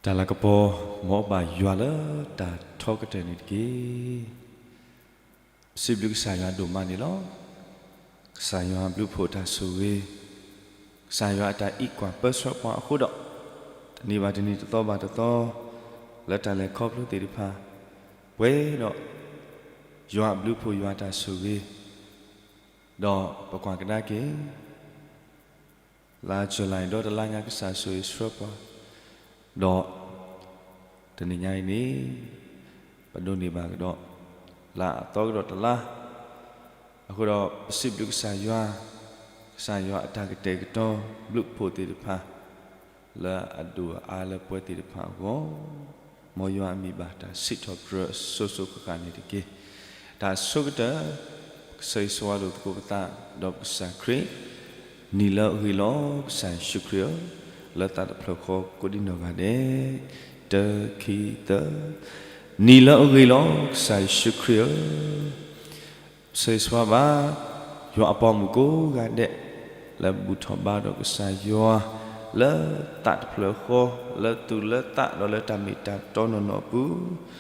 တၢ်လၤကပီၤ မ်အဘၣ်ယွၤလၢတၢ်ထီကတၢၢ်န့ၣ်တက့ၢ်. စံးဘျုးကစၢ်ယွၤဒိၣ်မးန့ၣ်လီၤ. ကစၢ်ယွၤဘျုးဖှိၣ်တၢ်ဆိၣ်ဂ့ၤ, ကစၢ်ယွၤအတၢ်အံးကွၢ်ပၢဆှၢပှၤအဃိဒီး, တနံၤဘၣ်တနံၤ တသီဘၣ်တသီ, လၢတၢ်လဲၤခီဖျိသ့ၣ်တဖၣ်, ပှဲၤဒီး ယွၤအဘျုးဖှိၣ် ယွၤတၢ်ဆိၣ်ဂ့ၤ, ဒီးပကွၢ်ကဒါက့ၤ လါကၠူလံဒီတလါညါ ကစၢ်ဆိၣ်ဂ့ၤဆှၢပှၤ, ဒီးတနံၤညါအံၤန့ၣ် ပဒိးန့ၢ်ဘၣ်ကဒီး လါအသီကဒီးတလါ, အဃိဒီးပစံးဘျုးကစၢ်ယွၤ, ကစၢ်ယွၤအတၢ်ကတဲာ်ကတီၤဘျုးဖှိၣ်သ့ၣ်တဖၣ် လၢအဒိၣ်အအါလၢပှၤသ့ၣ်တဖၣ်အဂီၢ်, မ်ယွၤအမံၤဘၣ်တၢ်စံးထီၣ်ပတြၢၤအစိၤစိၤဃၣ်ဃၣ်န့ၣ်တက့ၢ်. တၢ်အဆိကတၢၢ်, ပကဆၢဂ့ၤဆၢဝါလိာ်သကိးပသး ဒီးပကစၢ်ခရံာ်, နံၤလၢအဂ့ၤလီၤ ကစၢ်ယ့ၣ်ၡူးခရံာ်ဧၢ, လၢသးတဖျၢၣ်ဃီကိးဒံနီၢ်ဂၤဒဲး, တၢ ခံ သၢ, နံၤလၢအဂ့ၤလီၤ ကစၢ်ယ့ၣ်ၡူးခရံာ်ဧၢ, ဆၢဂ့ၤဆၢဝါဘၣ် ယွၤအပိာ်မုၣ်ကိးဂၤဒဲး လၢဘူၣ်ထီၣ်ဘါဒီးကစၢ်ယွၤ လၢသးတဖျၢၣ်ဃီ လၢသူၣ်လၢသးဒီးလၢတၢ်မ့ၢ်တၢ်တီနီၢ်နီၢ်အပူၤ,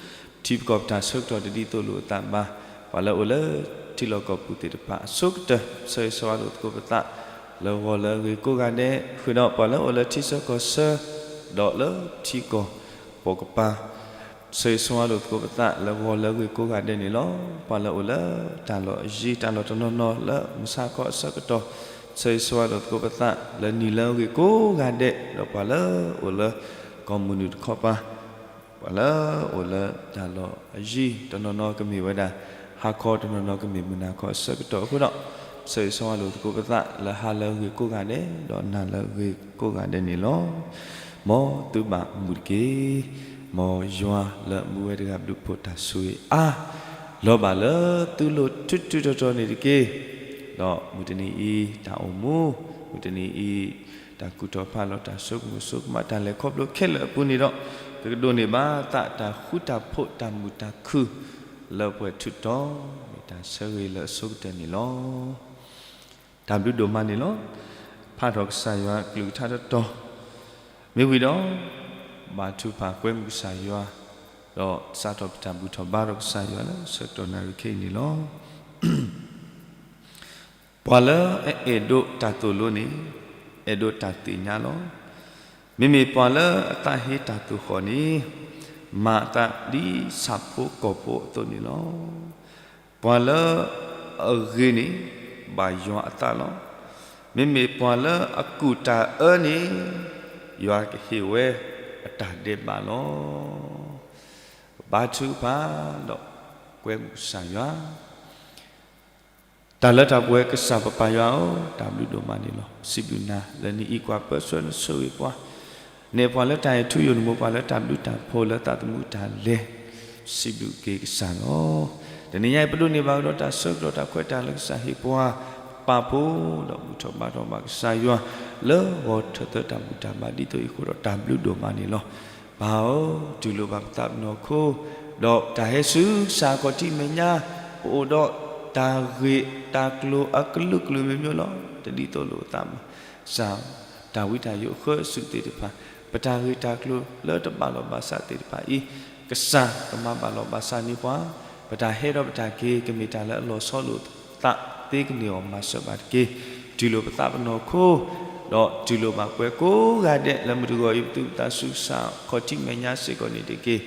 ထံပကီၢ်ပတၢ်ဆၢကတီၢ်တဒ်သိးလိာ်အသးဘၣ်, ပှၤလၢအိၣ်လၢထံလီၢ်ကီၢ်ပူၤသ့ၣ်တဖၣ်အဆိကတၢၢ် ဆၢဂ့ၤဆၢဝါလိာ်သကိးပသး လၢဂီၤလၢအဂ့ၤကိးဂၤဒဲး, ဃုာ်ဒီးပှၤလၢအိၣ်လၢထံဆၢကီၢ်ဆၢ ဒီးလၢထံကီၢ်ပိာ်ကပၤ ဆၢဂ့ၤဆၢဝါလိာ်သကိးပသး လၢဂီၤလၢအဂ့ၤကိးဂၤဒဲးန့ၣ်လီၤ. ပှၤလၢအိၣ်လၢတၢ်လီၢ်အယံၤ တၢ်လီၢ်တနီၤနီၤလၢမုၢ်ဆါခီအဆၢကတီၢ်, ဆၢဂ့ၤဆၢဝါလိာ်သကိးပသး လၢနံၤလၢအဂ့ၤကိးဂၤဒဲး, ဒီးပှၤလၢအိၣ်လၢကီၢ်မုၢ်နုာ်တခီပၤ, ပှၤလၢအိၣ်လၢတၢ်လီၢ်အယံၤ တနီၤနီၤကမ့ၢ်ဝဲဒၣ်ဟါခီ တနီၤနီၤကမ့ၢ်မုၢ်နၤခီအဆၢကတီၢ်အဃိဒီး, ဆၢဂ့ၤဆၢဝါလိာ်သကိးပသး လၢဟါလၢအဂ့ၤကိးဂၤဒဲး ဒီးနၤလၢအဂ့ၤကိးဂၤဒဲးန့ၣ်လီၤ. မ်သုဘၣ်မုာ်တက့ၢ်. မ်ယွၤလၢမူဝဲတဂၤဘျုးဖှိၣ်တၢ်ဆိၣ်ဂ့ၤအါ လီၤဘၣ်လၢသုလိၤထူးထူးတီၤတီၤန့ၣ်တက့ၢ်. ဒီးမုၢ်တနံၤအံၤ တၢ်အိၣ်မူ, မုၢ်တနံၤအံၤ တၢ်ကူၣ်ထီၣ်ဖးလီၤ တၢ်စိကမီၤစိကမး တၢ်လဲၤခီဖျိခဲလၢာ်အပူၤန့ၣ်ဒီး, ကကဒိးန့ၢ်ဘၣ်သးတၢ်ဃူတၢ်ဖိး တၢ်မုာ်တၢ်ခုၣ် လၢပှဲၤထူးတီၤ မ့ၢ်တၢ်ဆၢဂ့ၤလၢအဆိကတၢၢ်န့ၣ်လီၤ. တၢ်ဘျုးဒိၣ်မးန့ၣ်လီၤ. ဖးထီၣ်ကစၢ်ယွၤအကလုၢ်ကထါတတီၤ, မ့ၢ်ဝံၤဒီး ဘါထုကဖၣ်ကွဲမုာ်ကစၢ်ယွၤ, ဒီးစးထီၣ်ပတၢ်ဘူၣ်ထီၣ်ဘါထီၣ်ကစၢ်ယွၤလၢဆၢကတီၢ်နၣ်ရံၣ်ခဲအံၤန့ၣ်လီၤ. ပှၤလၢအအဲၣ်ဒိးတၢ်သိၣ်လိန့ၣ်, အဲၣ်ဒိးတၢ်သ့ၣ်ညါလီၤ. မ့မ့ၢ်ပှၤလၢအသးဟ့တၢ်သိၣ်ဃီၣ်န့ၣ်, မၤအသးဒ်ဆၣ်ဖိကီၢ်ဖိအသိးန့ၣ်လီၤ. ပှၤလၢအဂ့ၤန့ၣ်, ဘၣ်ယွၤအသးလီၤ. မ့မ့ၢ်ပှၤလၢအကူၣ်တၢ်အၢန့ၣ်, ယွၤကဟ့ၣ်ဝဲအတၢ်ဒဲးဘးလီၤ. ဘါထုကဖၣ်ဒီးကွဲမုာ်ကစၢ်ယွၤ တၢ်လၢတၢ်ပှဲၤကစၢ်ပပၢ်ယွၤဧၢ, တၢ်ဘျုးဒိၣ်မးန့ၣ်လီၤ. စံးဘျုးနၤလၢနအံးကွၢ်ပၢဆှၢနဆိၣ်ဂ့ၤပှၤ, နဲၣ်ပှၤလၢတၢ်အဲၣ်ထူယိာ်န့ၣ် မိၢ်ပှၢ်လၢတၢ်ဘျုးတၢ်ဖှိၣ်လၢသးသမူတၢ်လဲၤ, စံးဘျုးက့ၤကစၢ်လီၤ. တနံၤညါအံၤ ပဒိးန့ၢ်ဘၣ်ကဒီးတၢ်ဆၢကတီၢ်တၢ်ခွဲးတၢ်ယာ်လၢကစၢ်ဟ့ၣ်ပှၤ, ပာ်ဖှိၣ်ဒီးဘူၣ်ထီၣ်ဘါထီၣ်ဘၣ်ကစၢ်ယွၤ, လၢဂီၤထၢၣ်သၢတၢ်ဘူၣ်တၢ်ဘါဒ်သိးအံၤအဃိဒီး တၢ်ဘျုးဒိၣ်မးန့ၣ်လီၤ. ပၢ်ဧၢ, တူၢ်လိာ်ဘၣ်ပသးပနီၢ်ခိ, ဒီးတၢ်ဟဲဆူကစၢ်အခီၣ်ထံးမဲာ်ညါ, ပအိၣ်ဒီးတၢ်ဂ့ၢ်တၢ်ကျိၤအကလုာ်ကလုာ်မ့ၢ်မ့ၢ်လီၤ. တဒ်သိးလိာ်အသးဘၣ်. ကစၢ်, တၢ်ဝံတၢ်ယိးအဃၢအစုးသ့ၣ်တဖၣ်, ပတၢ်ဂ့ၢ်တၢ်ကျိၤလၢတဘၣ်လိာ်ဘၣ်စးသ့ၣ်တဖၣ်အံၤ, ကစၢ်ကမၤဘၣ်လိာ်ဘၣ်စးန့ၢ်ပှၤ, ပတၢ်ဟဲဒီးပတၢ်က့ၤ ကမ့ၢ်တၢ်လၢအလီၤဆီလိာ်သးသ့ကန့ၢ်အီၤမၤစၢၤဘၣ်တက့ၢ်. တူၢ်လိာ်ပသးပနီၢ်ခိ, ဒီးတူၢ်လိာ်ဘၣ်ပှၤကိးဂၤဒဲး လၢမုၢ်တဂီၤအံၤ ပသူၣ်ပသးဆူကစၢ်အခီၣ်ထံးမဲာ်ညါစ့ၢ်ကီးန့ၣ်တက့ၢ်.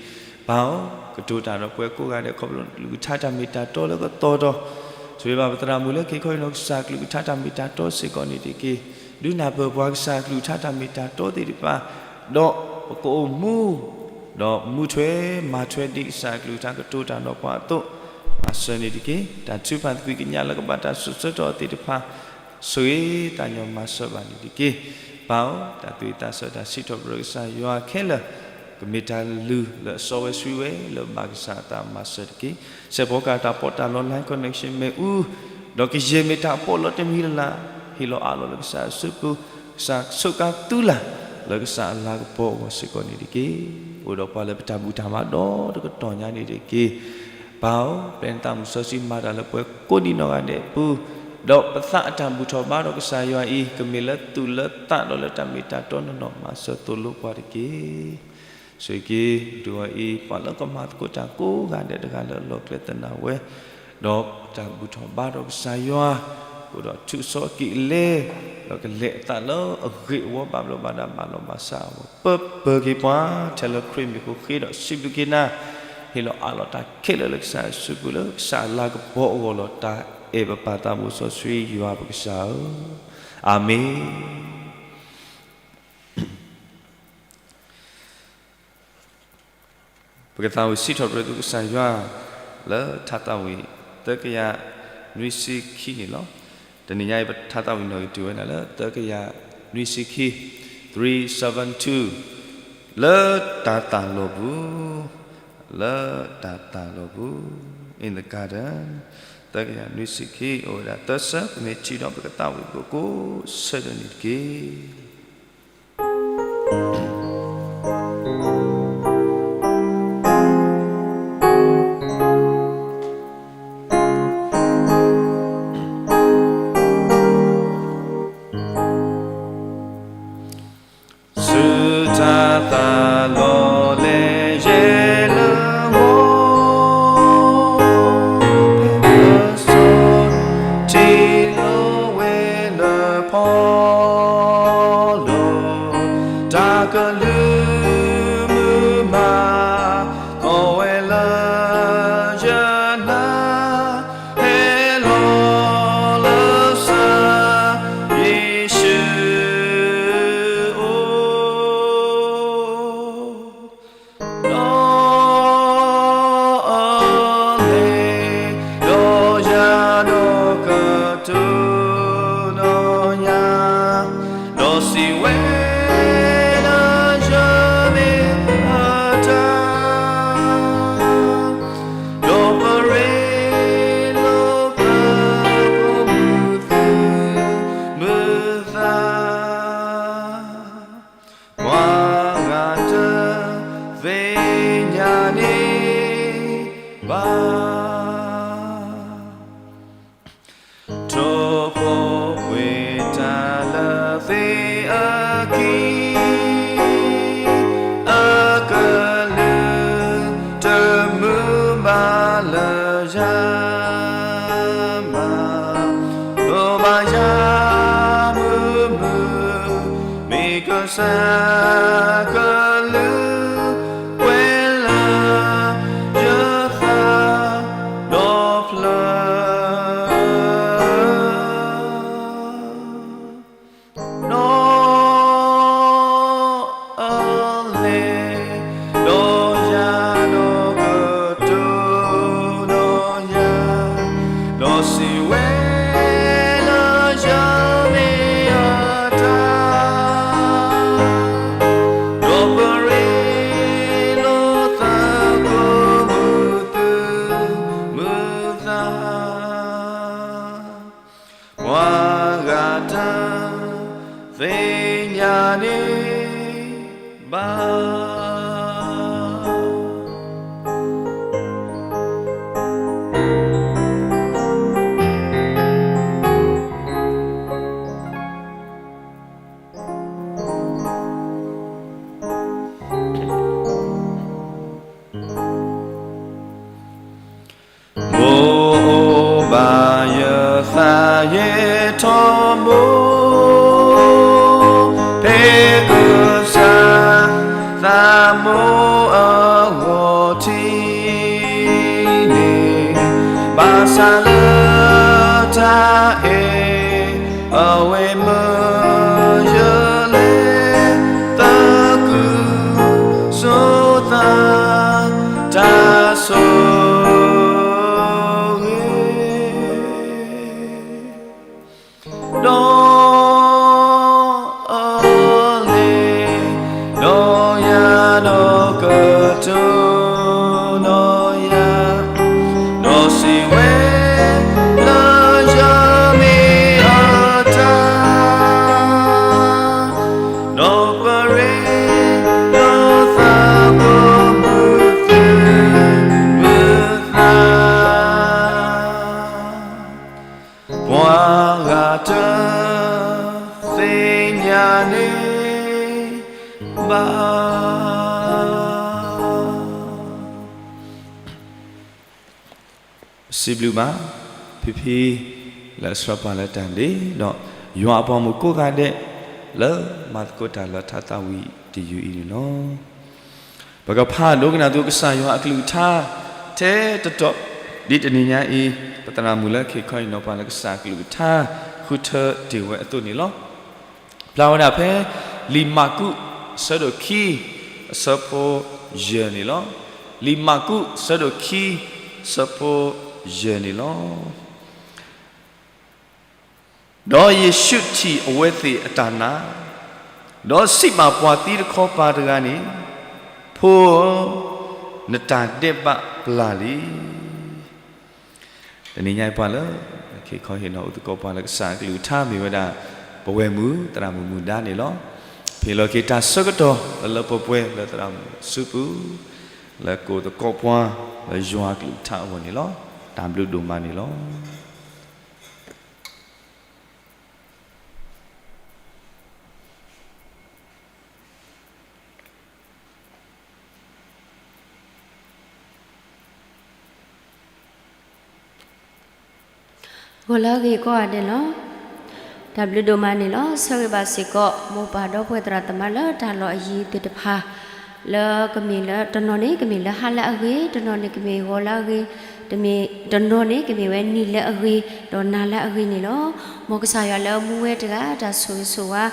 ပၢ်ဧၢ, ကတိၤတၢ်ဒီးပှၤကိးဂၤဒဲး ခီဖျိကလုၢ်ကထါတၢ်မ့ၢ်တၢ်တီလၢကသီၣ်ဒီး, ဆိၣ်ဂ့ၤဘၣ်ပသရၣ်မုၣ်လၢခံခီအံၤနီၢ်ကစၢ် ကလုၢ်ကထါတၢ်မ့ၢ်တၢ်တီစ့ၢ်ကီးန့ၣ်တက့ၢ်. ဒုးနၢ်ပၢၢ်ပှၤကစၢ်ကလုၢ်ကထါတၢ်မ့ၢ်တၢ်တီသ့ၣ်တဖၣ်, ဒီးပကအိၣ်မူ ဒီးမူထွဲမၤထွဲဒ်ကစၢ်အကလုၢ်ကထါကတိၤတၢ်ဒီးပှၤအသိး, မၤစၢၤန့ၣ်တက့ၢ်. တၢ်ထုကဖၣ်သကွံၢ်ကညးလၢကဘၣ်တၢ်စိာ်ဆၢထီၣ်အီၤသ့ၣ်တဖၣ်, ဆိၣ်ဂ့ၤသးညီမၤစၢၤဘၣ်န့ၣ်တက့ၢ်. ပၢ်ဧၢ, တၢ်သူၣ်ဝံၣ်သးဆၢတၢ်စံးထီၣ်ပတြၢၤကစၢ်ယွၤခဲလၢာ်, ကမ့ၢ်တၢ်လုၢ်လၢအစီဝဲဆှံဝဲလၢဘၣ်ကစၢ်အသးမၤစၢၤတက့ၢ်. စဲးဖီကဟၣ်တၢ်ပီးတၢ်လီ line connection မ့ၣ်အူ, ဒီးကယဲၢ်မ့ၢ်တၢ်အပီးလီတမံၤလၢ်လၢ်, ဟ့ၣ်လီၤအးလီၤလၢကစၢ်အစုပူၤ, ကစၢ်ဆိးကါသူလၢ် လၢကစၢ်အလၤကပီၤအဂီၢ်စ့ၢ်ကီးန့ၣ်တက့ၢ်. အိၣ်ဒီးပှၤလၢပတၢ်ဘူၣ်တၢ်ဘါဒီတကတီၢ်ညါန့ၣ်တက့ၢ်. ပၢ်ဧၢ, ပျဲနသးမုၢ်စီဆှံမၤတၢ်လၢပှၤကိးဒံနီၢ်ဂၤဒဲးအပူၤ, ဒီးပသးအတၢ်ဘူၣ်ထီၣ်ဘါဒီးကစၢ်ယွၤအံၤ ကမ့ၢ်လၢသူၣ်လၢသးဒီးလၢတၢ်မ့ၢ်တၢ်တီနီၢ်နီၢ် မၤစၢၤသိၣ်လိပှၤတက့ၢ်. ဆိၣ်ဂ့ၤက့ၤဒုးအီၤအံၤ ပှၤလၢကမၤသကိးတၢ်ကိးဂၤဒဲးတဂၤလၢအလီၢ်ကျဲသနၢ်ဝဲ, ဒီးတၢ်ဘူၣ်ထီၣ်ဘါထီၣ်ကစၢ်ယွၤ, အိၣ်ဒီးထူးစီၤကံးလဲ, ဒီးကလဲၤအသးလၢအဂ့ၢ်အဝီ ဘၣ်ဘျီးဘၣ်ဒါ ဘၣ်လီၤဘၣ်စးအဂီၢ် ပၢပၢၤက့ၤပှၤ ထဲလၢခရံာ်မံၤအဃိ ဃ့ဒီးစံးဘျုးက့ၤနၤ, ဟ့ၣ်လီၤအးလီၤတၢ်ခဲလၢာ်လၢကစၢ်ယွၤစုပူၤ လၢကစၢ်အလၤကပီၤအဂီၢ်လီၤ. တၢ်အဲၣ်ပပၢ်သးဘိစီဆှံယွၤပကစၢ်ဧၢ, အၤမ့ၣ်. ပကသးဝံၣ်စံးထီၣ်ပတြၢၤသုကစၢ်ယွၤ လၢထါသးဝံၣ်သၢကယၤနွံဆံခံန့ၣ်လီၤ. တနံၤညါအံၤ ပထါသးဝံၣ်နီၣ်ဂံၢ်တုၤဝဲဒၣ်လၢသၢကယၤနွံဆံခံ, three seven two, လၢတၢ်သၣ်လီၤပူၤ, လၢတၢ်သၣ်လီၤပူၤ, in the garden, သၢကယၤနွံဆံခံ အိၣ်ဝဲဒၣ်သၢဆၢ ပမ့ၢ်ထံၣ်ဒီး ပကသးဝံၣ်ကိးကိးဆၢဒၢန့ၣ်တက့ၢ်. ဆူတၢ်သၣ်လီၤလဲၤယဲၢ်လၢဂီၤ, ဖဲစီၤထံလီၤဝဲလၢဖီလာ်, တၢ်ကလုၢ်မုာ်မး ကီဝဲလၢယနၢ် ဟဲလီၤလၢစၢၤ ယ့ၣ်ၡူးဧၢ, ဒီးအလဲၤဒီးယၤ ဒီးကတိၤဒီးယၤ ဒီးစံးဝဲလၢယၤမ့ၢ်အတၢ်, ဒီးပရ့လိာ်သးကိးမုၢ်သုးမုၢ်သး, ပှၤဂၤတသ့ၣ်ညါန့ၢ်ဘၣ်. ထိၣ်ဖိဝ့ၢ်တၢ်လၢသ့ၣ်အခံ, အကလုၢ်တမုာ်ဘၣ်လၢယၤဘၣ်, ဒိးဘၣ်ယၤမုာ်မုာ်, မ့ၢ်ကစၢ်ကလုၢ် ကွဲးလၢယသးဒီဖျၢၣ်, ဒီးအလဲၤဒီးယၤ ဒီးကတိၤဒီးယၤ, ဒီးစံးဝဲလၢယၤမ့ၢ်အတၢ်, ဒီးပရ့လိာ်သးကိးမုၢ်သုးမုၢ်သး, ပှၤဂၤတသ့ၣ်ညါန့ၢ်ဘၣ်. မိၢ်အိၣ်ဘၣ်ယသးယ့ၣ်ထီၣ်မိၢ်, ဖဲကစၢ်သးမိၢ်အဂီၢ်ထံးန့ၣ်, ဘၣ်ဆၣ်လၢတၢ်အဲၣ် အဝဲမၢယလဲၤသကုၤဆူသး တၢ်ဆိၣ်ဂ့ၤ, ဒီးအလဲၤဒီးယၤ ဒီးကတိၤဒီးယၤ, ဒီးစံးဝဲလၢယၤမ့ၢ်အတၢ်, ဒီးပရ့လိာ်သးကိးမုၢ်သုးမုၢ်သး, ပှၤဂၤတသ့ၣ်ညါန့ၢ်ဘၣ်. စံးဘျုးဘၣ် ဖံဖံ လၢအဆှၢပှၤလၢတၢ်ဒ့ ဒီးယွၤအပှၤမုၣ်ကိးဂၤဒဲး လၢမၤသကိးတၢ်လၢထါသးဝံၣ်တယုၢ်အံၤန့ၣ်လီၤ. ပကဖးဒိကနၣ်သကိးကစၢ်ယွၤအကလုၢ်ကထါ ထဲတတီၤ ဒ်တနံၤညါအံၤ ပသရၣ်မုၣ်လၢခဲခီအံၤနီၤ ပှၤလၢကစၢ်အကလုၢ်ကထါ ဃုထၢတ့ၢ်ဝဲအသိးန့ၣ်လီၤ. ဖျါဝဲဒၣ်ဖဲ လံာ်မၢ်ကူး အဆၢဒိၣ်ခံ အဆၢဖိယဲၢ်န့ၣ်လီၤ. လံာ်မၢ်ကူး အဆၢဒိၣ်ခံ အဆၢဖိယဲၢ်န့ၣ်လီၤ. ဒီးယ့ၣ်ၡူးထံၣ်အဝဲသ့ၣ်အတၢ်နာ်, ဒီးစံးဘၣ်ပှၤသံတခီပၤတဂၤန့ၣ်, ဖိဧၢ, နတၢ်ဒဲးဘးပျၢ်လံ. တနံၤညါအံၤပှၤလၢ ခဲခီဟ့ၣ်နီၤအိၣ်သကိးပှၤလၢကစၢ်အကလုၢ်ကထါမ့ၢ်ဝဲဒၣ် ပဝဲၢ်မုၣ်သရၣ်မုၣ်မုၢ်ဒါန့ၣ်လီၤ. ဖ့ၣ်လီၤက့ၤတၢ်ဆၢကတီၢ်လၢလၢပှဲၤပှဲၤလၢသရၣ်မုၣ်စုပူၤ လၢကအိၣ်သကိးပှၤလၢယွၤအကလုၢ်ကထါအဂီၢ်န့ၣ်လီၤ. တၢ်ဘျုးဒိၣ်မးန့ၣ်လီၤ. ဂီၤလၢအဂ့ၤကိးဂၤဒဲးလီၤ. တၢ်ဘျုးဒိၣ်မးန့ၣ်လီၤ. ဆၢဂ့ၤဘၣ်စ့ၢ်ကီး မိၢ်ပၢ်ဒီပုၢ်ဝဲၢ်သရၣ်သမါလၢတၢ်လီၢ်အယံၤသ့ၣ်တဖၣ် လၢကမ့ၢ်လၢတနီၤန့ၣ် ကမ့ၢ်လၢဟါလၢအဂ့ၤ, တနီၤန့ၣ်ကမ့ၢ်ဂီၤလၢအဂ့ၤ, တမ့ၢ်တနီၤန့ၣ် ကမ့ၢ်ဝဲနံၤလၢအဂ့ၤ ဒီးနၤလၢအဂ့ၤန့ၣ်လီၤ. မ်ကစၢ်ယွၤလၢမူဝဲတဂၤ တၢ်ဆိၣ်ဂ့ၤဆိၣ်ဝါ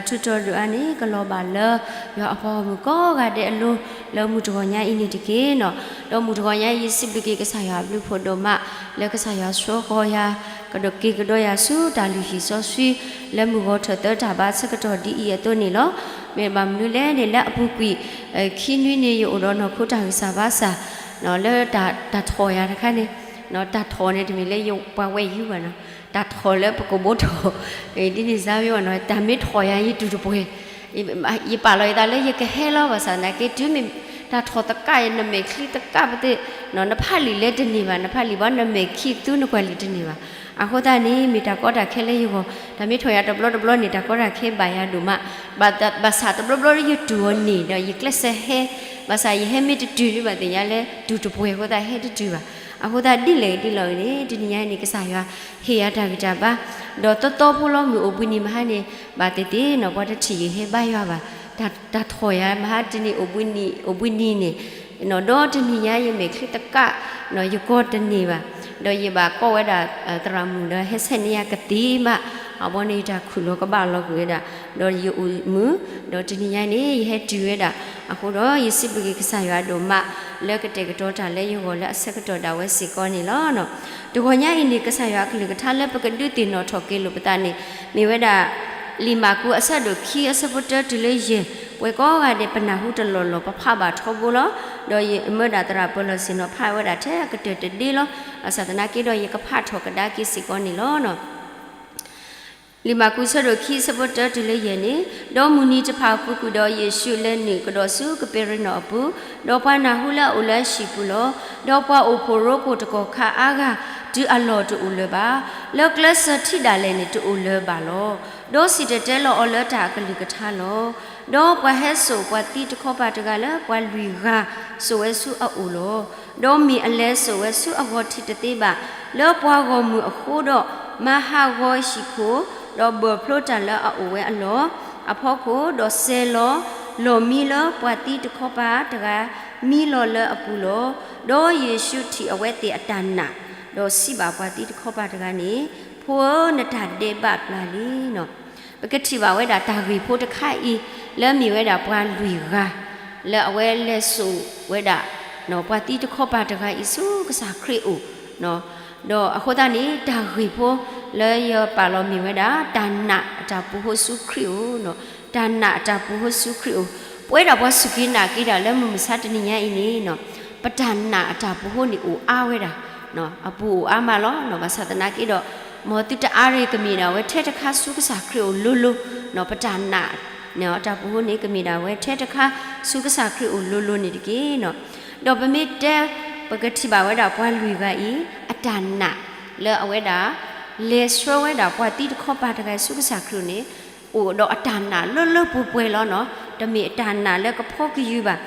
ထူးတီၤဒိၣ်အါန့ၣ် ကလီၤဘၣ်လၢ ယွၤအပှၤဂီၢ်မုၢ်ကိးဂၤဒဲးအလိၤ လၢမုၢ်တဂီၤညါအံၤန့ၣ်တက့ၢ်နီၤ. ဒီးမုၢ်တဂီၤညါအံၤ ယစံးဘျုးက့ၤကစၢ်ယွၤအဘျုးဖှိၣ်ဒိၣ်မး လၢကစၢ်ယွၤဆှၢဃီၤယၤ ကဒီးက့ၤကဒီးယၤဆူတၢ်လုၢ်ဟံၣ်စီဆှံ လၢမုၢ်ဂီၤထၢၣ်သၢတၢ်ဘါဆၢကတီၢ်ဒ်အံၤအသိးန့ၣ်လီၤ. မ့ၢ်ဘၣ်မနုၤလဲၣ်န့ၣ် လၢအပူၤကွံာ် ခံနွံန့ၣ် ယအိၣ်ဒီးနီၢ်ခိတၢ်ဂံၢ်စၢ်ဘါစၢ် လၢတၢ်ထီၣ်ယၤတခါန့ၣ် တၢ်ထီၣ်န့ၣ်တမ့ၢ်လၢယပှၤဝဲၢ်ယုၢ်ဘၣ်နီၤ, တၢ်ထီၣ်လၢပကဘိထီၣ် ဒ်န့ၣ်စါမ့ၢ်ဘၣ်နီၤ, တၢ်မ့ၢ်ထီၣ်ယၤယတူၢ်တပှဲၤ, ယပာ်လီၤယသးလၢယကဟဲလီၤ ဘၣ်ဆၣ်သနာ်က့ တုၤမ့ၢ်တၢ်ထီၣ်သကးအံၤ နမဲာ်ချံသကးပသ့ၣ်, နဖးလံာ်လၢတန့ၢ်ဘၣ်, နဖးလံာ်ဘၣ်နမဲာ်ခံသူနကွၢ်လံာ်တန့ၢ်ဘၣ်. အဃိသတးန့ၣ် မ့ၢ်တၢ်ကီတၢ်ခဲလၢယဂီၢ်, တၢ်မ့ၢ်ထီၣ်ယၤတဘျီတဘျီန့ၣ် တၢ်ကီတၢ်ခဲဘၣ်ယၤဒိၣ်မး, ဘၣ်ဆၣ်တဘျီဘျီလၢယတူၢ်အီၤန့ၣ်ဒီး ယကျဲးစၢးဟဲ, ဘၣ်ဆၣ်ယဟဲမ့ၢ်တတုၤဒံးဘၣ်သ့ၣ်ညါလၢ တူၢ်တပှဲၤအဃိသတးဟဲတတုၤဘၣ်. အဃိသတးဒ်လဲၣ်ဒ်လဲၣ်ဂ့ၤန့ၣ် တနံၤညါအံၤန့ၣ် ကစၢ်ယွၤဟ့ၣ်ယၤတၢ်ဂံၢ်တၢ်ဘါ, ဒီးသီသီဖိလီၤမုၢ်အိၣ်ဘှံးနံၤမဟါန့ၣ် ဘၣ်သ့ၣ်သ့ၣ်နီၤ ပှၤတထံၣ်ယဟဲဘါယွၤဘၣ်, တၢ်ထီၣ်ယၤမဟါတနံၤအိၣ်ဘှံးနံၤ, အိၣ်ဘှံးနံၤန့ၣ်, ဒီးတနံၤညါယမဲာ်ချံသကး, ယကီတန့ၢ်ဘၣ်, ဒီးယဘၣ်ကိးဝဲဒၣ် သရၣ်မုၣ်ဒီးဟဲဆဲးန့ၢ်ယၤကသ့မး, အဘီန့ၣ်ယတၢ်ခူၣ်လီၤကဘၣ်လီၤကွံာ်ဝဲဒၣ်, ဒီးယအိၣ်မုာ်, ဒီးတနံၤညါန့ၣ် ယဟဲတုၤဝဲဒၣ်, အဃိဒီးယစံးဘျုးက့ၤကစၢ်ယွၤဒိၣ်မး လၢကတဲာ်ကတီၤတၢ်လၢယဂီၢ် လၢအဆၢကတီၢ်ဒၣ်ဝဲစ့ၢ်ကီးန့ၣ်လီၤ. တဂီၤညါအံၤန့ၣ် ကစၢ်ယွၤအကလုၢ်ကထါလၢပကဒုးသ့ၣ်နီၣ်ထီၣ်က့ၤလိာ်ပသးန့ၣ် မ့ၢ်ဝဲဒၣ် လံာ်မၢ်ကူးအဆၢဒိၣ်ခံအဆၢဖိတၢတုၤလၢယဲၢ်, ပှဲၤကိးဂၤဒဲးပနၢ်ဟူတလီၢ်လီၢ် ပဖးဘၣ်ထီဘိလီၤ. ဒီးယမၢဒၣ်သရၣ်ပၢၤလီၢ်ဆ့ၣ်နီၤဖးဝဲဒၣ်ထဲအကတၢၢ်တဒ့လီၤ. ဘၣ်ဆၣ်သနာ်က့ဒီး ယကဖးထီၣ်ကဒါက့ၤစ့ၢ်ကီးန့ၣ်လီၤ. လံာ်မၢ်ကူးဆၢဒိၣ်ခံဆၢဖိတၢတုၤလၢယဲၢ်န့ၣ်, ဒီးမုၢ်နံၤတဖၣ်အပူၤကွံာ်ဒီး ယ့ၣ်ၡူးလဲၤနုာ်ကဒီးဆူကပ့းရနီၣ်အပူၤ, ဒီးပှၤနၢ်ဟူလၢအအိၣ်လၢဟံၣ်ပူၤလီၤ. ဒီးပှၤအိၣ်ဖှိၣ်ရိဖှိၣ်တကီၢ်ခါအါဂၤ တုၤအလီၢ်တအိၣ်လၢၤဘၣ်, လၢကျဲစၢၤထံဒၣ်လဲာ်န့ၣ်တအိၣ်လၢၤဘၣ်လီၤ. ဒီးစံၣ်တဲၤတဲလီၤအီၤလၢတၢ်အကလုၢ်ကထါလီၤ. ဒီးပှၤဟဲစိာ်ပှၤသံတခီပၤတဂၤလၢပှၤလွံၢ်ဂၤ စိာ်ဝဲဆူအအိၣ်လီၤ. ဒီးမ့ၢ်အလဲၤစိာ်ဝဲဆူအဂီၢ်ထံးတသ့ဘၣ်, လၢပှၤဂီၢ်မုၢ်အဃိဒီး မၤဟးဂီၤဟံၣ်ခိၣ်, ဒီးဘၢၣ်ဖျိတၢ်လၢအအိၣ်ဝဲအလီၢ်အဖီခိၣ်, ဒီးစဲၤလီၤ လီၢ်မံလၢပှၤသံတခီပၤတဂၤ မံလီၤလၢအပူၤလီၤ. ဒီးယ့ၣ်ၡူးထံၣ်အဝဲသ့ၣ်အတၢ်နာ်, ဒီးစံးဘၣ်ပှၤသံတခီပၤတဂၤန့ၣ်, ဖိဧၢ, နတၢ်ဒဲးဘးပျၢ်လံနီၤ. ပကထံၣ်ဘၣ်ဝဲဒၣ်တၢ်ဂ့ၢ်ဖိတခါအံၤ လၢမ့ၢ်ဝဲဒၣ်ပှၤလွံၢ်ဂၤ လၢအဝဲလဲၤစိာ်ဝဲဒၣ် ပှၤသံတခီပၤတဂၤအံၤဆူကစၢ်ခရံာ်အအိၣ်, ဒီးအဃိသတးန့ၣ် တၢ်ဂ့ၢ်ဖိလၢယပာ်လီၤမ့ၢ်ဝဲဒၣ် တၢ်နာ်အတၢ်ပူၤဃီဆူခရံာ်အအိၣ်, တၢ်နာ်အတၢ်ပူၤဃီဆူခရံာ်အအိၣ်, ပဝဲဒၣ်ပှၤစူၢ်က့ၤနာ်က့ၤတၢ်လၢမုၢ်မဆါတနံၤညါအံၤန့ၣ် ပတၢ်နာ်အတၢ်ပူၤဃီန့ၣ်အိၣ်အါဝဲဒၣ်, အပူၤအိၣ်အါမးလီၤ. ဘၣ်ဆၣ်သနာ်က့ဒီး မ်သုတအါရ့ၣ်ကမ့ၢ်ဒၣ်ဝဲထဲတခါဆူကစၢ်ခရံာ်အိၣ်လိၤလိၤ, ပတၢ်နာ် တၢ်ပူၤဃီန့ၣ် ကမ့ၢ်ဒၣ်ဝဲထဲတခါဆူကစၢ်ခရံာ်အိၣ်လိၤလိၤန့ၣ်တက့ၢ်. ဒီးပမ့ၢ်တဲ ပကထံၣ်ဘၣ်ဝဲဒၣ်ပှၤလွံၢ်ဂၤအံၤ အတၢ်နာ်လၢအဝဲဒၣ် လဲၤဆှၢဝဲဒၣ်ပှၤသံတခီပၤတဂၤဆူကစၢ်ခရံာ်အအိၣ်န့ၣ် အိၣ်ဒီးအတၢ်နာ်လၢလၢပှဲၤပှဲၤလီၤနီၤ. တမ့ၢ်အတၢ်နာ်လၢကဖီကယုၢ်ဘၣ်,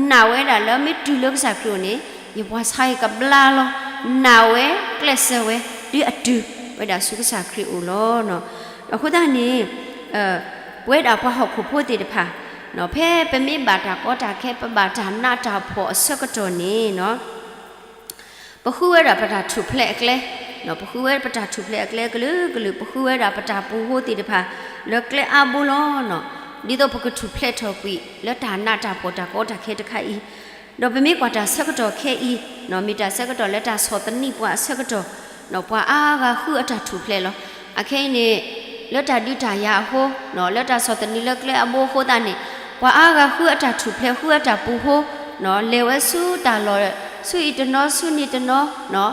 နာ်ဝဲဒၣ်လၢမ့ၢ်တုၤလၢကစၢ်ခရံာ်အအိၣ်န့ၣ် ယပှၤဆါအံၤကဘျါလီၤ နာ်ဝဲကျဲးစၢးဝဲ တုၤအတုၤဝဲဒၣ်ဆူကစၢ်ခရံာ်အိၣ်လီၤ. အဃိသတးန့ၣ် ပဝဲဒၣ်ပှၤဟီၣ်ခိၣ်ဖိသ့ၣ်တဖၣ် ဖဲပမ့ၢ်ဘၣ်တၢ်ကီတၢ်ခဲ ပဘၣ်တၢ်နးတၢ်ဖှီၣ်အဆၢကတီၢ်န့ၣ် ပဃုဝဲဒၣ်ပတၢ်ထူၣ်ဖျဲးအကျဲ, ပဃုဝဲပတၢ်ထူၣ်ဖျဲးအကျဲကလုာ်ကလုာ်, ပဃုဝဲဒၣ်ပတၢ်ပူၤဖိသ့ၣ်တဖၣ် လၢကျဲအါဘိလီၤ. ဒ်သိးပကထူၣ်ဖျဲးထီၣ်ကွံာ်လၢတၢ်နးတၢ်ဖှီၣ်တၢ်ကီတၢ်ခဲတခါအံၤ, ဒီးပမ့ၢ်ကွၢ်တၢ်ဆၢကတီၢ်ခဲအံၤ မ့ၢ်တၢ်ဆၢကတီၢ်လၢတၢ်ဆီၣ်သနံးပှၤအဆၢကတီၢ်, ပှၤအါဂၤဃုအတၢ်ထူၣ်ဖျဲးလီၤ. အခဲအံၤန့ၣ် လၢတၢ်ဒုးတၢ်ယၤအဃိ, လၢတၢ်ဆီၣ်သနံးလၢကျဲအဘိအဃိသတးန့ၣ် ပှၤအါဂၤဃုအတၢ်ထူၣ်ဖျဲး ဃုအတၢ်ပူၤဖိ, လဲၤဝဲဆူတၢ်လီၢ် ဆူအံၤတနီၤ ဆူန့ၣ်တနီၤ,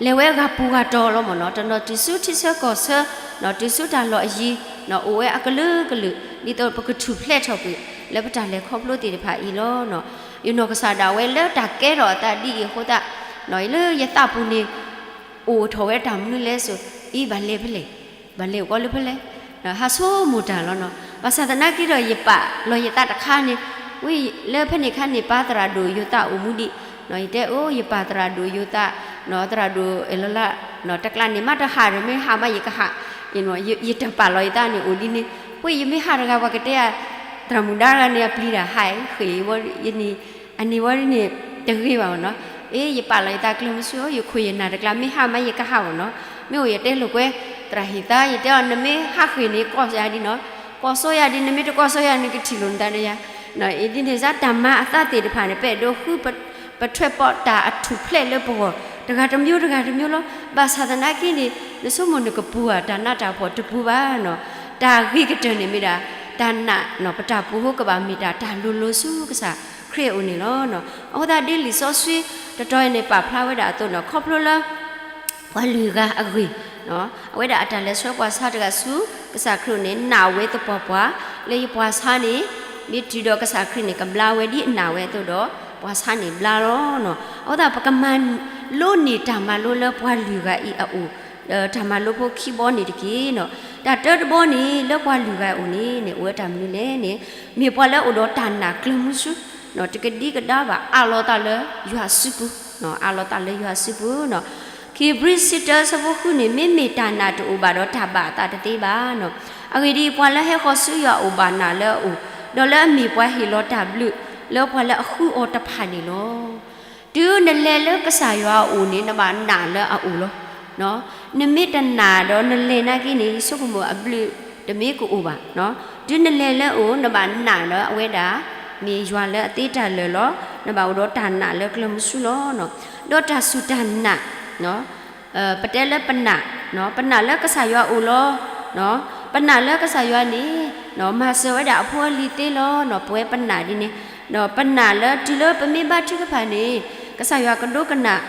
လဲၤဝဲဂၤပူၤဂၤတီၤလီၤမ့ၢ်နီၤ, တနီၤတုၤဆူထံဆၢကီၢ်ဆၢ, တုၤဆူတၢ်လီၢ်အယံၤ, အိၣ်ဝဲအကလုာ်ကလုာ် ဒ်သိးပကထူၣ်ဖျဲးထီၣ်ကွံာ် လၢပတၢ်လဲၤခီဖျိသ့ၣ်တဖၣ်အံၤလီၤ. ယနီၢ်ကစၢ်ဒၣ်ဝဲလၢတၢ်ကဲထီၣ်အသးဒ်အံၤအဃိသတး, လၢယသးပူၤန့ၣ် အိၣ်ထီၣ်ဝဲတၢ်မနုၤလဲၣ်စိၤ, အံၤဘၣ်လဲၤဖဲလဲၣ်, ဘၣ်လဲၤအိၣ်ကီးလၢဖဲလဲၣ်, ဟးဆိကမိၣ်တၢ်လီၤနီၤ. ဘၣ်ဆၣ်သနာ်က့ဒီး ယပာ်လီၤယသးတခါန့ၣ်, ဝံၤလၢဖဲန့ၣ်ခါန့ၣ် ပၢ်သရၣ်ဒိၣ်ယိၤသးအိၣ်မူဒံး, ယတဲအိၣ် ယပာ်သရၣ်ဒိၣ်ယိၤသး, သရၣ်ဒိၣ်အဲၣ်လီၤလၢ, တကျါန့ၣ် မ့ၢ်တဟးဒီးမ့ၢ်ဟးမးယကဟး, ယတၢ်ပာ်လီၤယသးန့ၣ်အိၣ်ဒ်န့ၣ်, ဝံၤယမ့ၢ်ဟးတဂၤပှၤကတဲယၤ, သရၣ်မုၣ်ဒါတဂၤန့ၣ် အပျံၤတၢ်ဟးဃ့ၢ်ဝဲ, အန့ၣ်ဝဲဒ်န့ၣ် တဂ့ၤဘၣ်မ့ၢ်နီၤ. အ့ ယပာ်လီၤယသးကျၢၤမုဆူ ယခိၣ်ယနၢ်တကျါ မ့ၢ်ဟးမးယကဟးမ့ၢ်နီၤ. မ့ၢ်အိၣ်ယတဲလိာ်ကွဲ သရၣ်ဟ့ၣ်သါ ယတဲအီၤ နမ့ၢ်ဟးဃ့ၢ်န့ၣ် ကိးယၤဒ်နီၤ, ကိးစီယၤဒ်, နမ့ၢ်တကိးစီယၤန့ၣ် ကထံၣ်လိာ်နသးဒီးယၤ, ဒ်န့ၣ်စ့ၢ် တၢ်မၤအသးသ့ၣ်တဖၣ်န့ၣ် ပအဲၣ်ဒိးဃု ပထွဲပီးတၢ်အထူၣ်ဖျဲးလၢပဂီၢ် တဂၤတမျိုးတဂၤတမျိုးလီၤ. ဘၣ်ဆၣ်သနာ်က့န့ၣ် နဆိကမိၣ်နကပူၤဧါတၢ်နးတၢ်ဖှီၣ်တပူၤဘၣ်နီၤ. တၢ်ဂ့ၤကတၢၢ်န့ၣ်မ့ၢ်ဒၣ် တၢ်နာ် ပတၢ်ပူၤဖိကဘၣ်မ့ၢ်ဒၣ်တၢ်လိၤလိၤဆူကစၢ်ခရံာ်အအိၣ်န့ၣ်လီၤ. အဃိသတးဒ်လံာ်စီဆှံတတီၤအံၤန့ၣ် ပာ်ဖျါဝဲဒၣ်အသိးနီၤ ခီဖျိလၢ ပှၤလွံၢ်ဂၤအဂ့ၢ်, အဝဲဒၣ်အတၢ်လဲၤဆှၢပှၤဆါတဂၤဆူ ကစၢ်ခရံာ်န့ၣ် နာ်ဝဲသပှၢ်ပှၢ် လၢယပှၤဆါန့ၣ် မ့ၢ်တုၤဒီးကစၢ်ခရံာ်န့ၣ် ကဘျါဝဲဒ်အနာ်ဝဲအသိးဒီး ပှၤဆါန့ၣ်ဘျါလီၤ. အဃိသတး ပကမၤလိန့ၢ်တၢ်မၤလိလၢပှၤလွံၢ်ဂၤအံၤအအိၣ် တၢ်မၤလိဖိခံဘီန့ၣ်တက့ၢ်နီၤ. တၢ်တၢတဘီန့ၣ် လၢပှၤလွံၢ်ဂၤအအိၣ်န့ၣ်န့ၣ် အိၣ်ဝဲတၢ်မနုၤလဲၣ်န့ၣ် မ့ၢ်ပှၤလၢအအိၣ်ဒီးတၢ်နာ်ကျၢၤမုဆူ တကဒံကဒါဘၣ် အးလီၤသးလၢယွၤအစုပူၤ, အးလီၤသးလၢယွၤအစုပူၤနီၤ. ခံဘြံၤဆံတၢဆၢဖိဃုန့ၣ် မ့မ့ၢ်တၢ်နာ်တအိၣ်ဘၣ်ဒီး တၢ်ဘၣ်အသးတသ့ဘၣ်နီၤ. အဂ့ၢ်ဒ်အံၤ, ပှၤလၢဟဲဃီၤဆူယွၤအအိၣ်ဘၣ်နာ်လၢအအိၣ်, ဒီးလၢအမ့ၢ်ပှၤဟ့ၣ်လီၤတၢ်ဘျုး လၢပှၤလၢအဃုအီၤတဖၣ်န့ၣ်လီၤ. တုၤနလဲၤလၢကစၢ်ယွၤအအိၣ်န့ၣ် နဘၣ်နာ်လၢအအိၣ်လီၤ. နမ့ၢ်တနာ်ဒီးနလဲၤနာ်က့န့ၣ် ယဆိကမိၣ်အဘျုးတမ့ၢ်ကအိၣ်ဘၣ်. တုၤနလဲၤလၢအအိၣ် နဘၣ်နာ်ဒီးအဝဲဒၣ် မ့ၢ်ယွၤလၢအသ့တၢ်လၢာ်လီၤ. နဘၣ်အိၣ်ဒီးတၢ်နာ်လၢကျၢၤမုဆူလီၤ. ဒီးတၢ်စူၢ်တၢ်နာ် ပတဲလၢပနာ်, ပနာ်လၢကစၢ်ယွၤအအိၣ်လီၤ. ပနာ်လၢကစၢ်ယွၤန့ၣ် မၤစၢၤဝဲဒၣ်အဖိအလံၤသ့လီၤ. ပဝဲပနာ်ဒ်န့ၣ်, ဒီးပနာ်လၢတုၤလၢပမ့ၢ်ဘါထုကဖၣ်န့ၣ် ကစၢ်ယွၤကဒိကနၣ်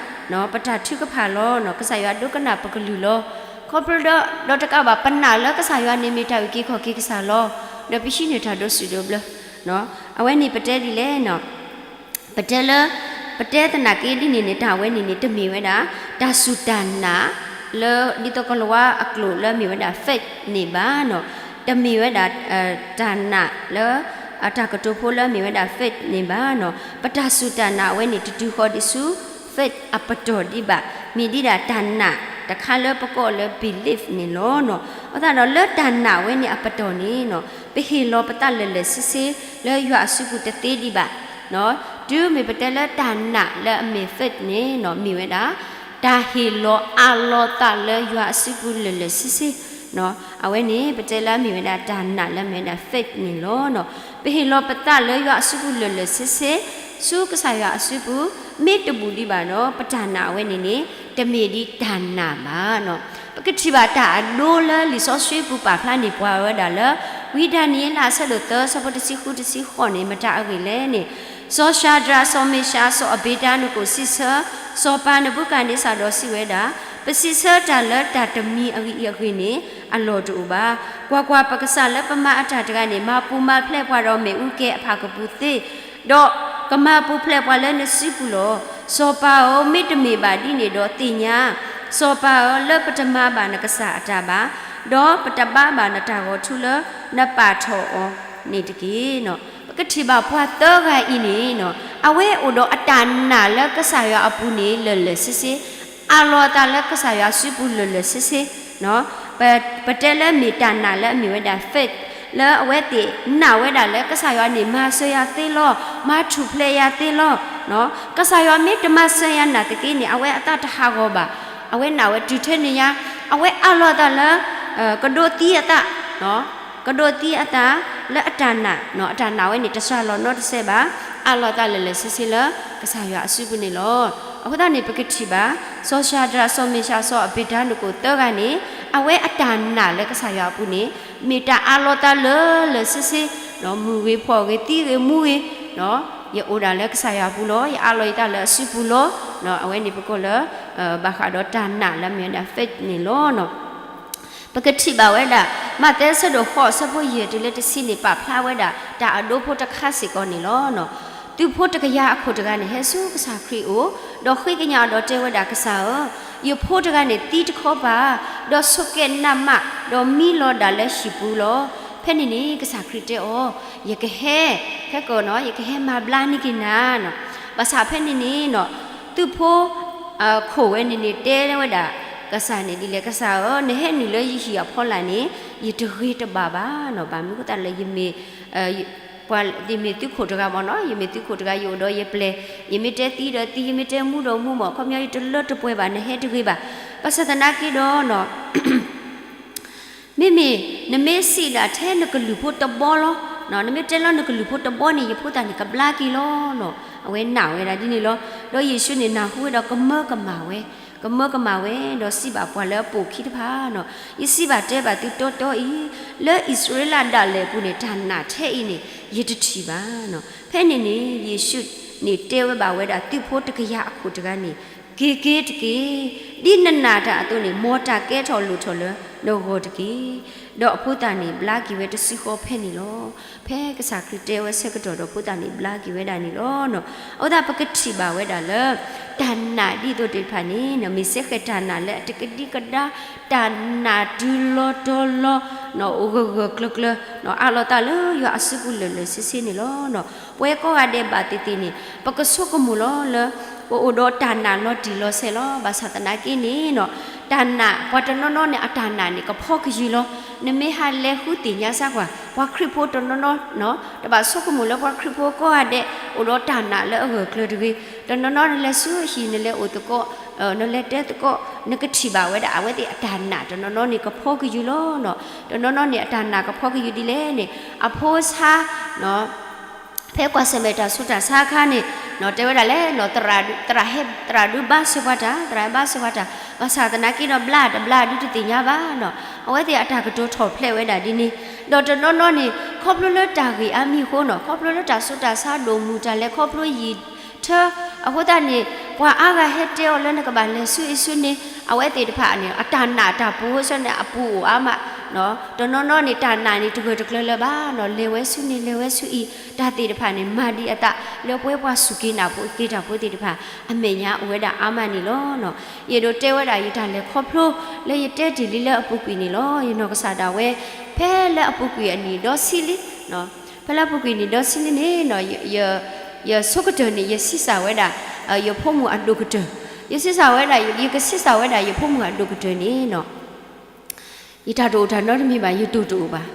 ပတၢ်ထုကဖၣ်လီၤ. ကစၢ်ယွၤဒိကနၣ်ပကလုၢ်လီၤ. ခီဖျိဒီး ဒီးတကးဘၣ် ပနာ်လၢကစၢ်ယွၤန့ၣ်မ့ၢ်တၢ်အုၣ်က့ၤခီၣ်က့ၤကစၢ်လီၤ. ဒီးပဟံးန့ၢ်တၢ်ဒိးစူၣ်ဒိးဘျၢ အဝဲန့ၣ်ပတဲဒ်လဲၣ်နီၤ. ပတဲလၢ ပတဲသနာ်က့ဒ်န့ၣ်န့ၣ် တၢ်ဝဲန့ၣ်န့ၣ် တမ့ၢ်ဝဲဒၣ် တၢ်စူၢ်တၢ်နာ် လၢဒ်သိးကလၤဝါအကျိာ်လၢအမ့ၢ်ဝဲဒၣ် faith န့ၣ်ဘၣ်နီၤ. တမ့ၢ်ဝဲဒၣ် တၢ်နာ်လၢ အတၢ်ကတိၤဖိလၢအမ့ၢ်ဝဲဒၣ် faith န့ၣ်ဘၣ်နီၤ. ပတၢ်စူၢ်တၢ်နာ်အဝဲန့ၣ် တတုၤဃီၤဒံးဆူ faith အပတီၢ်ဒံးဘၣ်. မ့ၢ်ဒ်ဒၣ်တၢ်နာ်တခါလၢပကိးလၢ belief န့ၣ်လီၤနီၤ. အဃိသတးဒီး လၢတၢ်နာ်ဝဲန့ၣ်အပတီၢ်န့ၣ်နီၤ ပဟ့ၣ်လီၤပသးလၢာ်လၢာ်ဆ့ဆ့ လၢယွၤအစုပူၤတသ့ဒံးဘၣ်. တုၤမ့ၢ်ပတဲလၢတၢ်နာ်လၢအမ့ၢ် faith န့ၣ်နီၤ မ့ၢ်ဝဲဒၣ် တၢ်ဟ့ၣ်လီၤအးလီၤသးလၢယွၤအစုပူၤလၢာ်လၢာ်ဆ့ဆ့ အဝဲန့ၣ် ပတဲလၢအမ့ၢ်ဝဲဒၣ်တၢ်နာ်လၢအမ့ၢ်ဝဲဒၣ် faith န့ၣ်လီၤ. ပဟ့ၣ်လီၤပသးလၢယွၤအစုပူၤလၢာ်လၢာ်ဆ့ဆ့ ဆူကစၢ်ယွၤအစုပူၤ မ့ၢ်တဘူၣ်ဒံးဘၣ်ဒီး ပတၢ်နာ်အဝဲန့ၣ်န့ၣ် တမ့ၢ်ဒ်တၢ်နာ်ဘၣ်နီၤ. ပကထံၣ်ဘၣ်တၢ်အဒိလၢလံာ်စီဆှံပူၤပာ်ဖျါန့ၢ်ပှၤဝဲဒၣ်လၢ ဝံဒၤနံယ့လးအဆၢဒိၣ်သၢဆၢဖိတဆံဃုတဆံဃိးန့ၣ် မတၤအဂ့ၢ်လဲၣ်န့ၣ်, စီၤၡၤဒြး စီၤမ့ၡး စီၤအဘ့းနကိၤစံးဆၢ စီၤပၤနဘူကၤန့စၢ်ဒီးစံးဝဲဒၣ်, ပစံးဆၢတၢ်လၢတၢ်တမံၤအံၤအဂ့ၢ်န့ၣ် အလီၢ်တအိၣ်ဘၣ်. ကွၢ်ကွၢ်, ပကစၢ်လၢပမၤအတၢ်တဂၤန့ၣ် မၤပူၤမၤဖျဲးပှၤဒီးမ့ၣ်အူကဲအဖၣ်ကပူၤသ့, ဒီးကမၤပူၤဖျဲးပှၤလၢနစုပူၤလီၤ. စီၤပၤဧၢ, မ့တမ့ၢ်ဘၣ်ဒ်န့ၣ်ဒီးသ့ၣ်ညါ, စီၤပၤဧၢ, လၢပတမၤဘၣ်နကစၢ်အတၢ်ဘၣ်, ဒီးပတဘါဘၣ်နတၢ်ဂီၤထူလၢနပာ်ထီၣ်အီၤ န့ၣ်တက့ၢ်. ပကထံၣ်ဘၣ်ပှၤသၢဂၤအံၤန့ၣ် အဝဲအိၣ်ဒီးအတၢ်နာ်လၢကစၢ်ယွၤအပူၤန့ၣ် လၢာ်လၢာ်ဆ့ဆ့, အးလီၤအသးလၢကစၢ်ယွၤအစုပူၤလၢာ်လၢာ်ဆ့ဆ့. ပတဲလၢမ့ၢ်တၢ်နာ်လၢအမ့ၢ်ဝဲဒၣ် faith လၢအဝဲသ့ၣ်နာ်ဝဲဒၣ်လၢကစၢ်ယွၤန့ၣ် မၤစၢၤယၤသ့လီၤ, မၤထူၣ်ဖျဲးယၤသ့လီၤ. ကစၢ်ယွၤမ့ၢ်တမၤစၢၤယၤနာ်သက့န့ၣ် အဝဲအသးတဟးဂီၤဘၣ်. အဝဲနာ်ဝဲတုၤထဲန့ၣ်ညါ, အဝဲအးလီၤအသးလၢ ကဒိးသံအသး ကဒိးသံအသးလၢအတၢ်နာ်, အတၢ်နာ်ဝဲန့ၣ် တစှၤလီၤနီတစဲးဘၣ်, အးလီၤသးလၢာ်လၢာ်ဆ့ဆ့လၢကစၢ်ယွၤအစုပူၤန့ၣ်လီၤ. အဃိသတးန့ၣ် ပကထံၣ်ဘၣ် စီၤၡၤဒြး စီၤမ့ၡး စီၤအဘ့းနကိၤသၢဂၤန့ၣ် အဝဲအတၢ်နာ်လၢကစၢ်ယွၤအပူၤန့ၣ် မ့ၢ်တၢ်အးလီၤသးလၢာ်လၢာ်ဆ့ဆ့, မုၢ်ဂ့ၤဖီၣ်ဂ့ၤသံဂ့ၤမူဂ့ၤ, ယအိၣ်ဒၣ်လၢကစၢ်ယွၤအပူၤလီၤ. ယအးလီၤယသးလၢအစုပူၤလီၤ. အဝဲန့ၣ်ပကိးလၢ ဘၣ်ဃးဒီးတၢ်နာ်လၢအမ့ၢ်ဝဲဒၣ် faith န့ၣ်လီၤ. ပကထံၣ်ဘၣ်ဝဲဒၣ် မးသဲအဆၢဒိၣ်ဃိး အဆၢဖိယဲၢ်တုၤလၢတဆံန့ၣ် ပာ်ဖျါဝဲဒၣ် တၢ်အဒိဖိတခါစ့ၢ်ကီးန့ၣ်လီၤ. သုးဖိတကယၤအခိၣ်တဂၤန့ၣ် ဟဲဆူကစၢ်ခရံာ်အအိၣ်, ဒီးဃ့ကညးအီၤဒီးတဲဝဲဒၣ်, ကစၢ်ဧၢ, ယဖိတဂၤန့ၣ်သံတခီပၤ, ဒီးဆိးကဲးနးမး, ဒီးမံလီၤဒၣ်လၢဟံၣ်ပူၤလီၤ. ဖဲန့ၣ်န့ၣ် ကစၢ်ခရံာ်တဲအီၤ, ယကဟဲ, ခဲကိာ်နီၤ ယကဟဲမၤဘျါန့ၢ်က့ၤနၤနီၤ. ဘၣ်ဆၣ်ဖဲန့ၣ်န့ၣ်နီၤ သုးဖိ ခိၣ်ဝဲန့ၣ်န့ၣ် တဲဝဲဒၣ်ကစၢ်န့ၣ်ဒ်လဲၣ်, ကစၢ်ဧၢ, နဟဲနုာ်လၢယဟံၣ်အဖီလာ်န့ၣ် ယတဂ့ၤတဘၣ်ဘၣ်နီၤ. ဘၣ်မနုၤအဃိသတးလဲၣ်, ယမ့ၢ် ပှၤ ယမ့ၢ်သုးခိၣ်တဂၤမ့ၢ်နီၤ, ယမ့ၢ်သုးခိၣ်တဂၤ ယအိၣ်ဒီးယပျဲၢ်, ယမ့ၢ်တဲသံဒီးသံ, ယမ့ၢ်တဲမူဒီးမူမ့ၢ်, ခီပညီယတလၢတပှဲၤဘၣ်, နဟဲတဂ့ၤဘၣ်. ဘၣ်ဆၣ်သနာ်က့ဒီး မ့မ့ၢ်နမ့ၢ်စံးဒၣ်ထဲနကလုၢ်ဖိတဘီလီၤ, နမ့ၢ်တဲလီၤနကလုၢ်ဖိတဘီန့ၣ် ယဖိသၣ်န့ၣ်ကဘျါက့ၤလီၤနီၤ. အဝဲနာ်ဝဲဒၣ်ဒ်န့ၣ်လီၤ. ဒီးယ့ၣ်ၡူးန့ၣ်နၢ်ဟူဝဲဒီးကမၢကမၣ်ဝဲ, ကမၢကမၣ်ဝဲ, ဒီးစံးဘၣ်ပှၤလၢအပိာ်ခံတဖၣ်နီၤ, ယစံးဘၣ်တဲဘၣ်သုတီတီအံၤ, လၢအံၣ်စရ့လးဒၣ်လဲာ်အပူၤန့ၣ် တၢ်နာ်ထဲအံၤန့ၣ် ယတထံၣ်ဘၣ်နီၤ. ဖဲန့ၣ်န့ၣ် ယ့ၣ်ၡူးန့ၣ်တဲဝဲဘၣ်ဝဲဒၣ်သုးဖိတကယၤအခိၣ်တဂၤန့ၣ်, က့ၤက့ၤတက့ၢ်, ဒ်နနာ်တၢ်အသိးန့ၣ် မ်တၢ်ကဲထီၣ်လိၣ်ထီၣ်လၢနဂီၢ်တက့ၢ်. ဒီးအဖိသၣ်န့ၣ်ဘျါက့ၤဝဲတစုဃီဖဲန့ၣ်လီၤ. ဖဲကစၢ်ခရံာ်တဲဝဲဆၢကတီၢ်ဒီး ဖိသၣ်န့ၣ်ဘျါက့ၤဝဲဒၣ်န့ၣ်လီၤ. အဃိသတးပကထံၣ်ဘၣ်ဝဲဒၣ်လၢ တၢ်နာ်ဒ်သိးသ့ၣ်တဖၣ်န့ၣ် မ့ၢ်စ့ၢ်ကီးတၢ်နာ်လၢအတကဒံကဒါ, တၢ်နာ်တုၤလီၤတီၤလီၤ, ဂၢၢ်ဂၢၢ်ကျၢၤကျၢၤ, အးလီၤသးလၢယွၤအစုပူၤလၢာ်လၢာ်ဆ့ဆ့န့ၣ်လီၤ. ပဝဲကိးဂၤဒဲးဘၣ်သ့ၣ်သ့ၣ်န့ၣ် ပကဆိကမိၣ်လီၤလၢ ပအိၣ်ဒီးတၢ်နာ်လီၤတံၢ်လီၤဆဲးလီၤ. ဘၣ်ဆၣ်သနာ်က့န့ၣ်နီၤ, တၢ်နာ်ပှၤတနီၤနီၤန့ၣ် အတၢ်နာ်န့ၣ် ကဖီကယုၢ်လီၤ. နမ့ၢ်ဟးလဲၤဃုသ့ၣ်ညါစၢ်ကွၢ် ပှၤခရံာ်ဖိတနီၤနီၤ, တဘၣ်ဆိကမိၣ်လၢပှၤခရံာ်ဖိကိးဂၤဒဲး အိၣ်ဒီးတၢ်နာ်လၢအဂၢၢ်ကျၢၤတဂ့ၤ. တနီၤနီၤနလဲၤဆူဟံၣ် နလဲၤအိၣ်သကိး, နလဲၤတဲသကိး, နကထံၣ်ဘၣ်ဝဲဒၣ် အဝဲသ့ၣ်အတၢ်နာ်တနီၤနီၤန့ၣ် ကဖီကယုၢ်လီၤ. တနီၤနီၤန့ၣ် အတၢ်နာ်ကဖီကယုၢ်ဒ်လဲၣ်န့ၣ်, အဖိဆါ ဖဲကွၢ်ဆၢၣ်မဲာ်တၢ်ဆူးတၢ်ဆါအခါန့ၣ်, တဲဝဲဒၣ်လဲၣ်, သရၣ်ဒုးဘါစၢၤပှၤတၢ်, သရၣ်ဘါစၢၤပှၤတၢ်, ဘၣ်ဆၣ်သနာ်က့ဒီး ဘျါတဘျါဒုးတသ့ၣ်ညါဘၣ်နီၤ. အဝဲသ့ၣ်အတၢ်ကတိၤထီၣ်ဖျဲးဝဲဒၣ်ဒ်န့ၣ်, ဒီးတနီၤနီၤန့ၣ် ခီဖျိလၢတၢ်ဂ့ၢ်အါမံၤအဃိနီၤ, ခီဖျိလၢတၢ်ဆူးတၢ်ဆါဒိၣ်မုၢ် တၢ်လဲၤခီဖျိယံာ်ထၢ အဃိသတးန့ၣ် ပှၤအါဂၤဟဲတဲအီၤလၢနကဘၣ်လဲၤဆူအံၤဆူန့ၣ်, အဝဲသ့ၣ်တဖၣ်န့ၣ် အတၢ်နာ်တၢ်ပူၤ ဟဲဆၢန့ၣ် အပူၤအိၣ်အါမး, တနီၤနီၤန့ၣ် တၢ်နာ်န့ၣ် တဂၢၢ်တကျၢၤလၢၤဘၣ်နီၤ, လဲၤဝဲဆူန့ၣ် လဲၤဝဲဆူအံၤ, တၢ်သ့ၣ်တဖၣ်န့ၣ် မၤဒံးအသးလၢပဝဲပှၤစူၢ်က့ၤနာ်က့ၤတၢ်ဖိသ့ၣ်တဖၣ် အမဲာ်ညါအိၣ်ဝဲဒၣ်အါမးန့ၣ်လီၤ. ယအဲၣ်ဒိးတဲဝဲဒၣ် ယတၢ်လဲၤခီဖျိ လၢယတဲတ့ၢ်လံလၢအပူၤကွံာ်န့ၣ်လီၤ. ယနီၢ်ကစၢ်ဒၣ်ဝဲ ဖဲလၢအပူၤကွံာ်အနံၣ်ဒီဆံလံ, ဖဲလၢအပူၤကွံာ်နံၣ်ဒီဆံလံန့ၣ် ယဆိကတၢၢ်န့ၣ် ယဆံးစၢ်ဝဲဒၣ် ယဖိမုၣ်အဒိၣ်ကတၢၢ်, ယဆံးစၢ်ဝဲဒၣ် ယကဆံးစၢ်ဝဲဒၣ် ယဖိမုၣ်အဒိၣ်ကတၢၢ်န့ၣ်နီၤ, ယတၢ်တအိၣ်တၢ်နီတမံၤဘၣ်, ယတိၢ်တအိၣ်ဘၣ်,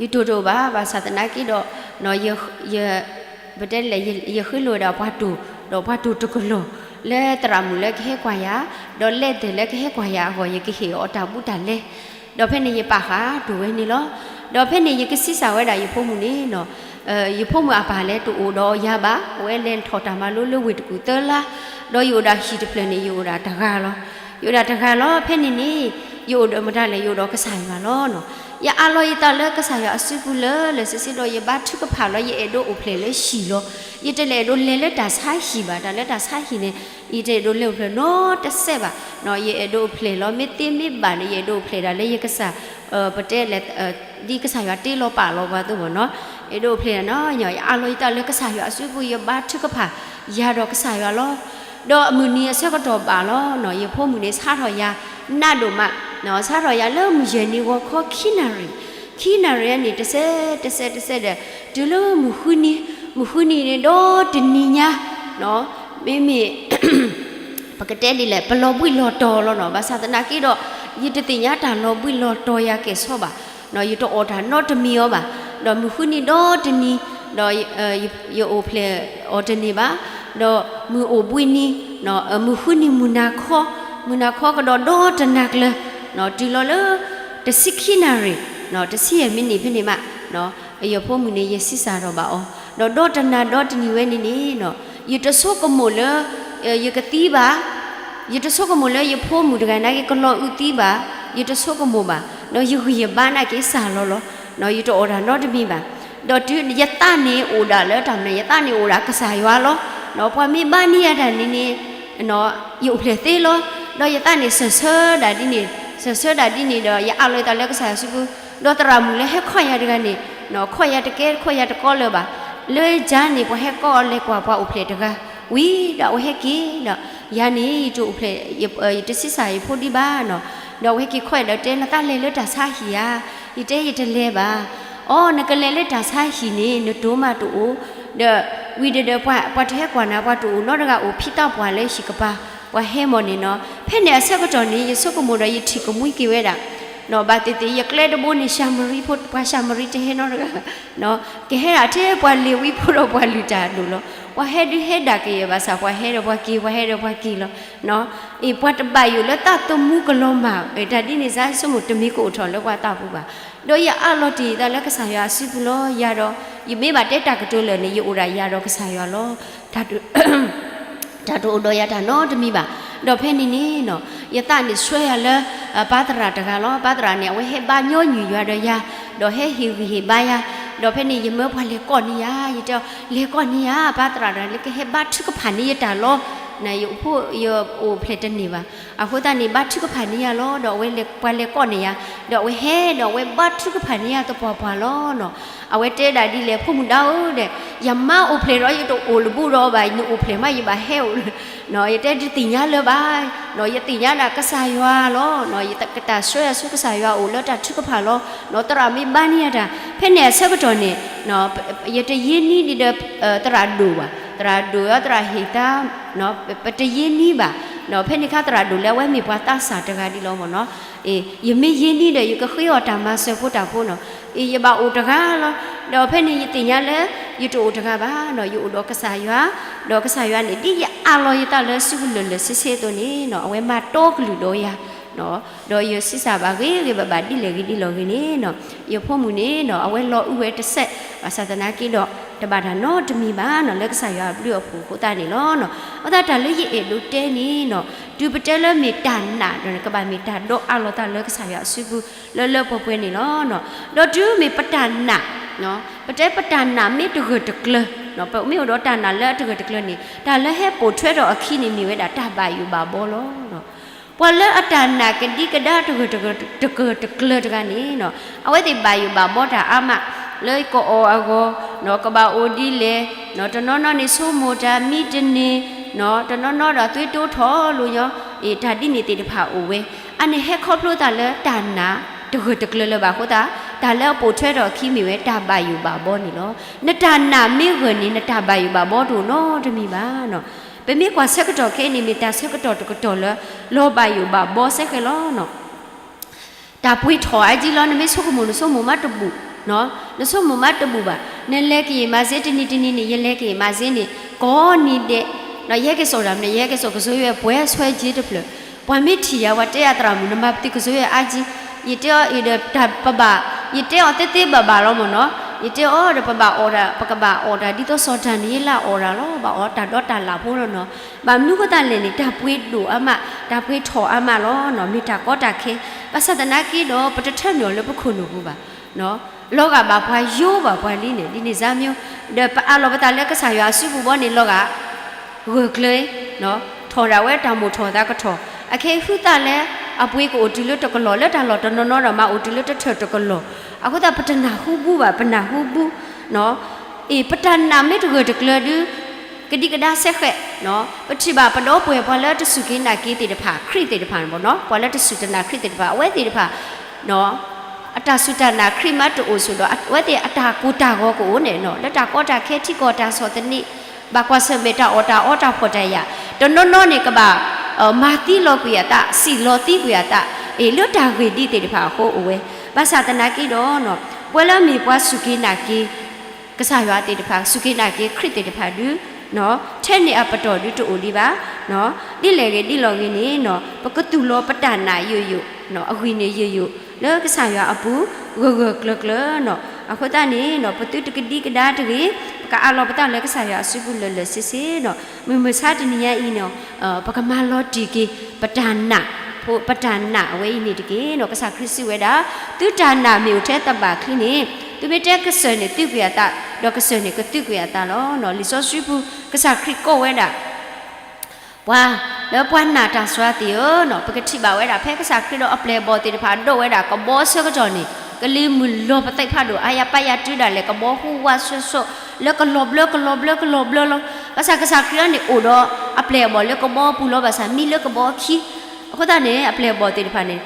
ယတိၢ်တအိၣ်ဘၣ်, ဘၣ်ဆၣ်သနာ်က့ဒီး ပတဲလဲၣ် ယဃ့လိာ်ဝဲဒၣ်ပှၤတိၢ်, ဒီးပှၤတိၢ်တကလီၢ် လၢသရၣ်မုၣ်လၢကဟဲကွၢ်ယၤ, ဒီးလဲၤသ့ၣ်လၢကဟဲကွၢ်ယၤအဂီၢ် ယကဟ့ၣ်အီၤတၢ်ဘူးတၢ်လဲ ဒီးဖဲန့ၣ်ယပာ်ဃာ်တိၢ်ဝဲန့ၣ်လီၤ. ဒီးဖဲန့ၣ်ယကဆံးစၢ်ဝဲဒၣ်ယဖိမုၣ်န့ၣ်နီၤ, ယဖိမုၣ်အပၢ်လဲၤတအိၣ်ဒီးယၤဘၣ်, အဝဲလဲၤထီၣ်တၢ်မၤလိလၢဝ့ၢ်တကူၣ်သၢလါ, ဒီးယအိၣ်ဒၣ်ဟံၣ်တဖျၢၣ်န့ၣ် ယအိၣ်ဒၣ်တဂၤလီၤ. ယအိၣ်ဒၣ်တဂၤလီၤ. ဖဲန့ၣ်န့ၣ် ယအိၣ်ဒီးမတၤလဲၣ်, ယအိၣ်ဒီးကစၢ်ယွၤလီၤနီၤ. ယအးလီၤယသးလၢကစၢ်ယွၤအစုပူၤလၢာ်လၢာ်ဆ့ဆ့ဒီး ယဘါထုကဖၣ်လီၤ. ယအဲၣ်ဒိးအိၣ်ဖျဲၣ်လၢဟံၣ်လီၤ. ယတလဲၤအဲၣ်ဒိးလဲၤလၢတၢ်ဆါဟံၣ်ဘၣ်, တၢ်လၢတၢ်ဆါဟံၣ်န့ၣ် ယတအဲၣ်ဒိးလဲၤအိၣ်ဖျဲၣ်နီတစဲးဘၣ်. ယအဲၣ်ဒိးအိၣ်ဖျဲၣ်လီၤ. မ့ၢ်သ့မ့ၢ်ဘၣ်န့ၣ် ယအဲၣ်ဒိးအိၣ်ဖျဲၣ်ဒၣ်လၢယကစၢ်, ပတဲလဲၣ်, ဒ်ကစၢ်ယွၤတ့လီၤပာ်လီၤပှၤအသိးမ့ၢ်နီၤ. အဲၣ်ဒိးအိၣ်ဖျဲၣ်နီၤ, ယအးလီၤယသးလၢကစၢ်ယွၤအစုပူၤ ယဘါထုကဖၣ်ယၤဒီးကစၢ်ယွၤလီၤ. ဒီးအမုၢ်နံၤအဆၢကတီၢ်ဘၣ်လီၤနီၤ, ယဖိမုၣ်န့ၣ်ဆါထီၣ်ယၤနးဒိၣ်မး, ဆါထီၣ်ယၤလၢမုၢ်ယဲၢ်နံၤဂီၤခီခံနၣ်ရံၣ်, ခံ ခံနၣ်ရံၣ်န့ၣ် တစဲးတစဲးတစဲးဒီး တုၤလၢမုၢ်ဃုနံၤ, မုၢ်ဃုနံၤန့ၣ်ဒီတနံၤညါ, မ့မ့ၢ် ပကတဲဒ်လဲၣ် ပလီၤဘှံးလီၤတီၤလီၤနီၤ, ဘၣ်ဆၣ်သနာ်က့ဒီး ယတသ့ၣ်ညါတၢ်လီၤဘှံးလီၤတီၤယၤကဲၣ်ဆိးဘၣ်, ယတအိၣ်တၢ်နီတမံၤအီၤဘၣ်, ဒီးမုၢ်ဃုနံၤဒီတနံၤ, ဒီး ယအိၣ်ဖျဲၣ်အီၤတန့ၢ်ဘၣ်, ဒီးမုၢ်အိၣ်ဘှံးနံၤ, မုၢ်ဃုနံၤမုၢ်နၤခီ, မုၢ်နၤခီကဒီးဒီတနၤကျၢၤ, တုၤလီၤလၢ တဆံခံနၣ်ရံၣ်, တဆံယဲၢ်မံးနံးဖဲန့ၣ်မး, ယဖိမုၣ်န့ၣ် ယဆံးစၢ်ထီၣ်ဘၣ်အီၤ, ဒီးဒီတနၤဒီတနံၤဝဲန့ၣ်န့ၣ်, ယတဆိကမိၣ်လၢ ယကသံဘၣ်, ယတဆိကမိၣ်လၢယဖိမုၣ်တဂၤနာ်က့ကလီၤအုးသံဘၣ်, ယတဆိကမိၣ်ဘၣ်, ဒီးယဂံၢ်ယဘါနာ်က့စၢ်လီၤလီၤ, ယတအိၣ်တၢ်နီတမံၤဘၣ်, ဒီးတုၤယသးန့ၣ်အိၣ်ဒၣ်လၢတၢ်မနုၤ ယသးန့ၣ်အိၣ်ဒၣ်ကစၢ်ယွၤလီၤ, ပှၤမ့ၢ်ဘါန့ၢ်ယၤတၢ်န့ၣ်န့ၣ် ယအိၣ်ဖျဲၣ်သ့လီၤ, ဒီးယသးန့ၣ်စၢၢ်ဆၢဒၣ်ဒ်န့ၣ်, စၢၢ်ဆၢဒၣ်ဒ်န့ၣ်ဒီး ယအးလီၤယသးလၢကစၢ်ယွၤစုပူၤ, ဒီးသရၣ်မုၣ်လၢဟဲခီၣ်ယၤတဂၤန့ၣ်, ခီၣ်ယၤတကဲ ခီၣ်ယၤတကီလၢၤဘၣ်, လၢယၤန့ၣ် ပှၤဟဲကိးအီၤလဲၤကွၢ်ပှၤအိၣ်ဖျဲၣ်တဂၤ, ဝံၤဒီးအဝဲဟဲက့ၤဒီး, ယၤန့ၣ် ယတအိၣ်ဖျဲၣ်, ယတဆံးစၢ်ယဖိဒံးဘၣ်နီၤ, ဒီးအဝဲဟဲက့ၤခီၣ်ယၤဒီးတဲ နသးလဲၤလၢတၢ်ဆါဟံၣ်ဧါ, ယတဲယတလဲၤဘၣ်, အိ နကလဲၤလၢတၢ်ဆါဟံၣ်န့ၣ် နတိၢ်မးတအိၣ်, ဒီး ဝံၤဒီးဒီး ပှၤတဟဲကွၢ်နၤ ပှၤတအိၣ်နီတဂၤအိၣ်ဖံးတၢ်ပှၢ်လၢဟံၣ်ကပၤ, ပှၤဟဲမီၢ်န့ၣ်နီၤ, ဖဲန့ၣ်အဆၢကတီၢ်န့ၣ် ယဆိကမိၣ်ဒီးယထံၣ်ကမှံက့ၤဝဲဒၣ်, ဘၣ်သ့ၣ်သ့ၣ် ယကျဲတဘိန့ၣ် ၡၤမရံဖိ ပှၤၡၤမရံတဟဲနီတဂၤ, ကဟဲဒၣ်ထဲပှၤလ့ၤဝံဖိဒီးပှၤလုၢ်တၢ်အဒိၣ်လီၤ, ပှၤဟဲဒုးဟဲဒၣ်ကယဲၢ်ဘၣ်ဆၣ် ပှၤဟဲဒီးပှၤက့ၤ ပှၤဟဲဒီးပှၤက့ၤလီၤ, အ့ ပှၤတဘၣ်ယိၣ်လၢသးသမူကလီၤမၢ်, တၢ်ဒ်န့ၣ်စ့ၢ် ယဆိကမိၣ်တမ့ၢ်ကအိၣ်ထီၣ်လၢပှၤသးပူၤဘၣ်, ဒီးယအးလီၤတ့ၢ်ယသးလၢကစၢ်ယွၤအစုပူၤလီၤ, ယၤဒီး ယမ့ၢ်ဘၣ်တဲတၢ်ကတိၤလၢာ်န့ၣ် ယအိၣ်ဒၣ်ယၤဒီးကစၢ်ယွၤလီၤ, တၢ်တအိၣ်ဒီးယၤတၢ်နီတမံၤဘၣ်, ဒီးဖဲန့ၣ်န့ၣ်နီၤ, ယသးန့ၣ်ဆှၢယၤလၢ ပၢ်သရၣ်တဂၤလီၤ, ပၢ်သရၣ်န့ၣ် အဝဲဟဲဘါညီနုၢ်ယၤဒီးယၤ, ဒီးဟဲဟ့ၣ်ဂံၢ်ဟ့ၣ်ဘါယၤ, ဒီးဖဲန့ၣ် ယမၢပှၤလဲၤကိးန့ၢ်ယၤ, ယတဲအီၤ လဲၤကိးန့ၢ်ယၤ ပၢ်သရၣ်တဂၤလၢကဟဲဘါထုကဖၣ်န့ၢ်ယတၢ်လီၤ, နယအိၣ်ဖှိၣ် ယအိၣ်ဖျဲၣ်တန့ၢ်ဘၣ်, အဃိသတးန့ၣ် ဘါထုကဖၣ်န့ၢ်ယၤလီၤ, ဒီးအဝဲလဲၤပှၤလဲၤကိးန့ၢ်ယၤ, ဒီးအဝဲဟဲဒီးအဝဲဘါထုကဖၣ်န့ၢ်ယၤသပှၢ်ပှၢ်လီၤနီၤ, အဝဲတဲဒၣ်ဒ်လဲၣ် ဖိမုၣ်ဒါဧၢဒီး, ယမါအိၣ်ဖျဲၣ်ဒီးယတအိၣ်တဘူးဒီးဘၣ်, နအိၣ်ဖျဲၣ်မးယဘၣ်ဟဲအိၣ်လၢ ယတဲတသ့ၣ်ညါလၢၤဘၣ်, ယသ့ၣ်ညါဒၣ်ကစၢ်ယွၤလီၤ, ယကတၢ်ဆှၢယၤဆူကစၢ်ယွၤအိၣ်လၢတၢ်ထုကဖၣ်လီၤ, သရၣ်မ့ၢ်ဘါန့ၢ်ယၤတၢ်, ဖဲန့ၣ်အဆၢကတီၢ်န့ၣ် ယတယ့ၢ်နံၣ်ဒံးဒီး သရၣ်ဒိၣ်ဘၣ်, သရၣ်ဒိၣ်ဒီးသရၣ်ဟ့ၣ်သါ, ပတယ့ၢ်နံၣ်ဘၣ်, ဒီးဖဲန့ၣ်အခါသရၣ်ဒိၣ်လၢအဝဲမ့ၢ်ပှၤသးစၢ်တဂၤဒ်လီၤမ့ၢ်နီၤ, ယမ့ၢ်ယ့ၢ်နံၣ်ဒီး ယကဃ့အီၤတၢ်မၤစၢၤဖိတၢ်ဖိနီၤ, ယဘၣ်အိၣ်တဂၤလီၤ, ဒီးဖဲန့ၣ်ယသ့ၣ်ညါလၢ ယတအိၣ်တဂၤဘၣ်နီၤ, ယအိၣ်ဒီးကစၢ်ယွၤ, ဒီးကစၢ်ယွၤန့ၣ် ဒ်ယအးလီၤယသးလၢစုကလၢာ်လၢာ်ဆ့ဆ့အသိးန့ၣ်နီၤ, အဝဲမၤတီကလုၢ်ဒီးယၤ ဒီးယဆံးစၢ်ဘၣ်ဂ့ၤဂ့ၤဘၣ်ဘၣ်ဒ်လဲၣ်ဂ့ၤဒ်လဲၣ်ဂ့ၤန့ၣ်နီၤ, ယဖိမုၣ်န့ၣ်နီၤ အဝဲလီၤအုးဝဲတစဲး, ဘၣ်ဆၣ်သနာ်က့ဒီး တဘၣ်တၢ်နီတမံၤဘၣ်နီၤ လၢကစၢ်ယွၤအဘျုးအဖှိၣ်အဃိသတးန့ၣ်လီၤနီၤ. အဃိသတးတၢ်လၢယအဲၣ်ဒိးတဲန့ၣ်နီၤ, တုၤပတဲလၢမ့ၢ်တၢ်နာ်ဒီးန့ၣ် ကဘၣ်မ့ၢ်တၢ်ဒီးအးလီၤသးလၢကစၢ်ယွၤအစုပူၤ လၢလၢပှဲၤပှဲၤန့ၣ်လီၤနီၤ. ဒီးတုၤမ့ၢ်ပတၢ်နာ်, ပတဲပတၢ်နာ်မ့ၢ်တဂၢၢ်တကျၢၤ, ပမ့ၢ်အိၣ်ဒီးတၢ်နာ်လၢအတဂၢၢ်တကျၢၤန့ၣ် တၢ်လၢဟဲပိာ်ထွဲထီၣ်အခံန့ၣ်မ့ၢ်ဝဲဒၣ်တၢ်ဘၣ်ယိၣ်ဘၣ်ဘီလီၤ. ပှၤလၢအတၢ်နာ်ကဒံကဒါတဂၢၢ်တကျၢၤတဂၤန့ၣ်နီၤ, အဝဲသ့ၣ်ဘၣ်ယိၣ်ဘၣ်ဘီတၢ်အါမး လၢကအီၣ်အဂီၢ်, ကဘၣ်အိၣ်ဒ်လဲၣ်, တနီၤနီၤန့ၣ်ဆိကမိၣ်တၢ်မံတန့ၢ်, တနီၤနီၤဒီးသွံတိထီၣ်လိာ်ညီ, တၢ်ဒ်န့ၣ်သ့ၣ်တဖၣ်အိၣ်ဝဲ. အန့ၣ်ဟဲခီဖျိသးလၢတၢ်နာ်တဂၢၢ်တကျၢၤလၢၤဘၣ်အဃိသတး, တၢ်လၢအပိာ်ထွဲထီၣ်အခံမ့ၢ်ဝဲတၢ်ဘၣ်ယိၣ်ဘၣ်ဘီန့ၣ်လီၤ. နတၢ်နာ်မ့ၢ်ဂၢၢ်န့ၣ် နတၢ်ဘၣ်ယိၣ်ဘၣ်ဘီတအိၣ်နီတမံၤဘၣ်နီၤ. ပမ့ၢ်ကွၢ်ဆၢကတီၢ်ခဲအံၤန့ၣ် မ့ၢ်တၢ်ဆၢကတီၢ်တကတီၢ်လၢ လီၤဘၣ်ယိၣ်ဘၣ်ဘီစ့ၢ်ကီးလီၤနီၤ. တၢ်ပှ့ၤထီၣ်အါကံလီၤ, နမ့ၢ်ဆိကမိၣ် နဆိကမိၣ်မးတဘူၣ်, နဆိကမိၣ်မးတဘူၣ်ဘၣ်. နလဲၤကယံာ်မၤစ့တနံၤတနံၤန့ၣ် ယလဲၤကယံာ်မၤစ့န့ၣ် ကိးနံၤဒဲး, ယဟဲက့ၤစိာ်တၢ်မနုၤ ယဟဲက့ၤစိာ်ကစိၤယွဲၢ်ပှဲၤဆွဲက့တဖျၢၣ်, ပှၤမ့ၢ်ထံၣ်ယၤ ပှၤတဲအသရၣ်မုၣ် နမၤပသံကစိၤယွဲၢ်အါကံ, ယတဲအီၤအံၤဒီးတၢ်ပဘၣ်, ယတဲအီၤသ့သ့ဘၣ်ဘၣ်လီၤမ့ၢ်နီၤ, ယတဲအီၤဒီးပဘၣ်အီၣ်တၢ် ပကဘၣ်အီၣ်တၢ် ဒ်သိးစီၤဒၤနံးယ့လးအီၣ်တၢ်လီၤ, ဘၣ်အီၣ်တၢ်ဒီးတၢ်လၢ်ဖိလီၤနီၤ. ဘၣ်မနုၤအဃိသတးလဲၣ်န့ၣ် တၢ်ပှ့ၤဒိၣ်အါမး, တၢ်ပှ့ၤထီၣ်အါမးလီၤနီၤ, မ့ၢ်တၢ်ကီတၢ်ခဲ, ဘၣ်ဆၣ်သနာ်က့ဒီး ပတထၢနုာ်အီၤလၢပခိၣ်နူာ်ပူၤဘၣ်. လီၤဂာ်ဘၣ်ပှၤယိဘၣ်ပှၤလံန့ၣ် ဒ်န့ၣ်စ့ၢ်မ့ၢ်, ဒီးပအးလီၤပသးလၢကစၢ်ယွၤအစုပူၤဘီန့ၣ် လီၤဂာ်ဂၢၢ်ကျၢၤ, ထီၣ်ဒၣ်ဝဲတၢ်မိၣ်ထီၣ်သးကထီၣ်, အခဲအံၤဟုသးလၢ အပှ့ၤကအိၣ်တုၤလၢတကလီၢ် လၢတၢ်လီၢ်တနီၤနီၤဒီး မၤအိၣ်တုၤလၢတထၢၣ်တကလီၢ်, အဃိသတးပတနၢ်ဟူဘူးဘၣ် ပနၢ်ဟူဘူး အ့ၣ် ပတၢ်နာ်မ့ၢ်တဂၢၢ်တကျၢၤဒုး ကဒံကဒါစ့ၢ်ကီး, ပထံၣ်ဘၣ်ပဒီပုၢ်ဝဲၢ်ပှၤလၢတစူၢ်က့ၤနာ်က့ၤသ့ၣ်တဖၣ် ခရံာ်သ့ၣ်တဖၣ်န့ၣ်ဘီနီၤ, ပှၤလၢတစူၢ်တနာ်ခရံာ်သ့ၣ်တဖၣ် အဝဲသ့ၣ်တဖၣ်, အတၢ်စူၢ်တၢ်နာ်ခရံာ်မးတအိၣ်ဆိးဒီး အဝဲသ့ၣ်အတၢ်ကိၢ်တၢ်ဂီၤကအိၣ်န့ၣ်နီၤ, လၢတၢ်ကီတၢ်ခဲထံကီၢ်တၢ်ဆီၣ်သနံး, ဘၣ်ကွၢ်ဆၢၣ်မဲာ်တၢ်အီၣ်တၢ်အီတၢ်ဖှီၣ်တၢ်ယာ်, တနီၤနီၤန့ၣ်ကဘၣ် မၤသံလီၤကွံာ်အသး, စံၣ်လီၤသံကွံာ်အသး, အ့ၣ် လၢတၢ်ဂ့ၢ်ဒ်သ့ၣ်တဖၣ်အဃိအိၣ်ဝဲ, ဘၣ်ဆၣ်သနာ်က့ဒီး ပဝဲလၢအမ့ၢ်ပှၤစူၢ်က့ၤနာ်က့ၤ ကစၢ်ယွၤသ့ၣ်တဖၣ်, စူၢ်က့ၤနာ်က့ၤခရံာ်သ့ၣ်တဖၣ်ဒုး ထဲန့ၣ်အပတီၢ်ဒုးတအိၣ်ဒံးဘၣ်. ဒ်လဲၣ်ဂ့ၤဒ်လဲၣ်ဂ့ၤန့ၣ် ပကသူၣ်လီၤပတၢ်နာ်ယိာ်ယိာ်, အဂံၢ်န့ၣ်ယိာ်ယိာ် လၢကစၢ်ယွၤအပူၤ ဂၢၢ်ဂၢၢ်ကျၢၤကျၢၤနီၤ. အဃိသတးန့ၣ် ပသုတကဒံကဒါတဂ့ၤ, ပကအးလီၤပသးလၢကစၢ်ယွၤအစုပူၤလၢာ်လၢာ်ဆ့ဆ့ဒီး မုၢ်မဆါတနံၤညါအံၤန့ၣ် ပကမၤလီၤတံၢ်က့ၤ ပတၢ်နာ်, ပတၢ်နာ်အဝဲအံၤန့ၣ်တက့ၢ်နီၤ. ကစၢ်ခရံာ်စံးဝဲဒၣ်, သုတၢ်နာ်မ့ၢ်အိၣ်ထဲသဘၣ်ချံန့ၣ်, သုမ့ၢ်တဲကစၢၢ်န့ၣ်သုးကွံာ်အသး, ဒီးကစၢၢ်န့ၣ်ကသုးကွံာ်အသးလီၤ. လံာ်စီဆှံပူၤ ကစၢ်ခရံာ်ကိးဝဲဒၣ် ပှၤလၢပှၤနာ်တၢ်စှၤသ့ၣ်ဧၢ, ပကထံၣ်ဘၣ်ဝဲဒၣ် ဖဲကစၢ်ခရံာ်ဒီးအပျဲၢ်အဘီၣ်သ့ၣ်တဖၣ်ဒိးဝဲဒၣ်ကဘီအဆၢကတီၢ်န့ၣ် ကလံၤမုၢ်လီၤပသံဖးဒိၣ် အါယၤပၢ်ယၤတုၤဒၣ်လဲာ် ကဘီဟူဝးဆှဲးဆှဲး လၢကလီၤဘျၢကလီၤဘျၢကလီၤဘျၢလီၤ. ဘၣ်ဆၣ်ကစၢ်ခရံာ်အံၤန့ၣ် အိၣ်ဒီးအပျဲၢ်အဘီၣ်လၢကဘီပူၤလီၤ. ဘၣ်ဆၣ်မံလၢကဘီအခံ, အဃိသတးန့ၣ် အပျဲၢ်အဘီၣ်သ့ၣ်တဖၣ်န့ၣ်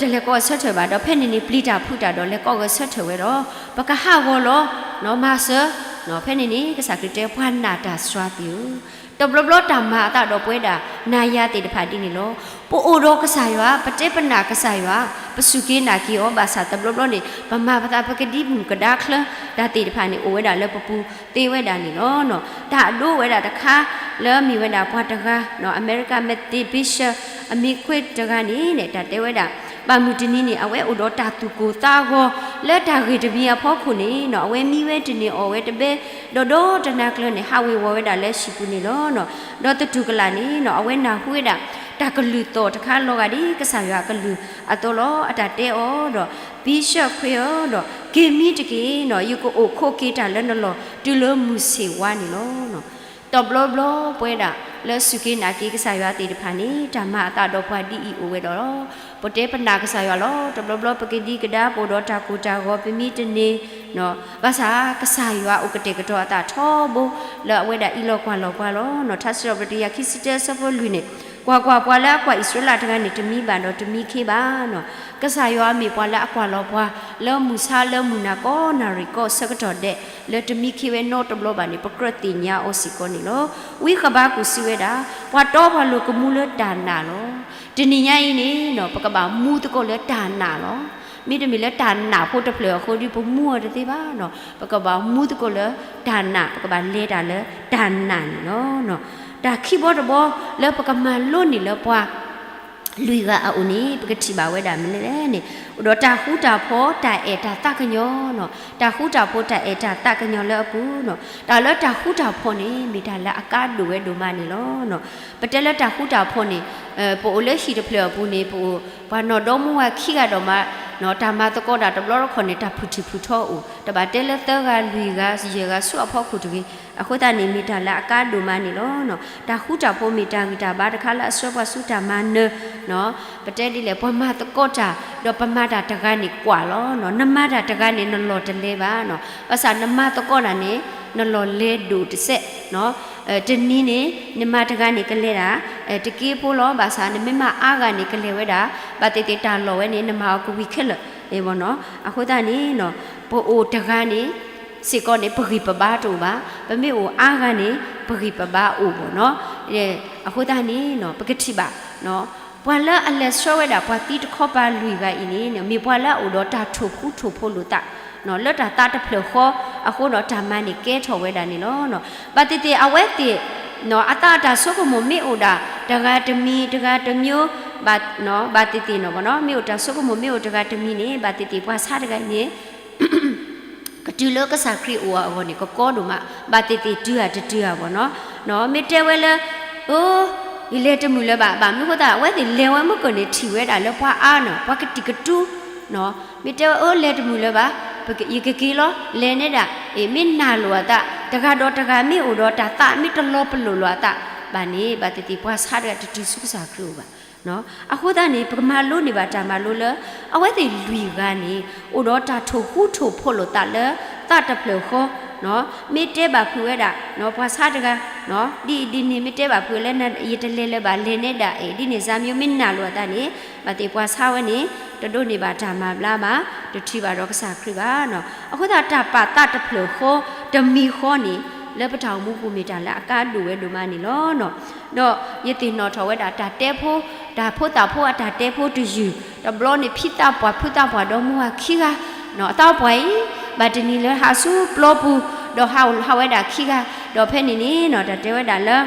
တလဲၤကိးဂဲၤဆၢထၢၣ်ဘၣ်ဒီး ဖဲန့ၣ်န့ၣ် ပျံၤတၢ်ဖုးတၢ်ဒီး လဲၤကိးဂဲၤဆၢထၢၣ်ဝဲဒီး ပကဟးဂီၤလီၤ မၤစၢၤ, ဖဲန့ၣ်န့ၣ် ကစၢ်ခရံာ်တဲ ပှၤနာ်တၢ်စှၤသ့ၣ်ဧၢ, တဘျီဘျီတၢ်မၤအသးဒီးပဝဲဒၣ် နၤယၤသ့ၣ်တဖၣ်ဒ်န့ၣ်လီၤ. ပအိၣ်ဒီးကစၢ်ယွၤ, ပတဲပနာ်ကစၢ်ယွၤ, ပစူၢ်က့ၤနာ်က့ၤအီၤ, ဘၣ်ဆၣ်တဘျီဘျီန့ၣ် ပမၤပသး ပကဒံမုၢ်ကဒါချၢ တၢ်သ့ၣ်တဖၣ်န့ၣ် အိၣ်ဝဲဒၣ်လၢပပူၤသ့ဝဲဒၣ်န့ၣ်လီၤ. တၢ်အဒိဝဲဒၣ်တခါ လၢအမ့ၢ်ဝဲဒၣ်ပှၤတဂၤ အမဲရကၤ Methodist Bishop အမ့ၢ်ခွဲးတဂၤန့ၣ် တၢ်တဲဝဲဒၣ် ဘၣ်မုၢ်တနံၤန့ၣ် အဝဲအိၣ်ဒီးတၢ်သူၣ်ကိၢ်သးဂီၤ လၢတၢ်ဂ့ၢ်တမံၤအဖီခိၣ်န့ၣ် အဝဲမံဝဲတန့ၢ်အီၣ်ဝဲတဘဲ, ဒီးဒီတနၤကျၢၤန့ၣ် ဟးဝ့ၤဝီၤဝဲဒၣ်လၢဟံၣ်ပူၤန့ၣ်လီၤ. ဒီးသတူၢ်ကလာ်န့ၣ် အဝဲနၢ်ဟူဝဲဒၣ် တၢ်ကလုၢ်သီၣ်တခါလီၤဂာ်ဒ်ကစၢ်ယွၤအကလုၢ်အသိးလီၤ. အတၢ်တဲအီၤဒီး Bishop ခွဲးဧၢ, ဒီးက့ၤမံတက့ၢ်, ယကအိၣ်ခိးက့ၤတၢ်လၢနလီၢ် တုၤလၢမုၢ်ဆ့ၣ်ဝါန့ၣ်လီၤ. တဘျီဘျီပဝဲဒၣ် လၢစူၢ်က့ၤနာ်က့ၤကစၢ်ယွၤသ့ၣ်တဖၣ်န့ၣ် တၢ်မၤအသးဒီးပှၤဒ်အံၤအိၣ်ဝဲဒီးလီၤ. ပတဲပနာ်ကစၢ်ယွၤလီၤ. တဘျီဘျီပကဒံကဒါ ပအိၣ်ဒီးတၢ်ကိၢ်တၢ်ဂီၤ ပမံတန့ၢ် ဘၣ်ဆၣ် ကစၢ်ယွၤအိၣ်ကတဲာ်ကတီၤအသးထီဘိ လၢအဝဲဒၣ်အံးလီၤကွၢ်လီၤပှၤလီၤ. ထါစံးထီၣ်ပတြၢၤ တကယၤခံဆံတၢ အဆၢဖိလွံၢ်န့ၣ်, ကွၢ်ကွၢ်, ပှၤလၢအကွၢ်အံၣ်စရ့လးတဂၤန့ၣ် တမံဘၣ်ဒီးတမံခ့ဘၣ်. ကစၢ်ယွၤမ့ၢ်ပှၤလၢအကွၢ်လီၤပှၤ လၢမုၢ်ဆါလၢမုၢ်နၤကိးနၣ်ရံၣ်ကိးဆၢကတီၢ်ဒဲး လၢတမံခ့ဝဲနီတဘျီဘၣ်န့ၣ် ပကြၢးသ့ၣ်ညါအီၤစ့ၢ်ကီးန့ၣ်လီၤ. ဝံဃဘးကူာ်စံးဝဲဒၣ်, ပှၤတီပှၤလိၤကမူလၢတၢ်နာ်လီၤ. တနံၤညါအံၤန့ၣ် ပကဘၣ်မူသကိးလၢတၢ်နာ်လီၤ. မ့တမ့ၢ်လၢတၢ်နာ်ဖိတဖျၢၣ်အဃိဒီး ပမူအီၤတသ့ဘၣ်. ပကဘၣ်မူသကိးလၢတၢ်နာ်, ပကဘၣ်လဲၤတၢ်လၢတၢ်နာ်န့ၣ်လီၤ. တၢ်ခံဘီတဘီလၢပကမၤလိန့ၢ်လၢပှၤ လွံၢ်ဂၤအအိၣ်န့ၣ် ပကထံၣ်ဘၣ်ဝဲဒၣ်မနုၤလဲၣ်န့ၣ်, အိၣ်ဒီးတၢ်ဃူတၢ်ဖိး တၢ်အဲၣ်တၢ်သးကညီၤ, တၢ်ဃူတၢ်ဖိး တၢ်အဲၣ်တၢ်သးကညီၤလၢအပူၤ, တၢ်လၢတၢ်ဃူတၢ်ဖိးန့ၣ် မ့ၢ်တၢ်လၢအကါဒိၣ်ဝဲဒိၣ်မးန့ၣ်လီၤ. ပတဲလၢတၢ်ဃူတၢ်ဖိးန့ၣ် ပအိၣ်လၢဟံၣ်တဖျၢၣ်အပူၤန့ၣ် ပအိၣ်ပှၤနီၢ်ဒီမါဝၤခံဂၤဒီးမး, တၢ်မၤသကိးတၢ်တဘျီတခီၣ်န့ၣ် တၢ်ဖုၣ်ထံၣ်ဖုၣ်ထီအိၣ်, တဘၣ်တဲလၢသၢဂၤလွံၢ်ဂၤ ယဲၢ်ဂၤဆူအဖီခိၣ်တဂ့ၤ. အဃိသတးန့ၣ် မ့ၢ်တၢ်လၢအကါဒိၣ်မးန့ၣ်လီၤ. တၢ်ဃူတၢ်ဖိးမ့ၢ်တၢ်ဂံၢ်တၢ်ဘါတခါလၢအဆှၢပှၤဆူတၢ်မၤနၢၤ, ပတဲဒ်လဲၣ် ပှၤမၤသကိးတၢ် ဒီးပမၤတၢ်တဂၤန့ၣ်ကွၢ်လီၤ. နမၤတၢ်တဂၤန့ၣ် နလီၢ်တလဲၤဘၣ်, ဘၣ်ဆၣ်နမၤသကိးတၢ်န့ၣ် နလီၢ်လဲၤဒိၣ်တစဲး. တနံၤန့ၣ် နမၤတဂၤန့ၣ်ကလဲၤဒၣ်, တက့ဖိလီၤ. ဘၣ်ဆၣ်နမ့ၢ်မၤအါဂၤန့ၣ် ကလဲၤဝဲဒၣ်, ဘၣ်သ့ၣ်သ့ၣ်တၢ်လီၢ်ဝဲန့ၣ် နမၤအီၤကဝံၤခဲလၢာ်. အဃိသတးန့ၣ် ပအိၣ်တဂၤန့ၣ်စ့ၢ်ကီးန့ၣ် ပဂံၢ်ပဘါတအိၣ်ဘၣ်. ပမ့ၢ်အိၣ်အါဂၤန့ၣ် ပဂံၢ်ပဘါအိၣ်ဘၣ်နီၤ. အဃိသတးန့ၣ် ပကထံၣ်ဘၣ် ပှၤလၢအလဲၤဆှၢဝဲဒၣ် ပှၤသံတခီပၤလွံၢ်ဂၤအံၤန့ၣ် မ့ၢ်ပှၤလၢအအိၣ်ဒီးတၢ်ထိၣ်ဃူထိၣ်ဖိးလိာ်သး လၢတၢ်သးတဖျၢၣ်ဃီအဃိဒီး တၢ်မၤန့ၣ်ကဲထီၣ်ဝဲဒၣ်န့ၣ်လီၤ. ဘၣ်သ့ၣ်သ့ၣ်အဝဲသ့ၣ် အသးအတၢ်ဆိကမိၣ်မ့ၢ်အိၣ်ဒၣ် တဂၤတမံၤ တဂၤတမျိုး ဘၣ်သ့ၣ်သ့ၣ်နီၤ မ့ၢ်အိၣ်တၢ်ဆိကမိၣ်မ့ၢ်အိၣ်တဂၤတမံၤန့ၣ် ဘၣ်သ့ၣ်သ့ၣ်ပှၤဆါတဂၤအံၤန့ၣ် ကတုၤလၢကစၢ်ခရံာ်အိၣ်အဂီၢ်န့ၣ် ကကီဒိၣ်မး, ဘၣ်သ့ၣ်သ့ၣ်တုၤဧါတတုၤဧါဘၣ်နီၤ. မ့ၢ်တဲဝဲလၢ အိ ယလဲၤတမုာ်လၢၤဘၣ်, ဘၣ်မနုၤဃိသတး အဝဲသ့ၣ်လဲၤဝဲမုၢ်ကၢၢ်န့ၣ် ထံၣ်ဝဲဒၣ်လၢပှၤအါနီၤ ပှၤကတံာ်ကတူ မ့ၢ်တဲဝဲ အိ လဲၤတမုာ်လၢၤဘၣ်, ယကက့ၤလီၤ လဲၤနဲဒၣ်, အ့ၣ် မ့ၢ်နာ်လိာ်အသး တဂၤဒီးတဂၤမ့ၢ်အိၣ်ဒီးတၢ်သး မ့ၢ်တလီၤပလိာ်လိာ်အသးဘၣ်န့ၣ် ဘၣ်သ့ၣ်သ့ၣ်ပှၤဆါတဂၤတတုၤဆူကစၢ်ခရံာ်အိၣ်ဘၣ်. အဃိသတးန့ၣ် ပကမၤလိန့ၢ်ဘၣ်တၢ်မၤလိလၢ အဝဲသ့ၣ်လွံၢ်ဂၤန့ၣ် အိၣ်ဒီးတၢ်ထိၣ်ဃူထိၣ်ဖိးလိာ်သးလၢသးတဖျၢၣ်ဃီ မ့ၢ်တဲဘၣ်ဖုးဝဲဒၣ် ပှၤဆါတဂၤ ဒ်အံၤဒ်န့ၣ် မ့ၢ်တဲဘၣ်ဖုးလၢ ယတလဲၤလၢၤဘၣ် လဲၤနဲဒၣ်အဲၣ် ဒ်န့ၣ် စၢ်မံယိၤ မ့ၢ်နာ်လိာ်အသးန့ၣ် ဘၣ်သ့ၣ်ပှၤဆါဝဲန့ၣ် တဒိးန့ၢ်ဘၣ်တၢ်မၤဘျါဘၣ်, တထံၣ်ဘၣ်ဒီးကစၢ်ခရံာ်ဘၣ်. အဃိသတး တၢ်ပာ်သးတဖျၢၣ်ဃီ တမံၤဃီန့ၣ် လၢပတၢ်အိၣ်မူပူၤ မ့ၢ်တၢ်လၢအကါဒိၣ်ဝဲဒိၣ်မးန့ၣ်လီၤ. ဒီးယသ့ၣ်နီၣ်ထီၣ်ဝဲဒၣ် တၢ်တဲဖိ, တၢ်ဖိသၣ်ဖိအတၢ်တဲဖိတယုၢ်, တဘျီန့ၣ် ဖံသးပှၢ်ဖုသးပှၢ်ဒီးမိၢ်ဝၤခံဂၤ, အသးပှၢ်အံၤ ဘၣ်တနံၤလၢဟးဆူပျီပူၤ, ဒီးဟးအိၣ်ဟးဝဲဒၣ်ခံဂၤ, ဒီးဖဲန့ၣ်န့ၣ် တၢ်တဲဝဲဒၣ်လၢ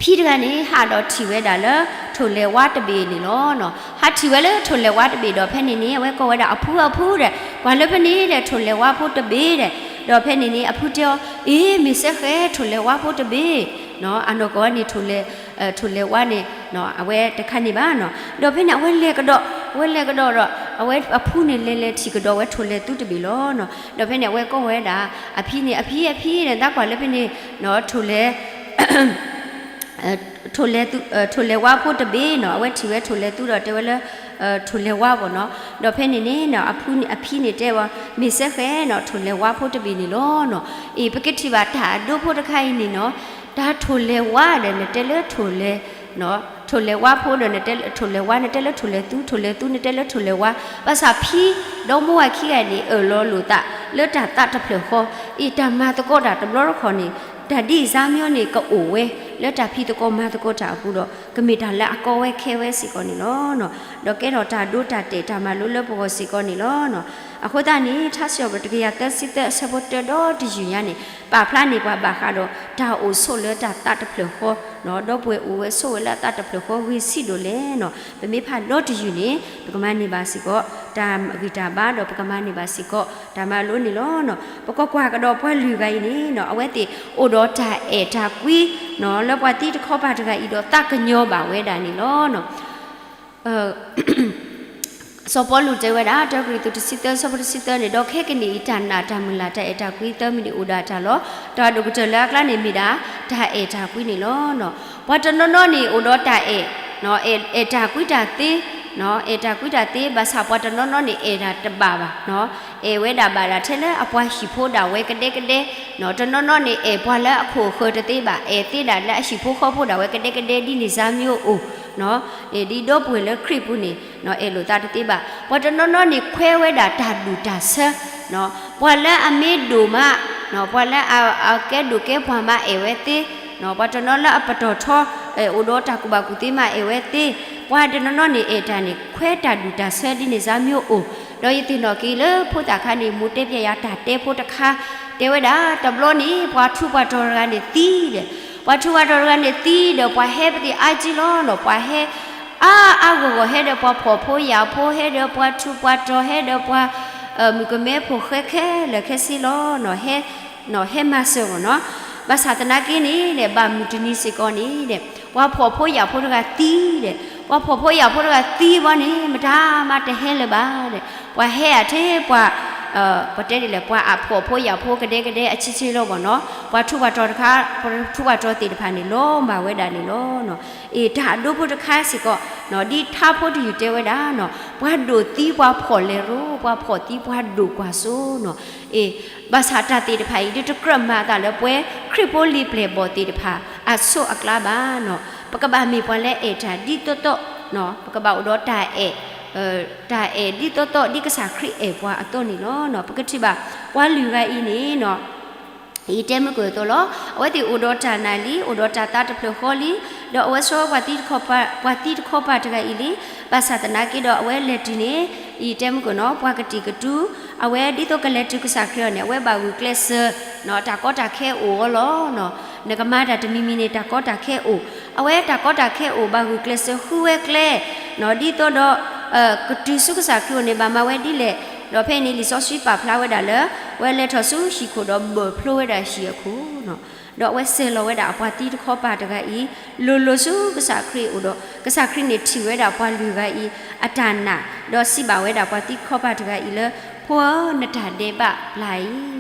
ဖံတဂၤန့ၣ် ဟးဒီးထံၣ်ဝဲဒၣ်လၢ ထိၣ်လဲၤဝါတဘ့ၣ်န့ၣ်လီၤ. ဟးထံၣ်ဝဲလၢထိၣ်လဲၤဝါတဘ့ၣ်ဒီး ဖဲန့ၣ်န့ၣ် အဝဲကိးဝဲဒၣ်အဖု အဖုဒီး ကွၢ်လၢဖဲန့ၣ်ဒီး ထိၣ်လဲၤဝါဖိတဘ့ၣ်ဒီး, ဒီးဖဲန့ၣ်န့ၣ် အဖုတဲအီၤ အ့ မ့ၢ်စဲဃဲ ထိၣ်လဲၤဝါဖိတဘ့ၣ်, အနီၢ်ကီၢ်န့ၣ် ထိၣ်လဲၤဝါန့ၣ် အဝဲတခါန့ၣ်ဘၣ်နီၤ. ဒီးဖဲန့ၣ် အဝဲလဲၤကဒီး, အဝဲလဲၤကဒီးဒီး အဝဲအဖုန့ၣ် လဲၤလဲၤထံၣ်ကဒီးဝဲထိၣ်လဲၤသူတဘ့ၣ်လီၤ. ဒီးဖဲန့ၣ် အဝဲကိးဝဲဒၣ် အဖံန့ၣ် အဖံ အဖံန့ၣ် သးကွၢ်လၢဖဲန့ၣ် ထိၣ်လဲၤ ထိၣ်လဲၤဝါဖိတဘ့ၣ်နီၤ, အဝဲထံၣ်ဝဲထိၣ်လဲၤသူဒီးတဲဝဲလၢ ထိၣ်လဲၤဝါဘၣ်နီၤ. ဒီးဖဲန့ၣ်န့ၣ် အဖံန့ၣ်တဲဝဲ မ့ၢ်စဲဃဲနီၤ ထိၣ်လဲၤဝါဖိတဘ့ၣ်န့ၣ်လီၤ. အ့ ပကထံၣ်ဘၣ်တၢ်အဒိဖိတခါအံၤန့ၣ်နီၤ, တၢ်ထိၣ်လဲၤဝါဒီး နတဲလၢထိၣ်လဲၤ ထိၣ်လဲၤဝါဖိဒီး နတဲလၢထိၣ်လဲၤဝါ, နတဲလၢထိၣ်လဲၤသူ, ထိၣ်လဲၤသူ နတဲလၢထိၣ်လဲၤဝါ, ဘၣ်ဆၣ်ဖံဒီးမိၢ်ဝၤခံဂၤန့ၣ် အၢၣ်လီၤလိာ်သး လၢတၢ်သးတဖျၢၣ်ဃီ, အ့ တၢ်မၤသကိးတၢ်တဘျီတခီၣ်န့ၣ် တၢ်ဒ်အံၤစၢ်မံယိၤန့ၣ် ကအိၣ်ဝဲ လၢတၢ်ဖံးသကိးမၤသကိးတၢ်အပူၤဒီး ကမ့ၢ်တၢ်လၢအကီဝဲခဲဝဲစ့ၢ်ကီးန့ၣ်လီၤ. ဒီးကဲထီၣ်တၢ်ဒိတၢ်တဲာ်တၢ်မၤလိလၢပဂီၢ်စ့ၢ်ကီးန့ၣ်လီၤ. အဃိသတးန့ၣ် ထါစံးပတြၢၤ တကယၤသၢဆံသၢ အဆၢဖိတၢဒီတယုၢ်ညါန့ၣ် ပာ်ဖျါန့ၢ်ပှၤဘၣ်ဃးဒီး တၢ်အိၣ်ဆိးလၢတၢ်သးတဖျၢၣ်ဃီ, ဒီပုၢ်ဝဲၢ်အိၣ်ဝဲဆိးဝဲလၢအသးတဖျၢၣ်ဃီ ဂ့ၤဆံးဒိၣ်လဲၣ်နီၤ. ပမ့ၢ်ဖးဒီတယုၢ်န့ၣ် ပကမၤန့ၢ်ဘၣ်စ့ၢ်ကီး တၢ်ဂံၢ်တၢ်ဘါဒီး ပကမၤန့ၢ်ဘၣ်စ့ၢ်ကီး တၢ်မၤလိန့ၣ်လီၤ. ပကကွၢ်ကဒီးပှၤလွံၢ်ဂၤအံၤန့ၣ်နီၤ, အဝဲသ့ၣ်အိၣ်ဒီးတၢ်အဲၣ်တၢ်ကွံနီၤ လၢပှၤသံတခီပၤတဂၤအံၤဒီး သးကညီၤဘၣ်ဝဲဒၣ်န့ၣ်လီၤ. စီၤပီလူးတဲဝဲဒၣ် တၢကရံၣ်သူး တဆံသၢ ဆၢဖိတဆံသၢန့ၣ်, ဒီးခဲကနံၣ်အံၤ တၢ်နာ်တၢ်မုၢ်လၢ် တၢ်အဲၣ်တၢ်ကွံသၢမံၤန့ၣ်အိၣ်ဒၣ်တၢ်လီၤ. တၢ်ဒိၣ်ကတၢၢ်လၢအကျါန့ၣ်မ့ၢ်ဒၣ် တၢ်အဲၣ်တၢ်ကွံန့ၣ်လီၤ. ပှၤတနီၤနီၤန့ၣ်အိၣ်ဒီးတၢ်အဲၣ်, အဲၣ်တၢ်ကွံတၢ်သ့, အဲၣ်တၢ်ကွံတၢ်သ့ ဘၣ်ဆၣ်ပှၤတနီၤနီၤန့ၣ် အဲၣ်ဒၣ်တဘၣ်ဘၣ်, အဲၣ်ဝဲဒၣ်ဘၣ်ဒၣ်ထဲလၢအပှၤဟံၣ်ဖိဒၣ်ဝဲကဒဲကဒဲ, တနီၤနီၤန့ၣ် အဲၣ်ပှၤလၢအခိၣ်အဃၢၤတသ့ဘၣ်, အဲၣ်သ့ဒၣ်လၢအဟံၣ်ဖိဃီဖိဒၣ်ဝဲကဒဲကဒဲ ဒ်န့ၣ်စၢ်မံယိၤအိၣ် ဒ်ဒီပုၢ်ဝဲၢ်လၢခရံာ်ပူၤန့ၣ် အဲၣ်လိာ်သးတသ့ဘၣ်. ပှၤတနီၤနီၤန့ၣ် ခွဲးဝဲဒၣ်တၢ်ဒူၣ်တၢ်ဆၢ, ပှၤလၢအမ့ၢ်ဒိၣ်မး, ပှၤလၢအကဲဒိၣ်ကဲပှၢ်မး အဲၣ်ဝဲသ့, ပှၤတနီၤလၢအပတီၢ်ထီ အိၣ်ဒီးတၢ်ကူၣ်ဘၣ်ကူၣ်သ့မး အဲၣ်ဝဲသ့, ပှၤတနီၤနီၤန့ၣ် အဲၣ်တၢ်န့ၣ် ခွဲးတၢ်ဒူၣ်တၢ်ဆၢ ဒ်န့ၣ်စၢ်မံယိၤအိၣ်. ဒီးယသ့ၣ်နီၣ်က့ၤလၢဖိသၣ်ခါန့ၣ် မိၢ်တဲပျဲယၤတၢ်တဲဖိတခါ တဲဝဲဒၣ် တဘျီန့ၣ် ပှၤထူးပှၤတီၤတဂၤန့ၣ်သံဒီး, ပှၤထူးပှၤတီၤတဂၤန့ၣ်သံဒီး ပှၤဟဲပသ့ၣ်အါကံလီၤနီၤ, ပှၤဟဲ အါအါဂီၢ်ဂီၢ် ဟဲဒီးပှၤဖှီၣ်ဖိယာ်ဖိ ဟဲဒီးပှၤထူးပှၤတီၤ ဟဲဒီးပှၤ မုၣ်ကမဲဖိၣ်ဃဲခဲလၢာ်ခဲဆ့လီၤ. ဟဲမၤစၢၤမ့ၢ်နီၤ. ဘၣ်ဆၣ်သနာ်က့န့ၣ်ဒီး ဘၣ်မုၢ်တနံၤစ့ၢ်ကီးန့ၣ်ဒီး ပှၤဖှီၣ်ဖိယာ်ဖိတဂၤသံဒီး, ပှၤဖှီၣ်ဖိယာ်ဖိတဂၤသံဘီန့ၣ် မတၤမးတဟဲလၢၤဘၣ်ဒီး ပှၤဟဲအထဲပှၤ ပတဲဒ်လဲၣ် ပှၤအဖှီၣ်ဖိယာ်ဖိကဒဲကဒဲအဆံဆ့လီၤမ့ၢ်နီၤ, ပှၤထူးပှၤတီၤတခါ, ပှၤထူးပှၤတီၤသ့ၣ်တဖၣ်န့ၣ် လီၤမၢ်ဝဲဒၣ်န့ၣ်လီၤ. အ့ၣ် တၢ်အဒိဖိတခါစ့ၢ်ကီး ဒ်ထါဖိတယုၢ်တဲဝဲဒၣ်နီၤ, ပှၤဒိၣ်သံပှၤဖှီၣ်လဲၤရိ, ပှၤဖှီၣ်သံပှၤဒိၣ်ကွၢ်စိနီၤ. အ့ၣ် ဘၣ်ဆၣ်တၢ်သ့ၣ်တဖၣ်အံၤ ဒုးတကြၢးမၤအသးလၢပဝဲခရံာ်ဖိလံာ်ပျဲၢ်ဘီၣ်သ့ၣ်တဖၣ် အဆိအကျါဘၣ်နီၤ. ပကဘၣ်မ့ၢ်ပှၤလၢအဲၣ်တၢ်ဒ်သိးသိး, ပကဘၣ်အိၣ်ဒီးတၢ်အဲၣ် တၢ်အဲၣ်ဒ်သိးသိး ဒ်ကစၢ်ခရံာ်အဲၣ်ပှၤအသိးန့ၣ်လီၤ. ပကထံၣ်ဘၣ် ပှၤလွံၢ်ဂၤအံၤန့ၣ်နီၤ, ယတဲမုၢ်ကၢၢ်အသိးလီၤ. အဝဲသ့ၣ်အိၣ်ဒီးတၢ်နာ်လံ, အိၣ်ဒီးတၢ်သးတဖျၢၣ်ဃီလံ, ဒီးအဝဲဆှၢပှၤသံတခီပၤတဂၤအံၤလံ. ဘၣ်ဆၣ်သနာ်က့ဒီး အဝဲလဲၤတုၤန့ၣ် ယတဲမုၢ်ကၢၢ်နီၤ, ပှၤကတံာ်ကတူၢ်, အဝဲဒ်သိးကလဲၤတုၤကစၢ်ခရံာ်အီၤန့ၣ် အဝဲဘၣ်ဂုာ်ကျဲးစၢး, တၢ်ကီတၢ်ခဲအိၣ်အီၤလီၤ. နကမၤတၢ်တမံၤမံၤန့ၣ် တၢ်ကီတၢ်ခဲအိၣ်, အဝဲတၢ်ကီတၢ်ခဲအိၣ် ဘၣ်ဂုာ်ကျဲးစၢးဃုဝဲကျဲ, ဒ်သိးဒီး ကတုၤဆူကစၢ်ခရံာ်အအိၣ်န့ၣ် ဘၣ်မၤဝဲဒ်လဲၣ်. ဒီးဖဲအံၤန့ၣ် လံာ်စီဆှံပာ်ဖျါဝဲဒၣ်လၢ ဝဲလဲၤထီၣ်ဆူဟံၣ်ခိၣ်ဒီးဘၢၣ်ဖျိဝဲဒၣ်ဟံၣ်အခိၣ်, ဒီးအဝဲဆဲးလီၤဝဲဒၣ်အပှၤသံတခီပၤတဂၤအံၤ လိၤလိၤဆူကစၢ်ခရံာ်အအိၣ်ဒီး ကစၢ်ခရံာ်န့ၣ်ထံၣ်ဝဲဒၣ်ပှၤလွံၢ်ဂၤအံၤ အတၢ်နာ်, ဒီးစံးဘၣ်ဝဲဒၣ်ပှၤသံတခီပၤတဂၤအံၤလၢ ဖိဧၢ, နတၢ်ဒဲးဘးဘျါအံ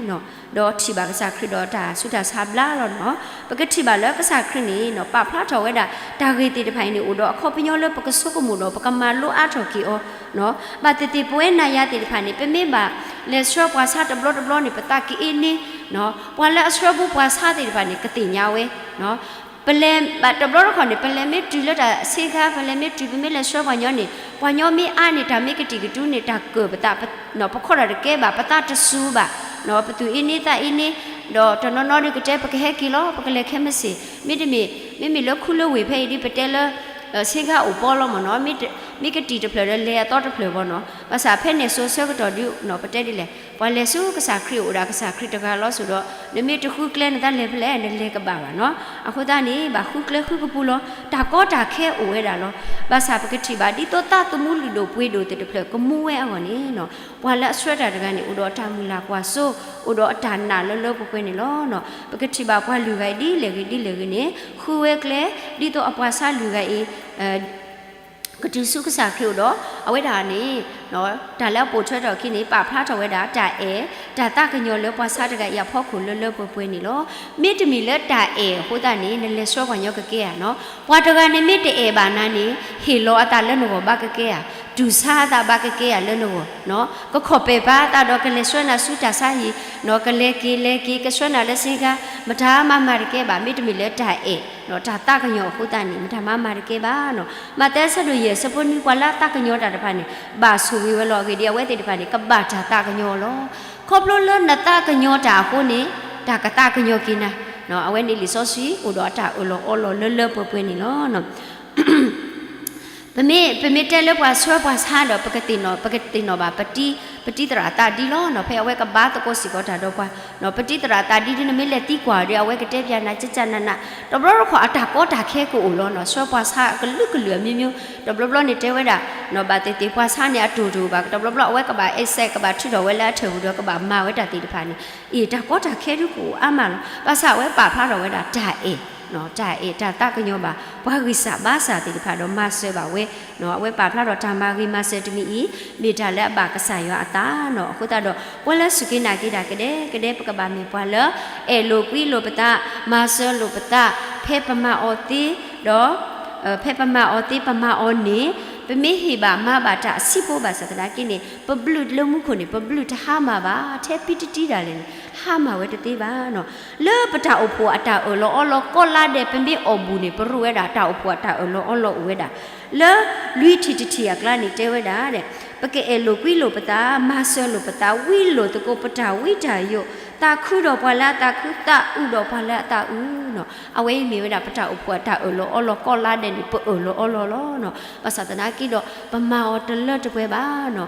ၤ, ဒီးထံၣ်ဘၣ်ကစၢ်ခရံာ်ဒီးတၢ်ဆူးတၢ်ဆါဘျါလီၤနီၤ. ပကထံၣ်ဘၣ်လၢကစၢ်ခရံာ်န့ၣ် ပာ်ဖျါထီၣ်ဝဲဒၣ် တၢ်ဂ့ၢ်သ့ၣ်တဖၣ်အံၤန့ၣ် အိၣ်ဒီးအခီပညီလၢပကဆိကမိၣ်ဒီး ပကမၤလိအါထီၣ်က့ၤအီၤ ဘၣ်သ့ၣ်သ့ၣ်ပဝဲနၤယၤသ့ၣ်တဖၣ်န့ၣ် ပမ့ၢ်ဘၣ်လဲၤဆှၢပှၤဆါတဘျီတဘျီန့ၣ် ပသးကအ့န့, ပှၤလၢအဆှၢပှၤဆါသ့ၣ်တဖၣ်န့ၣ် ကသ့ၣ်ညါဝဲ ပလဲၤဘၣ်တဘျီတခီၣ်န့ၣ် ပလဲၤမ့ၢ်တုၤလၢတၢ်ဆ့ကၤ ပလဲၤမ့ၢ်တုၤ ပမ့ၢ်လဲၤဆှၢပှၤညီန့ၣ် ပှၤညီမ့ၢ်အါန့ၣ် တၢ်မ့ၢ်ကတံာ်ကတူာ်န့ၣ် တၢ်ကၢၣ်ပသး, ပခီၣ်တၢ်တကဲဘၣ် ပသးတစူၤဘၣ်, ပသူၣ်အ့န့သးအ့န့, ဒီးတနီၤနီၤဒုးကတဲ ပကဟဲက့ၤလီၤ ပကလဲၤခဲမုၢ်ဆ့ၣ် မ့တမ့ၢ် မ့မ့ၢ်လၢခူလၢဝ့ၢ်ဖဲအံၤဒ် ပတဲလၢ ဆ့ကၤအိၣ်ပီလီၤမ့ၢ်နီၤ, မ့ၢ်ကတံာ်တဖျၢၣ်ဒီး လဲၤအသီတဖျၢၣ်ဘၣ်နီၤ, ဘၣ်ဆၣ်ဖဲန့ၣ်စိၤဆၢကတီၢ်ဒုး ပတဲဒ်လဲၣ် ပှၤလဲၤဆူကစၢ်ခရံာ်အိၣ်ဒၣ်ကစၢ်ခရံာ်တဂၤလီၤစိၤဒီး နမ့ၢ်တဃုကျဲနသးလဲၤဖဲလဲၣ် နလဲၤကဘၣ်ဘၣ်နီၤ. အဃိသတးန့ၣ် ဘၣ်ဃုကျဲဃုကပူၤလီၤ. တၢ်ကီတၢ်ခဲအိၣ်ဝဲဒၣ်လီၤ. ဘၣ်ဆၣ်ပကထံၣ်ဘၣ် ဒ်သိးသးသမူလုၢ်ဒိၣ်ပှ့ၤဒိၣ်သ့ၣ်တဖျၢၣ်ကမူဝဲအဂီၢ်န့ၣ်နီၤ, ပှၤလၢအဆှၢတၢ်တဂၤန့ၣ် အိၣ်ဒီးအတၢ်မုၢ်လၢ်ကွၢ်စိ, အိၣ်ဒီးအတၢ်နာ်လၢလၢပှဲၤပှဲၤန့ၣ်လီၤ. ပကထံၣ်ဘၣ်ပှၤလုၢ်ဂၤအံၤဒ်လဲၣ်ဂ့ၤဒ်လဲၣ်ဂ့ၤန့ၣ် ဃုဝဲကျဲ ဒ်သိးအပှၤဆါလုၢ်ဂၤအံၤ ကတုၤဆူကစၢ်ခရံာ်အိၣ်ဒီး အဝဲဒၣ်န့ၣ် တၢ်လၢအပိာ်ထွဲထီၣ်အခံန့ၣ် ပာ်ဖျါထီၣ်ဝဲဒၣ် တၢ်အဲၣ် တၢ်သးကညီၤလၢပှၤဆါတဂၤအံၤအဖီခိၣ်လၢလၢပှဲၤပှဲၤန့ၣ်လီၤ. မ့တမ့ၢ်လၢတၢ်အဲၣ်အဃိသတးန့ၣ် နလဲၤဆှၢပှၤညီကကဲဧါနီၤ. ပှၤတဂၤန့ၣ်မ့ၢ်တအဲၣ်ဘၣ်နၤန့ၣ် ဟ့ၣ်လီၤအသးလၢနဂီၢ်ဘၣ်ကကဲဧါ, တူၢ်ဆါအသးဘၣ်ကကဲဧါလၢနဂီၢ်, ကခီၣ်ပဲာ်ပာ်အသးဒီးကလဲၤဆှၢနၤဆူတၢ်ဆါဟံၣ်, ကလဲၤက့ၤလဲၤက့ၤ ကဆှၢနၤလၢဆ့ကၤ မတၤမၤမၤတကဲဘၣ်. မ့တမ့ၢ်လၢတၢ်အဲၣ် တၢ်သးကညီၤအဃိသတးန့ၣ် မတၤမၤမၤတကဲဘၣ်နီၤ. မးသဲအဆၢဒိၣ်ယဲၢ်အဆၢဖိနွံ ပှၤလၢအသးကညီၤတၢ်တဖၣ်န့ၣ် ဘၣ်ဆိၣ်ဂ့ၤဝဲလီၤ. အဂ့ၢ်ဒ်အံၤ အဝဲသ့ၣ်တဖၣ်န့ၣ် ကဘၣ်တၢ်သးကညီၤလီၤ. ခီဖျိလၢနသးကညီၤတၢ်အဃိန့ၣ် တၢ်ကသးကညီၤက့ၤနၤ, အဝဲန့ၣ်လံာ်စီဆှံအိၣ်ဒီးအတၢ်အၢၣ်လီၤအီလီၤလၢလၢပှဲၤပှဲၤန့ၣ်လီၤ. ပမ့ၢ် ပမ့ၢ်တဲလၢပှၤဆှၢပှၤဆါဒီး ပကသ့ၣ်နီၣ် ပကသ့ၣ်နီၣ်ဘၣ် ပတံ ပတံသရၣ်သးဒ်လီၤနီၤ. ဖဲအဝဲကဘါသကိးစ့ၢ်ကီးတၢ်ဒီးပှၤ ပတံသရၣ်သးဒ်ဒ် နမ့ၢ်လဲၤသံကွၢ်ဒီး အဝဲကတဲပျးနၤ ကကနန, တဘျီတခီၣ်အတၢ်ကီတၢ်ခဲကအိၣ်လီၤနီၤ. ဆှၢပှၤဆါကလုာ်ကလုာ်အမျိုးမျိုး တဘျီဘျီန့ၣ်တဲဝဲဒၣ် ဘၣ်သ့ၣ်သ့ၣ်ပှၤဆါန့ၣ် အတိၢ်တအိၣ်ဘၣ်, တဘျီဘျီအဝဲကဘၣ် အဲစဲး ကဘၣ်ထုးထီၣ်ဝဲလၢအထၢၣ်ပူၤဒီး ကဘၣ်မၤဝဲတၢ်သ့ၣ်တဖၣ်န့ၣ် အ့ၣ် တၢ်ကီတၢ်ခဲဒုကအိၣ်အါမးလီၤ. ဘၣ်ဆၣ်အဝဲပာ်ဖျါထီၣ်ဝဲဒၣ်တၢ်အဲၣ် တၢ်အဲၣ်တၢ်သးကညီၤဘၣ် ပှၤဂံၢ်စၢ်ဘါစၢ်သ့ၣ်တဖၣ်ဒီးမၤစၢၤဘၣ်ဝဲ, အဝဲပာ်ဖျါထီၣ်တၢ်မၤဂ့ၤမၤစၢၤတမံၤအံၤ မ့ၢ်တၢ်လၢအဘၣ်ကစၢ်ယွၤအသးနီၤ. အဃိသတးဒီး ပှၤလၢစူၢ်က့ၤနာ်က့ၤတၢ်ကဒဲကဒဲ ပကဘၣ်မ့ၢ်ပှၤလၢ အဲၣ်လိာ်ကွံလိာ်ပသး, မၤစၢၤလိာ်ပသး, ဖဲပမၤအီၤသ့ ဒီး ဖဲပမၤအီၤသ့ ပမၤအီၤန့ၣ် ပမ့ၢ်ဟ့ၣ်ဘၣ်မၤဘၣ်တၢ်အဆံးဖိဘၣ်ဆၣ်သနာ်က့န့ၣ် ပဘျုးလၢမူခိၣ်န့ၣ် ပဘျုးတဟါမၢ်ဘၣ်, ထဲပံတတံဒၣ်လဲာ်န့ၣ် ဟါမၢ်ဝဲတသ့ဘၣ်နီၤ. လၢပတၢ်အိၣ်ဖှိၣ်အတၢ်အၢၣ်လီၤအီလီၤကိးလါဒဲး ပမ့ၢ်အီၣ်ဘူၣ်န့ၣ် ပရူးဝဲဒၣ်တၢ်အိၣ်ဖှိၣ်အတၢ်အၢၣ်လီၤအီလီၤအိၣ်ဝဲဒၣ် လၢလွံၢ်ထံၣ်တထံၣ်အကျါန့ၣ် တဲဝဲဒၣ် ပကအဲၣ်လိာ်ကွံလိာ်ပသး, မၤစၢၤလိာ်ပသး, ဝံလိာ်သကိးပတၢ်ဝံတၢ်ယိး, သးခုဒီးပှၤလၢအသးခု, သးအုးဒီးပှၤလၢအသးအုးနီၤ. အဝဲအံၤမ့ၢ်ဝဲဒၣ်ပတၢ်အိၣ်ဖှိၣ်အတၢ်အၢၣ်လီၤအီလီၤကိးလါဒဲးန့ၣ် ပအၢၣ်လီၤအီလီၤလီၤနီၤ. ဘၣ်ဆၣ်သနာ်က့ဒီး ပမၤအီၤတလၢတပှဲၤဘၣ်နီၤ.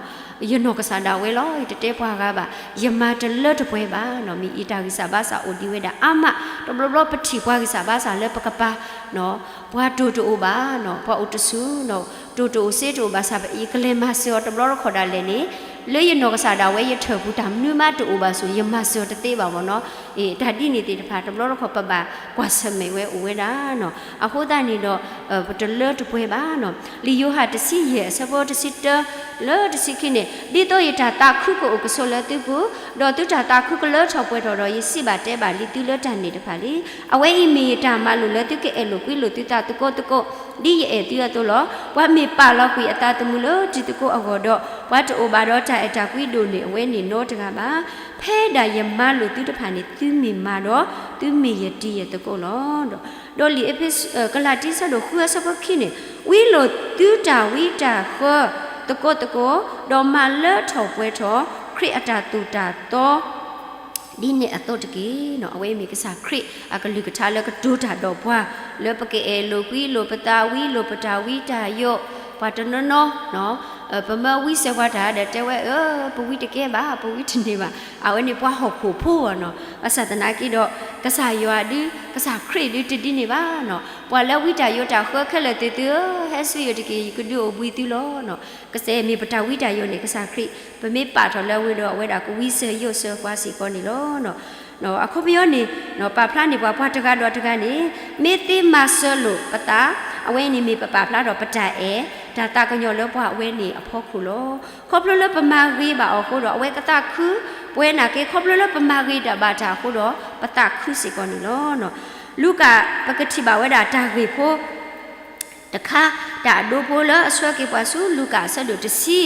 ယနီၢ်ကစၢ်ဒၣ်ဝဲလီၤ, ယတတဲပှၤဂၤဘၣ်, ယမၤတလၢတပှဲၤဘၣ်နီၤ. မ့ၢ်အံၤတၢ်ဂံၢ်စၢ်ဘါစၢ်အိၣ်ဒံးဝဲဒၣ်အါမး, တဘျီဘျီပထံၣ်ပှၤဂံၢ်စၢ်ဘါစၢ်လၢပကပၤနီၤ ပှၤတိၢ်တအိၣ်ဘၣ်နီၤ, ပှၤအိၣ်တဆူၣ်နီၤ, တိၢ်တအိၣ်စ့တအိၣ်ဘၣ်ဆၣ် ယကလဲၤမၤစၢၤအီၤတဘျီတခီၣ်ဒၣ်လဲာ်န့ၣ်, လၢယနီၢ်ကစၢ်ဒၣ်ဝဲယထၢၣ်ပူၤတၢ်မနုၤမးတအိၣ်ဘၣ်ဆူၣ် ယမၤစၢၤအီၤတသ့ဘၣ်မ့ၢ်နီၤ. အ့ တၢ်ဒ်န့ၣ်သ့ၣ်တဖၣ် တဘျီတခီၣ်ပဘၣ်ကွၢ်ဆၢၣ်မဲာ်ဝဲအိၣ်ဝဲဒၣ်နီၤ. အဃိသတးန့ၣ်ဒီး ပတလၢတပှဲၤဘၣ်နီၤ. လံာ်ယိၤဟၣ်တဆံယဲၢ်အဆၢဖိတဆံတၢ လၢတဆံခံန့ၣ်, ဒ်သိးယတၢ်သးခုကအိၣ်ကဆိးလၢသုပူၤ, ဒီးသုတၢ်သးခုကလၢထီၣ်ပှဲၤထီၣ်ဒီး ယစံးဘၣ်တဲဘၣ်လံသုလၢတၢ်န့ၣ်တဖၣ်လံ. အဝဲအံၤမ့ၢ်ယတၢ်မၤလိာ်လၢသုကအဲၣ်လိာ်ကွံလိာ်သုသးသကိးသကိး, ဒ်ယအဲၣ်သုအသိးလီၤ. ပှၤမ့ၢ်ပာ်လီၤကွံာ်အသးသမူလၢတံၤသကိးအဂီၢ်ဒီး, ပှၤတအိၣ်ဘၣ်ဒီးတၢ်အဲၣ်တၢ်ကွံဒိၣ်န့ၢ်အဝဲန့ၣ်နီတဂၤဘၣ်. ဖဲဒၣ်ယမၤလိာ်သုတဖၣ်န့ၣ် သုမ့ၢ်မၤဒီး သုမ့ၢ်ယတံၤယသကိးလီၤ. ဒီးလံာ်အ့းဖ့းစူး ကလၤတံ ဆၢဒိၣ်ဃု အဆၢဖိခံန့ၣ်, ဝံလိာ်သုတၢ်ဝံတၢ်ဃၢသကိးသကိး, ဒီးမၤလၢထီၣ်ပှဲၤထီၣ် ခရံာ်အတၢ်သိၣ်တၢ်သီ ဒ်န့ၣ်အသိးတက့ၢ်နီၤ. အဝဲအံၤမ့ၢ်ကစၢ်ခရံာ်အကလုၢ်ကထါလၢကတိၤတၢ်ဒီးပှၤ, လၢပကအဲၣ်လိာ်ကွံလိာ်ပသး ဝံလိာ်ပတၢ်ဝံတၢ်ယိး, ပှၤတနီၤနီၤ ပမၢဝံစၢၤပှၤတၢ်ဒီးတဲဝဲ အၢ ပဝံတကဲဘၣ် ပဝံတန့ၢ်ဘၣ်. အဝဲန့ၣ်ပှၤဟီၣ်ခိၣ်ဖိအီၤနီၤ. ဘၣ်ဆၣ်သနာ်က့ဒီး ကစၢ်ယွၤဒု ကစၢ်ခရံာ်ဒုတဒ်န့ၣ်ဘၣ်နီၤ. ပှၤလၢဝံတၢ်ယိးတၢ်ဃၢခဲလၢာ်သ့ၣ်သုဧၢ, ဟဲဆူယအိၣ်တက့ၢ် ယကဒုးအိၣ်ဘှံးသုလီၤနီၤ. ကစၢ်မ့ၢ်ပတၢ်ဝံတၢ်ယိးန့ၣ် ကစၢ်ခရံာ် ပမ့ၢ်ပာ်ထီၣ်လၢအဝဲဒီး အဝဲဒၣ်ကဝံစၢၤယိးစၢၤပှၤစ့ၢ်ကီးန့ၣ်လီၤ. အခီပညီန့ၣ် ပာ်ဖျါန့ၢ်ပှၤ ပှၤတဂၤဒီးတဂၤန့ၣ် မ့ၢ်သ့မၤစၢၤလိာ်ပသး, အဝဲအံၤန့ၣ်မ့ၢ်ပပာ်ဖျါထီၣ်ပတၢ်အဲၣ် တၢ်သးကညီၤလၢပှၤအဝဲန့ၣ်အဖီခိၣ်လီၤ. ခီဖျိလၢပမၤဂ့ၤဘၣ်အီၤအဃိဒီး အဝဲကသးခု, ပဝဲနာ်က့ ခီဖျိလၢပမၤဂ့ၤတၢ်ဘၣ်တၢ်အဃိဒီး ပသးခုစ့ၢ်ကီးန့ၣ်လီၤ. လူၤကၣ် ပကထံၣ်ဘၣ်ဝဲဒၣ်တၢ်ဂ့ၢ်ဖိ တခါ, တၢ်အဒိဖိလၢအဆှၢက့ၤပှၤဆူလူၤကၣ်အဆၢဒိၣ်တဆံ,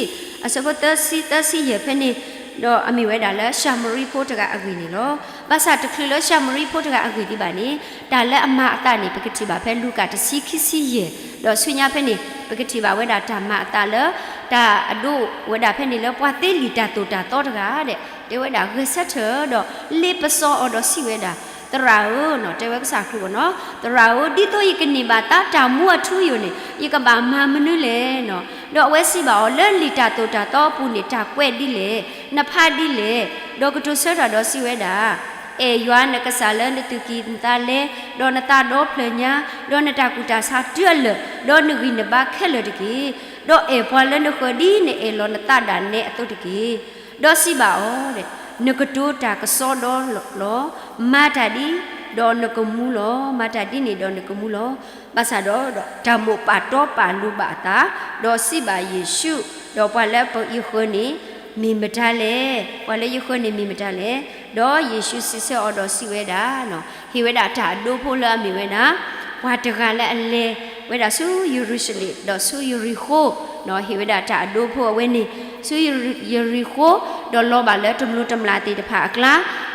အဆၢဖိသၢဆံ သၢဆံယဲၢ်ဖဲန့ၣ်, ဒီးအမ့ၢ်ဝဲဒၣ်လၢ�ၡၤမရံဖိတဂၤအဂ့ၢ်န့ၣ်လီၤ. ဘၣ်ဆၣ်တချုးလၢၡၤမရံဖိတဂၤအဂ့ၢ်ဒံးဘၣ်န့ၣ်, တၢ်လၢအမၤအသးန့ၣ် ပကထံၣ်ဘၣ်ဖဲလူၤကၣ်တဆံခံဆံယဲၢ်, ဒီးဆူညါဖဲန့ၣ် ပကထံၣ်ဘၣ်ဝဲဒၣ်တၢ်မၤအသးလၢ တၢ်အဒိဝဲဒၣ်ဖဲန့ၣ်လၢပှၤသ့လံာ်တၢ်သိၣ်တၢ်သီတဂၤဒဲး, တဲဝဲဒၣ်ဂဲၤဆၢထၢၣ်ဒီးလ့ပစီအီၤဒီးစံးဝဲဒၣ်, သရၣ်ဧၢ, တဲဝဲကစၢ်ခရံာ်ဘၣ်နီၤ, သရၣ်ဧၢ, ဒ်သိးယကန့ၢ်ဘၣ်သးတၢ်မူအထူအယိာ်န့ၣ် ယကဘၣ်မၤမနုၤလဲၣ်နီၤ. ဒီးအဝဲစံးဘၣ်အီၤ, လၢလံာ်တၢ်သိၣ်တၢ်သီအပူၤန့ၣ် တၢ်ကွဲးဒ်လဲၣ်, နဖးဒ်လဲၣ်, ဒီးကတိၤဆၢတၢ်ဒီးစံးဝဲဒၣ်, အဲၣ်ယွၤနကစၢ်လၢနသူၣ်ကံၢ်နသးလဲ, ဒီးနသးဒီဖျၢၣ်ညါ, ဒီးနတၢ်ကူၣ်တၢ်ဆးတုၤအလၢာ်, ဒီးနဂံၢ်နဘါခဲလၢာ်တက့ၢ်. ဒီးအဲၣ်ပှၤလၢနဃၢၤဒ်နအဲၣ်လီၤနသးဒၣ်နဲအသိးတက့ၢ်. ဒီးစံးဘၣ်အီၤ, နကတိၤတၢ်ကစီဒီလီၤ. မၤတၢ်ဒ်, ဒီးနကမူလီၤ. မၤတၢ်ဒ်န့ၣ်ဒီးနကမူလီၤ. ဘၣ်ဆၣ်ဒီးတၢ်မိၣ်ပာ်တီပာ်လိၤဘၣ်အသး, ဒီးစံးဘၣ်ယ့ၣ်ၡူး, ဒီးပှၤလၢပယဃၢၤန့ၣ် မ့ၢ်မတၤလဲၣ်. ပှၤလၢယဃၢၤန့ၣ်မ့ၢ်မတၤလဲၣ်. ဒီးယ့ၣ်ၡူးစံးဆၢအီၤဒီးစံးဝဲဒၣ်, ဟ့ၣ်ဝဲဒၣ်တၢ်အဒိဖိလၢအမ့ၢ်ဝဲဒၣ် ပှၤတဂၤလၢအလဲၤဝဲဒၣ်ဆူယရူၤၡလ့ၣ် ဒီးဆူယရံၤဃိၤ, ဟ့ၣ်ဝဲဒၣ်တၢ်အဒိဖိအဝဲန့ၣ် ဆူယရံၤဃိၤ, ဒီးလီၤဘၣ်လၢတမျိၤတမျာ်သ့ၣ်တဖၣ်အကျါ,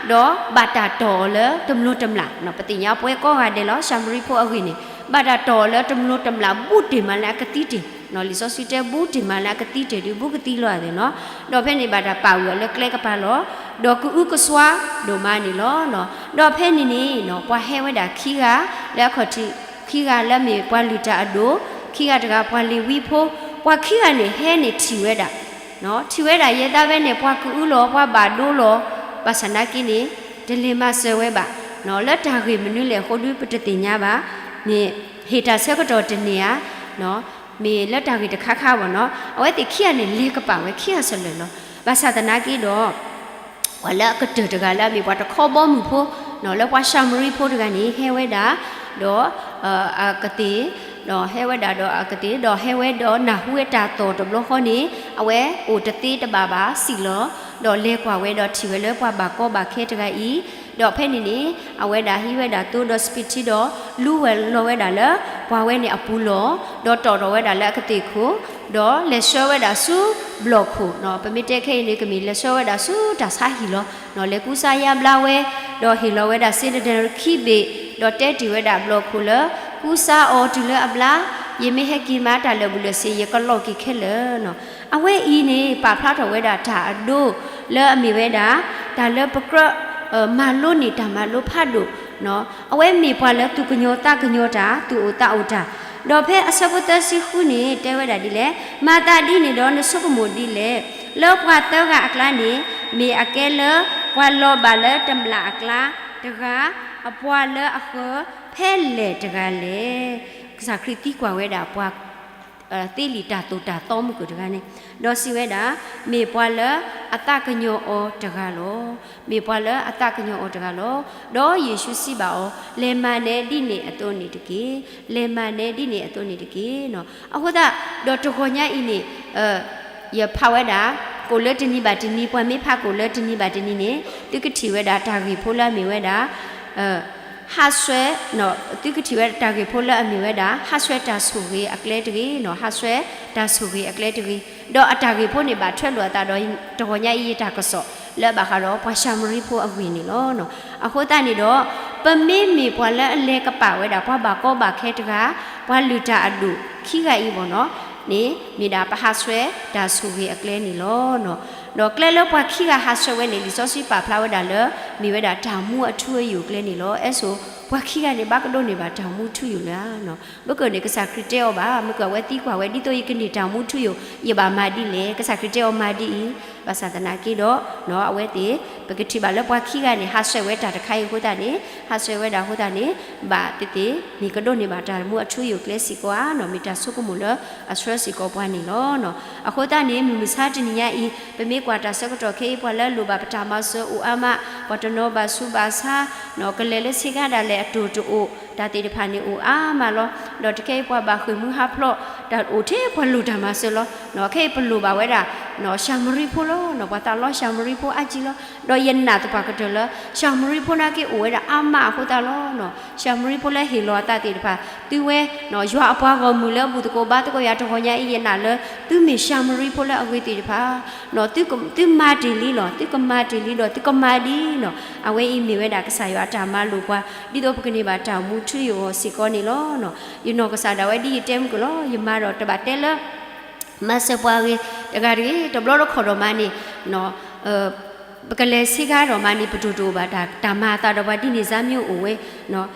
ဒီးဘၣ်တၢ်တီၢ်အီၤလၢတမျိၤတမျာ်, ပသ့ၣ်ညါပဝဲကိးဂၤဒဲးလီၤ. ၡၤမရံဖိအဂ့ၢ်န့ၣ် ဘၣ်တၢ်တီၢ်အီၤလၢတမျိၤတမျာ် ဘူးတ့ၢ်မးလၢအကသံတ့ၢ်, လံာ်စီဆှံတဲဘူးတ့ၢ်မးလၢအကသံတ့ၢ်ဒုး ဘူးကသံလီၤအသးနီၤ, ဒီးဖဲန့ၣ်ဘၣ်တၢ်ပာ်ဝံၤအီၤလၢ ကျဲကပၤလီၤ, ဒီးကအုကစွါဒိၣ်မးန့ၣ်လီၤ. ဒီးဖဲန့ၣ်န့ၣ် ပှၤဟဲဝဲဒၣ်ခံဂၤ လၢအခီၣ်ထံး, ခံဂၤလၢအမ့ၢ်ပှၤလုၢ်တၢ်အဒိၣ်, ခံဂၤတဂၤပှၤလ့ၤဝံဖိ, ပှၤခံဂၤန့ၣ်ဟဲန့ၣ်ထံၣ်ဝဲဒၣ်, ထံၣ်ဝဲဒၣ်ယဲဒၣ်ဖဲန့ၣ် ပှၤကအုလီၤ ပှၤဘၣ်ဒိလီၤ, ဘၣ်ဆၣ်နာ်က့န့ၣ် တလဲၤမၤစၢၤဝဲဘၣ်, လၢတၢ်ဂ့ၢ်မနုၤလဲၣ်အဃိဒီးပတသ့ၣ်ညါဘၣ်, မ့ၢ်ဟ့ၣ်တၢ်ဆၢကတီၢ်တန့ၢ်ဧါ, မ့ၢ်လၢတၢ်ဂ့ၢ်တခါခါဘၣ်နီၤ, အဝဲသ့ၣ်ခံဂၤန့ၣ် လဲၤကပၤဝဲခံဂၤစၢၤလၢာ်လီၤ. ဘၣ်ဆၣ်သနာ်က့ဒီး ပှၤလၢအကတၢၢ်တဂၤလၢအမ့ၢ်ပှၤတခီဘီမုၢ်ဖိ, လၢပှၤၡၤမရံဖိတဂၤန့ၣ် ဟဲဝဲဒၣ်, ဒီးအကသ့ၣ်, ဒီးဟဲဝဲဒၣ်ဒီးအကသ့ၣ်, ဒီးဟဲဝဲဒီးနၢ်ဟူဝဲတၢ်သီၣ်တဘျီဃီန့ၣ်, အဝဲအိၣ်တသ့တဘၣ်ဘၣ်စံၣ်လီၤ, ဒီးလဲၤကွၢ်ဝဲဒီးထံၣ်ဝဲလၢပှၤဘၣ်ကီဘၣ်ခဲတဂၤအံၤ, ဒီးဖဲန့ၣ်န့ၣ် အဝဲဒၣ်ဟံးဝဲဒၣ်သိဒီးစပံးထံဒီး လူဝဲလီၤဝဲဒၣ်လၢပှၤဝဲန့ၣ်အပူၤလီၢ်, ဒီးတီၣ်ထီၣ်ဝဲဒၣ်လၢအကသ့ၣ်ခိၣ်, ဒီးလဲၤဆှၢဝဲဒၣ်ဆူဘျီၣ်ခိၣ်, ပမ့ၢ်တဲခဲအံၤန့ၣ် ကမ့ၢ်လဲၤဆှၢဝဲဒၣ်ဆူတၢ်ဆါဟံၣ်လီၤ. လဲၤကူစါယါဘျါဝဲ, ဒီးဟ့ၣ်လီၤဝဲဒၣ်စ့တဒၢရခံဘ့ၣ်, ဒီးတဲတ့ၢ်ဝဲဒၣ်ဘျီၣ်ခိၣ်လၢ ကူစါအီၤတုၤလၢအဘျါ, ယမ့ၢ်ဟဲက့ၤမၤတၢ်လၢာ်ဘူၣ်လၢာ်စ့ ယကလီၤက့ၤခဲလၢာ်. အဝဲအံၤန့ၣ် ပာ်ဖျါထီၣ်ဝဲဒၣ်တၢ်အဒိလၢအမ့ၢ်ဝဲဒၣ် တၢ်လၢပကြၢး မၤလိန့ၢ်တၢ်မၤလိဖးဒိၣ်, အဝဲမ့ၢ်ပှၤလၢသူၣ်ကညီၤသးကညီၤတၢ် သူၣ်အိၣ်သးအိၣ်တၢ်, ဒီးဖဲအဆၢဖိသၢဆံဃုန့ၣ် တဲဝဲဒၣ်ဒ်လဲၣ်, မၤသးဒ်န့ၣ်ဒီးနဆိကမိၣ်ဒ်လဲၣ်, လၢပှၤသၢဂၤအကျါန့ၣ် မ့ၢ်အကဲလၢပှၤလီၤဘၣ်လၢတမျာ်အကျါတဂၤ, အပှၤလၢအဃၢၤဖဲလဲၣ်တဂၤလဲၣ်. ကစၢ်ခရံာ်သံကွၢ်ဝဲဒၣ်ပှၤ သ့လံာ်တၢ်သိၣ်တၢ်သီမုၢ်ကၢၢ်တဂၤန့ၣ်, ဒီးစံးဝဲဒၣ်, မ့ၢ်ပှၤလၢအသးကညီၤအီၤတဂၤလီၤ. မ့ၢ်ပှၤလၢအသးကညီၤအီၤတဂၤလီၤ. ဒီးယ့ၣ်ၡူးစံးဘၣ်အီၤ, လဲၤမၤနၢၤဒ်န့ၣ်အသိးန့ၣ်တက့ၢ်. လဲၤမၤနၢၤဒ်န့ၣ်အသိးန့ၣ်တက့ၢ်. အဃိသတး ဒီးတဂီၤညါအံၤန့ၣ် ယဖးဝဲဒၣ် ကိၣ်လၢတနံၤဘၣ်တနံၤ, ပှၤမ့ၢ်ဖးကိၣ်လၢတနံၤဘၣ်တနံၤန့ၣ် သုကထံၣ်ဝဲဒၣ်တၢ်ဂ့ၢ်ဖိလၢအမ့ၢ်ဝဲဒၣ် ဟးဆှဲး, သုကထံၣ်ဝဲဒၣ်တၢ်ဂ့ၢ်ဖိလၢအမ့ၢ်ဝဲဒၣ် ဟးဆှဲးတၢ်ဆိၣ်ဂ့ၤအကျဲတဂ့ၤ, ဟးဆှဲးတၢ်ဆိၣ်ဂ့ၤအကျဲတဂ့ၤ. ဒီးအတၢ်ဂ့ၢ်ဖိန့ၣ်ဘၣ်ထွဲလိာ်အသးဒီး တဂီၤညါအံၤယတၢ်ကစီၣ်လၢအဘၣ်ဃးဒီးပှၤၡၤမရံဖိအဂ့ၢ်န့ၣ်လီၤ. အဃိသတးန့ၣ်ဒီး ပမ့မ့ၢ်ပှၤလၢအလဲၤကပာ်ဝဲဒၣ် ပှၤဘၣ်ကီဘၣ်ခဲတဂၤ, ပှၤလုၢ်တၢ်အဒိၣ်ခံဂၤအံၤဘၣ်နီၤ, န့ၣ်မ့ၢ်ဒၣ်ပဟးဆှဲးတၢ်ဆိၣ်ဂ့ၤအကျဲန့ၣ်လီၤ. ဒီးကျဲလၢပှၤခံဂၤဟးဆှဲးဝဲန့ၣ် လံာ်စီဆှံပာ်ဖျါဝဲဒၣ်လၢ မ့ၢ်ဝဲဒၣ်တၢ်မူအထူအယိာ်ကျဲန့ၣ်လီၤ. အဲၣ်စိ ပှၤခံဂၤန့ၣ် ဘၣ်ကဒိးန့ၢ်ဘၣ်တၢ်မူထူယိာ်လၢၤဧါ. မ့ၢ်ကၢၢ်န့ၣ် ကစၢ်ခရံာ်တဲအီၤဘၣ်, မ့ၢ်ကၢၢ်အဝဲသံကွၢ်ဝဲ ဒ်သိးယကန့ၢ်တၢ်မူထူယိာ် ယဘၣ်မၤဒ်လဲၣ်. ကစၢ်ခရံာ်တဲအီၤမၤဒ်အံၤ, ဘၣ်ဆၣ်သနာ်က့ဒီး အဝဲသ့ၣ် ပကထံၣ်ဘၣ်လၢပှၤခံဂၤန့ၣ် ဟးဆှဲးဝဲတၢ်တခါအံၤအဃိသတးန့ၣ်, ဟးဆှဲးဝဲဒၣ်အဃိသတးန့ၣ် ဘၣ်သ့ၣ်သ့ၣ် မ့ၢ်ကဒိးန့ၢ်ဘၣ်တၢ်မူအထူအယိာ်ကျဲစ့ၢ်ကီးဧါနီၤ, မ့ၢ်တၢ်ဆိကမိၣ်လၢအဆှၢစ့ၢ်ကီးပှၤန့ၣ်လီၤ. အဃိသတးန့ၣ် မုၢ်မဆါတနံၤညါအံၤ ပမ့ၢ်ကွၢ်တၢ်ဆၢကတီၢ်ခဲအံၤ ပှၤလၢအလိၣ်ဘၣ်ပတၢ်မၤစၢၤအိၣ်အါမး, ပှၤတနီၤဘၣ်ဆူးဘၣ်ဆါ, ကလဲၤလၢဆ့ကၤဒၣ်လဲာ်အတိၢ်တအိၣ် တၢ်သ့ၣ်တဖၣ်န့ၣ်အိၣ်အါမးလီၤ. ဒီးတခဲအံၤပှၤဘၣ်ဃ့ၢ်မှံဟးဖျိး တၢ်အိၣ်ထဲပှၤလိၣ်တၢ်မၤစၢၤလီၤ. ခဲအံၤပလိၣ်ဘၣ်ဝဲဒၣ် ၡၤမရံဖိလီၤ. ပှၤသးလီၡၤမရံဖိအါကံလီၤ. ဒီးယနာ်သပှၢ်ကတၢၢ်လၢ ၡၤမရံဖိနာ်က့အိၣ်ဝဲဒၣ်အါမးအဃိသတးလီၤ. ၡၤမရံဖိလၢဟ့ၣ်လီၤအသးသ့ၣ်တဖၣ် သုဝဲ ယွၤအပှၤဂီၢ်မုၢ်လၢအဘူၣ်သကိးဘါသကိးယၤတဂီၤညါအံၤ ယနာ်လၢ သုမ့ၢ်ၡၤမရံဖိလၢအဂ့ၤသ့ၣ်တဖၣ် သုကမၤတ့ၢ်လံလီၤ. သုကမၤတ့ၢ်လံဒီးသုကမၤဒ်နီၤ အဝဲအံၤမ့ၢ်ဝဲဒၣ်ကစၢ်ယွၤအတၢ်မၤလိာ်ပှၤ ဒ်သိးပကန့ၢ်ဘၣ်တၢ်မူထူယိာ်အဂီၢ်စ့ၢ်ကီးန့ၣ်လီၤ. ယနီၢ်ကစၢ်ဒၣ်ဝဲဒ်ယတဲမုၢ်ကလီၤ ယမၤဒီးတဘၣ်တဲလၢ မၤစၢၤပှၤဂ့ၤတဂၤတဂ့ၤ တဘျီတခီၣ်ဒီးမးန့ၣ် ပကလဲၤဆ့ကၤဒီးမးန့ၣ် ပတိၢ်တအိၣ်ဘၣ် တၢ်မၤအသးဒီးပှၤဒ်န့ၣ် စၢ်မံအိၣ်ဝဲ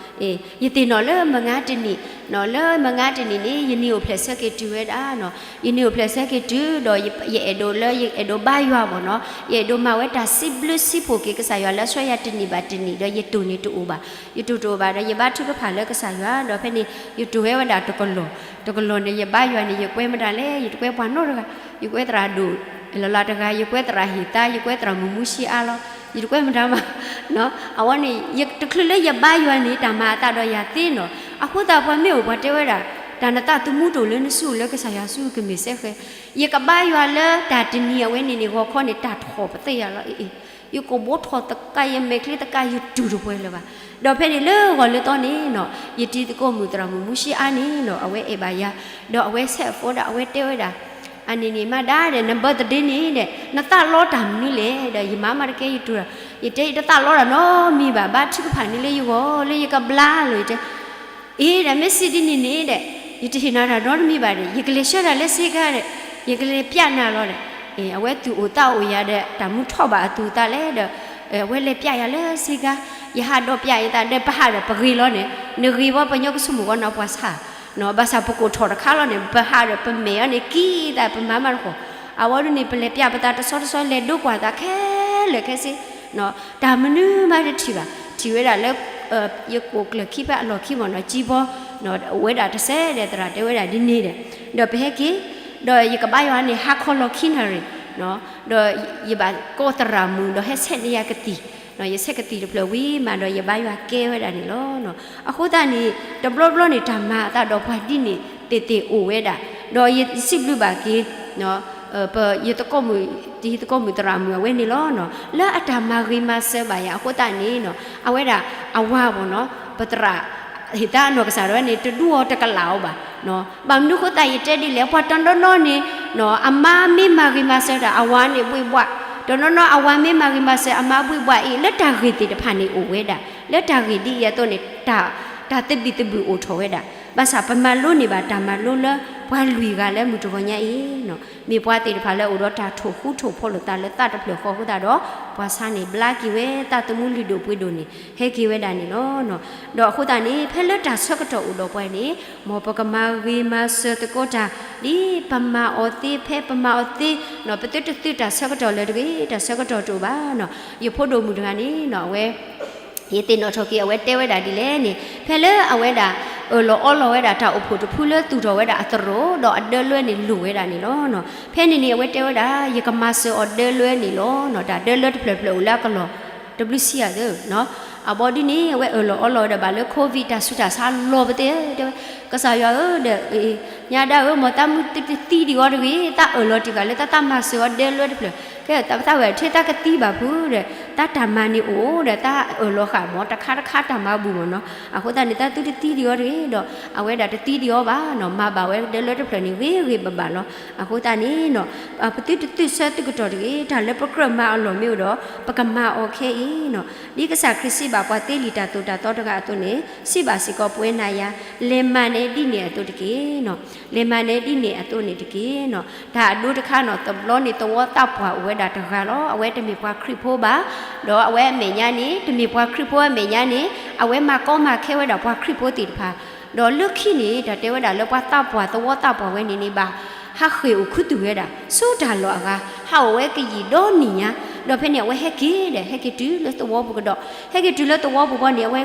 ယသ့ၣ်နီၣ်လၢမုၢ်ဂၤတနံၣ် လၢမုၢ်ဂၤတနံၣ်န့ၣ် ယန့ၢ်အိၣ်ဖျဲၣ်ဆၢက့ၤတုၤဝဲဒၣ်နီၤ ယန့ၢ်အိၣ်ဖျဲၣ်ဆၢက့ၤတုၤဒီး ယအဲၣ်ဒိးလၢ ယအဲၣ်ဒိးဘါယွၤဘၣ်နီၤ ယအဲၣ်ဒိးမၤဝဲတၢ်စံးဘျုးစံးဖှိၣ်က့ၤကစၢ်ယွၤလၢအဆှၢယၤတနံၣ်ဘၣ်တနံၣ်ဒီး ယတိၢ်န့ၣ်တအိၣ်ဘၣ် ယတိၢ်တအိၣ်ဘၣ်ဒီး ယဘါထုကဖၣ်လၢကစၢ်ယွၤ ဒီးဖဲန့ၣ် ယတိၢ်ဝဲဝဲဒၣ်တကလီၢ် တကလီၢ်န့ၣ် ယဘါယွၤန့ၣ် ယကွဲမတၤလဲၣ် ယတကွဲပှၤနီတဂၤ ယကွဲသရၣ်ဒိၣ်လၢ်လၢ်တဂၤ ယကွဲသရၣ်ဟ့ၣ်သါ ယကွဲသရၣ်မုၣ်မူဆံအါလီၤ ယတကွဲမတၤဘၣ် အဝဲန့ၣ် တချုးလၢယဘါယွၤန့ၣ် တၢ်မၤအသးဒီးယၤသ့နီၤ အဃိသတးပှၤမ့ၢ်အိၣ်ပှၤတဲဝဲဒၣ် တၢ်နသးသမူတအိၣ်လၢနစုလၢကစၢ်ယွၤစုကမ့ၢ်စဲဃဲ ယကဘါယွၤလၢတၢ်တနံၤအဝဲန့ၣ်န့ၣ် ဂီၤခီန့ၣ် တၢ်ထီၣ်ပသ့ၣ်ယၤလီၤ အ့ အ့ ယကဘိးထီၣ်သကး ယမဲာ်ချံသကး ယတူၢ်တပှဲၤလၢၤဘၣ် ဒီးဖဲန့ၣ်လၢဂီၤလၢသီန့ၣ်နီၤ ယတံၤသကိးမုၣ်သရၣ်မုၣ်မူဆံအါန့ၣ်နီၤ အဝဲအဲၣ်ဘၣ်ယၤ ဒီးအဝဲဆဲးအဖိဒၣ် အဝဲတဲဝဲဒၣ် အန့ၣ်န့ၣ် မၤဒါဒီး န birthday န့ၣ်ဒီး နသးလီတၢ်မနုၤလဲၣ်ဒီး ယမၤမးတကဲ ယတူၢ် ယတဲ ယတသးလီတၢ်နီတမံၤဘၣ် ဘါထုကဖၣ်န့ၣ်လၢယဂီၢ်လၢယကဘျါလီၤ ယတဲ အ့ ဒီးမ့ၢ်စံးဒ်န့ၣ်န့ၣ်ဒီး ယတဟ့ၣ်နၤတၢ်နီတမံၤဘၣ်ဒီး ယကလဲၤဆှၢတၢ်လၢဆ့ကၤဒီး ယကလဲၤပျးနၤလီၤဒီး အဝဲသူၣ်အိၣ်သးအိၣ်ယၤဒီး တၢ်မူထီၣ်ဘၣ်အသူၣ်အသးလဲၣ်ဒီး အဝဲလဲၤပျးယၤလၢဆ့ကၤ ယဟးဒီးပျးယသးဒီး ပဟးဒီးပဂ့ၤလီၤန့ၣ် နဂ့ၤဝဲပညီကဆိကမိၣ်ဝဲနီၤ ပှၤဆါ ဘၣ်ဆၣ်ပကိးထီၣ်တခါလီၤန့ၣ် ပဟးဒီးပမဲာ်အီၤန့ၣ် ကံသးပမၤမးတခီ အဝဲဒၣ်န့ၣ် ပလဲၤပျးပသးတဆီတဆီ လဲၤဒိကွၢ်သးခဲလၢာ်ခဲဆ့ တၢ်မနုၤမးတထံၣ်ဘၣ် ထံၣ်ဝဲဒၣ်လၢ ယကိာ်ကျၢၢ်ခံဖဲအလီၢ်ခံမ့ၢ်နီၤ ကံဘီ အိၣ်ဝဲဒၣ်တစဲးဒီး သရၣ်တဲဝဲဒၣ်ဒ်န့ၣ်ဒီး ဒီးပဟဲက့ၤ ဒီးယကဘါယွၤန့ၣ် ဟါခီလီၤခံနၣ်ရံၣ် ဒီးယဘၣ်ကိးသရၣ်မုၣ်ဒီးဟဲဆဲးန့ၢ်ယၤကသံၣ် ယဆဲးကသံၣ်တဖျၢၣ်ဝံၤမးဒီး ယဘါယွၤကဲဝဲဒၣ်န့ၣ်လီၤ. အဃိသတးန့ၣ် တဘျီဘျီန့ၣ် တၢ်မၤအသးဒီးပှၤဒ်န့ၣ်သ့ၣ်သ့ၣ်အိၣ်ဝဲဒၣ် ဒီးယစံးဘျုးဘၣ်က့ၤ ပယသကိးမုၣ် တံၤသကိးမုၣ်သရၣ်မုၣ်အဝဲန့ၣ်လီၤ. လၢအတၢ်မၤဂ့ၤမၤစၢၤဘၣ်ယၤအဃိသတးန့ၣ် အဝဲဒၣ်အဝၤဘၣ်နီၤ ပသရၣ် ဟ့ၣ်သါအနီၢ်ကစၢ်ဒၣ်ဝဲန့ၣ် တဒူအီၤတကလးအီၤဘၣ်. ဘၣ်မနုၤအဃိသတးယတဲဒ်လဲၣ် ပှၤတနီၤနီၤန့ၣ် အမါမ့ၢ်မၤဂ့ၤမၤစၢၤတၢ် အဝၤန့ၣ်ဘှ့ၣ်ဘှး, တနီၤနီၤအဝၤမ့ၢ်မၤဂ့ၤမၤစၢၤ အမါဘှ့ၣ်ဘှးအံၤ လၢတၢ်ဂ့ၢ်သ့ၣ်တဖၣ်န့ၣ်အိၣ်ဝဲဒၣ်, လၢတၢ်ဂ့ၢ်ဒ်အံၤအသိးန့ၣ် တၢ်သဘံၣ်သဘုၣ်အိၣ်ထီၣ်ဝဲဒၣ်, ဘၣ်ဆၣ်ပမၤလိန့ၢ်ဘၣ်တၢ်မၤလိလၢ ပှၤလွံၢ်ဂၤလၢမုၢ်တဂီၤညါအံၤ မ့ၢ်ပှၤသ့ၣ်တဖၣ်လၢအိၣ်ဒီးတၢ်ထိၣ်ဃူထိၣ်ဖိးလိာ်သးလၢသးတဖျၢၣ်ဃီအဃိသတးဒီး ပှၤဆါန့ၣ်ဘျါက့ၤဝဲ သးသမူလုၢ်ဒိၣ်ပှ့ၤဒိၣ်န့ၣ် ဟဲက့ၤဝဲဒၣ်န့ၣ်လီၤ. ဒီးအဃိသတးန့ၣ် ဖဲလၢတၢ်ဆၢကတီၢ်အိၣ်ဒီးပှၤန့ၣ် မ်ပကမၤဂ့ၤမၤစၢၤသကိးတၢ် ဒ်ပမၤအီၤသ့ ဖဲပမၤအီၤသ့ ပသုတသုတၢ်ဆၢကတီၢ်လၢၤတဂ့ၤ, တၢ်ဆၢကတီၢ်တအိၣ်ဘၣ်. ယဖိဒိၣ်မုၣ်တဂၤန့ၣ် အဝဲ ယသ့ၣ်နီၣ်ထီၣ်က့ၤ အဝဲတဲဝဲဒၣ်ဒ်လဲၣ်န့ၣ် ဖဲလၢအဝဲဒၣ် အၢၣ်လီၤအီလီၤဝဲဒၣ်တၢ်အိၣ်ဖှိၣ်တဖုလၢသူၣ်ထီၣ်ဝဲဒၣ်အသရိာ် ဒီးအဒၢလွဲန့ၣ်လိၣ်ဝဲဒၣ်န့ၣ်လီၤ. ဖဲန့ၣ်န့ၣ် အဝဲတဲဝဲဒၣ် ယကမၤစၢၤအီၤဒၢလွဲန့ၣ်လီၤ. တၢ်ဒၢလွဲတဖျၢၣ်ဖျၢၣ်အိၣ်လၢအကလီၢ် တဘျုးဆံယၤသၢ အဘီဒ်န့ၣ် အဝဲအၢၣ်လီၤအီလီၤဝဲဒၣ်ဘၣ်လၢ COVID တၢ်ဆူးတၢ်ဆါလီၤပသ့ၣ် တဲဝဲ ကစၢ်ယွၤဧၢ ဒီး ညါဒၣ်ဧၢ မ်တၢ်မုၢ်တသံဒံးအီၤတဂ့ၤ, တၢ်အၢၣ်လီၤတံၢ်ဃာ်လၢတၢ်သးမၤစၢၤအီၤဒၢလွဲတဖျၢၣ်, ကဲသးဝဲထဲတၢ်ကသံဘၣ်ဖုဒီး တၢ်တၢ်မၤန့ၣ်အိၣ်ဒီး တၢ်အၢၣ်လီၤဃာ်မ့ၢ်တခါတခါတၢ်မၤဘူၣ်မ့ၢ်နီၤ, အဃိသတးန့ၣ် တၢ်သုတသံဒံးအီၤတဂ့ၤဒီး အဝဲဒၣ်တသံဒံးအီၤဘၣ်နီၤ, မၤဘၣ်ဝဲဒၢလွဲတဖျၢၣ်န့ၣ် ဂ့ၤဂ့ၤဘၣ်ဘၣ်လီၤ. အဃိသတးန့ၣ်နီၤ ပသုတသုဆၢသုကတီၢ်တဂ့ၤ, တၢ်လၢပကြၢးမၤအလီၢ်မ့ၢ်အိၣ်ဒီး ပကမၤအီၤခဲအံၤနီၤ, ဒ်ကစၢ်ခရံာ်စံးဘၣ်ပှၤသ့လံာ်တၢ်သိၣ်တၢ်သီတဂၤအသိးန့ၣ် စံးဘၣ်စ့ၢ်ကီးပဝဲနၤယၤ, လဲၤမၤနၢၤဒ်န့ၣ်အသိးတက့ၢ်နီၤ, လဲၤမၤနၢၤဒ်န့ၣ်အသိးန့ၣ်တက့ၢ်နီၤ. တၢ်အဒိတခါနီၤ တဘျီန့ၣ် သဝီသးပှၢ်အိၣ်ဝဲဒၣ်တဂၤလီၤ, အဝဲတမ့ၢ်ပှၤခရံာ်ဖိဘၣ်, ဒီးအဝဲအမဲာ်ညါန့ၣ် တမ့ၢ်ပှၤခရံာ်ဖိအမဲာ်ညါန့ၣ် အဝဲမၤကီမၤခဲဝဲဒၣ်ပှၤခရံာ်ဖိသ့ၣ်တဖၣ်, ဒီးလၢခံန့ၣ် တၢ်တဲဝဲဒၣ်လၢပှၤသးပှၢ်သဝီသးပှၢ်ဝဲန့ၣ်န့ၣ်ဘၣ် ဟးဃ့ၢ်အိၣ်ခူသူၣ်ဝဲဒၣ် ဆူတၢ်လီၢ်အဂၤ, ဟးအိၣ်ဝဲကယံာ်ဒီနံၣ်ညါ ဒီးဖဲန့ၣ် အဝဲဟဲက့ၤဒီး ဟဲက့ၤတုၤလၢသဝီပူၤကဒီး, ဟဲက့ၤတုၤလၢသဝီပူၤဘီန့ၣ် အဝဲ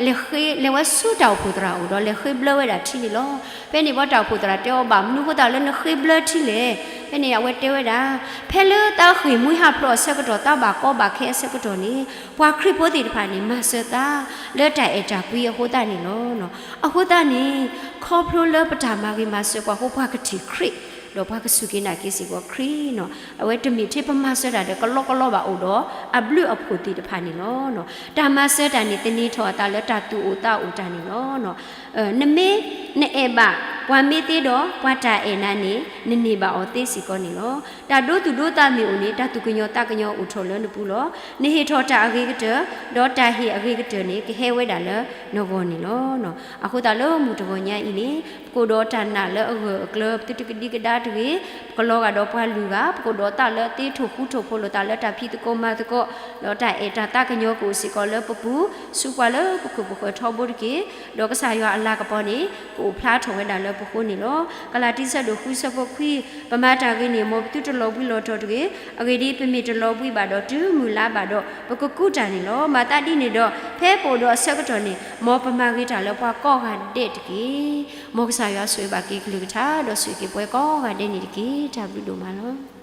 လဲၤဃ့ လဲၤဝဲဆူတၢ်အိၣ်ဖှိၣ်သရၣ်အအိၣ်ဒီး လဲၤဃ့ဘျၢဝဲဒၣ်ထံန့ၣ်လီၤ. ဖဲန့ၣ်ဘီ တၢ်အိၣ်ဖှိၣ်သရၣ်တဲအီၤ ဘၣ်မနုၤဃိသတးလၢနဃ့ဘျၢထံလဲၣ်. ဖဲန့ၣ် အဝဲတဲဝဲဒၣ်, ဖဲလၢသးဃ့ၢ်မှံဟးဖျိးအဆၢကတီၢ် သးဘၣ်ကီဘၣ်ခဲအဆၢကတီၢ်န့ၣ် ပှၤခရံာ်ဖိသ့ၣ်တဖၣ်န့ၣ် မၤစၢၤသး လၢတၢ်အဲၣ်တၢ်ကွံအဃိသတးန့ၣ်လီၤ. အဃိသတးန့ၣ် ခီဖျိလၢပတၢ်မၤဂ့ၤမၤစၢၤပှၤအဃိ ပှၤကထံၣ်ခရံာ် ဒီးပှၤကစူၢ်က့ၤနာ်က့ၤစ့ၢ်ကီးခရံာ်န့ၣ်, အဝဲတမ့ၢ်ထဲပမၤစၢၤတၢ်ဒီးကလီကလီဘၣ် အိၣ်ဒီးအဘျုးအဖှိၣ်သ့ၣ်တဖၣ်န့ၣ်လီၤ. တၢ်မၤစၢၤတၢ်န့ၣ် သန့ၤထီၣ်အသးလၢတၢ်သူၣ်အိၣ်သးအိၣ်တၢ်န့ၣ်လီၤ. နမ့ၢ် နအဲၣ်ဘၣ် ပှၤမ့ၢ်သ့ဒီး ပှၤတၢ်အဲၣ်နၤန့ၣ် နန့ၢ်ဘၣ်အီၤသ့စ့ၢ်ကီးန့ၣ်လီၤ. တၢ်ဒိသူၣ်ဒိသးမ့ၢ်အိၣ်န့ၣ် တၢ်သူၣ်ကညီၤသးကညီၤအိၣ်ထီၣ်လၢနပူၤလီၤ. နဟ့ၣ်ထီၣ်တၢ်အဂ့ၤကတၢၢ်, ဒီးတၢ်ဟ့ၣ်အဂ့ၤကတၢၢ်န့ၣ် ကဟဲဝဲဒၣ်လၢနဂီၢ်န့ၣ်လီၤ. အဃိသတးလၢမုၢ်တဂီၤညါအံၤန့ၣ် ပကအိၣ်ဒီးတၢ်နာ်လၢအဂၢၢ်အကျၢၤ ပသုတကဒံကဒါတဂ့ၤ, ပကလီၤဂာ်ဒီးပှၤလုၢ်ဂၤ, ပကအိၣ်ဒီးသးလၢသ့ထိၣ်ဃူထိၣ်ဖိးလိာ်သးလၢတၢ်ဖံးသကိးမၤသကိး, ဒီးတၢ်အဲၣ်တၢ်သးကညီၤကအိၣ်စ့ၢ်ကီးလၢပပူၤ, ဆူပှၤလၢပခိၣ်ပဃၢၤထီဘိတက့ၢ်. ဒီးကစၢ်ယွၤအလၤကပီၤန့ၣ် ကအိၣ်ဖျါထီၣ်ဝဲဒၣ်လၢပဃိန့ၣ်လီၤ. ကလၤတံ ဆၢဒိၣ်ဃု ဆၢဖိခွံ, ပမၤတၢ်ဂ့ၤန့ၣ် မ်ပသုတလီၤဘှံးလီၤတီၤတဂ့ၤ. အဂ့ၢ်ဒ်အံၤ, ပမ့ၢ်တလီၤဘှံးဘၣ်ဒီးတုၤမုၢ်လါဘၣ်ဒီး ပကကူးတၢ်န့ၣ်လီၤ. မၤသးဒ်န့ၣ်ဒီး ဖဲပအိၣ်ဒီးအဆၢကတီၢ်န့ၣ် မ်ပမၤဂ့ၤတၢ်လၢပှၤကိးဂၤဒဲးတက့ၢ်. မ်ကစၢ်ယွၤဆိၣ်ဂ့ၤဘၣ်က့ၤကလုၢ်ကထါ ဒီးဆိၣ်ဂ့ၤက့ၤပှၤကိးဂၤဒဲးန့ၣ်တက့ၢ်. တၢ်ဘျုးဒိၣ်မးလီၤ.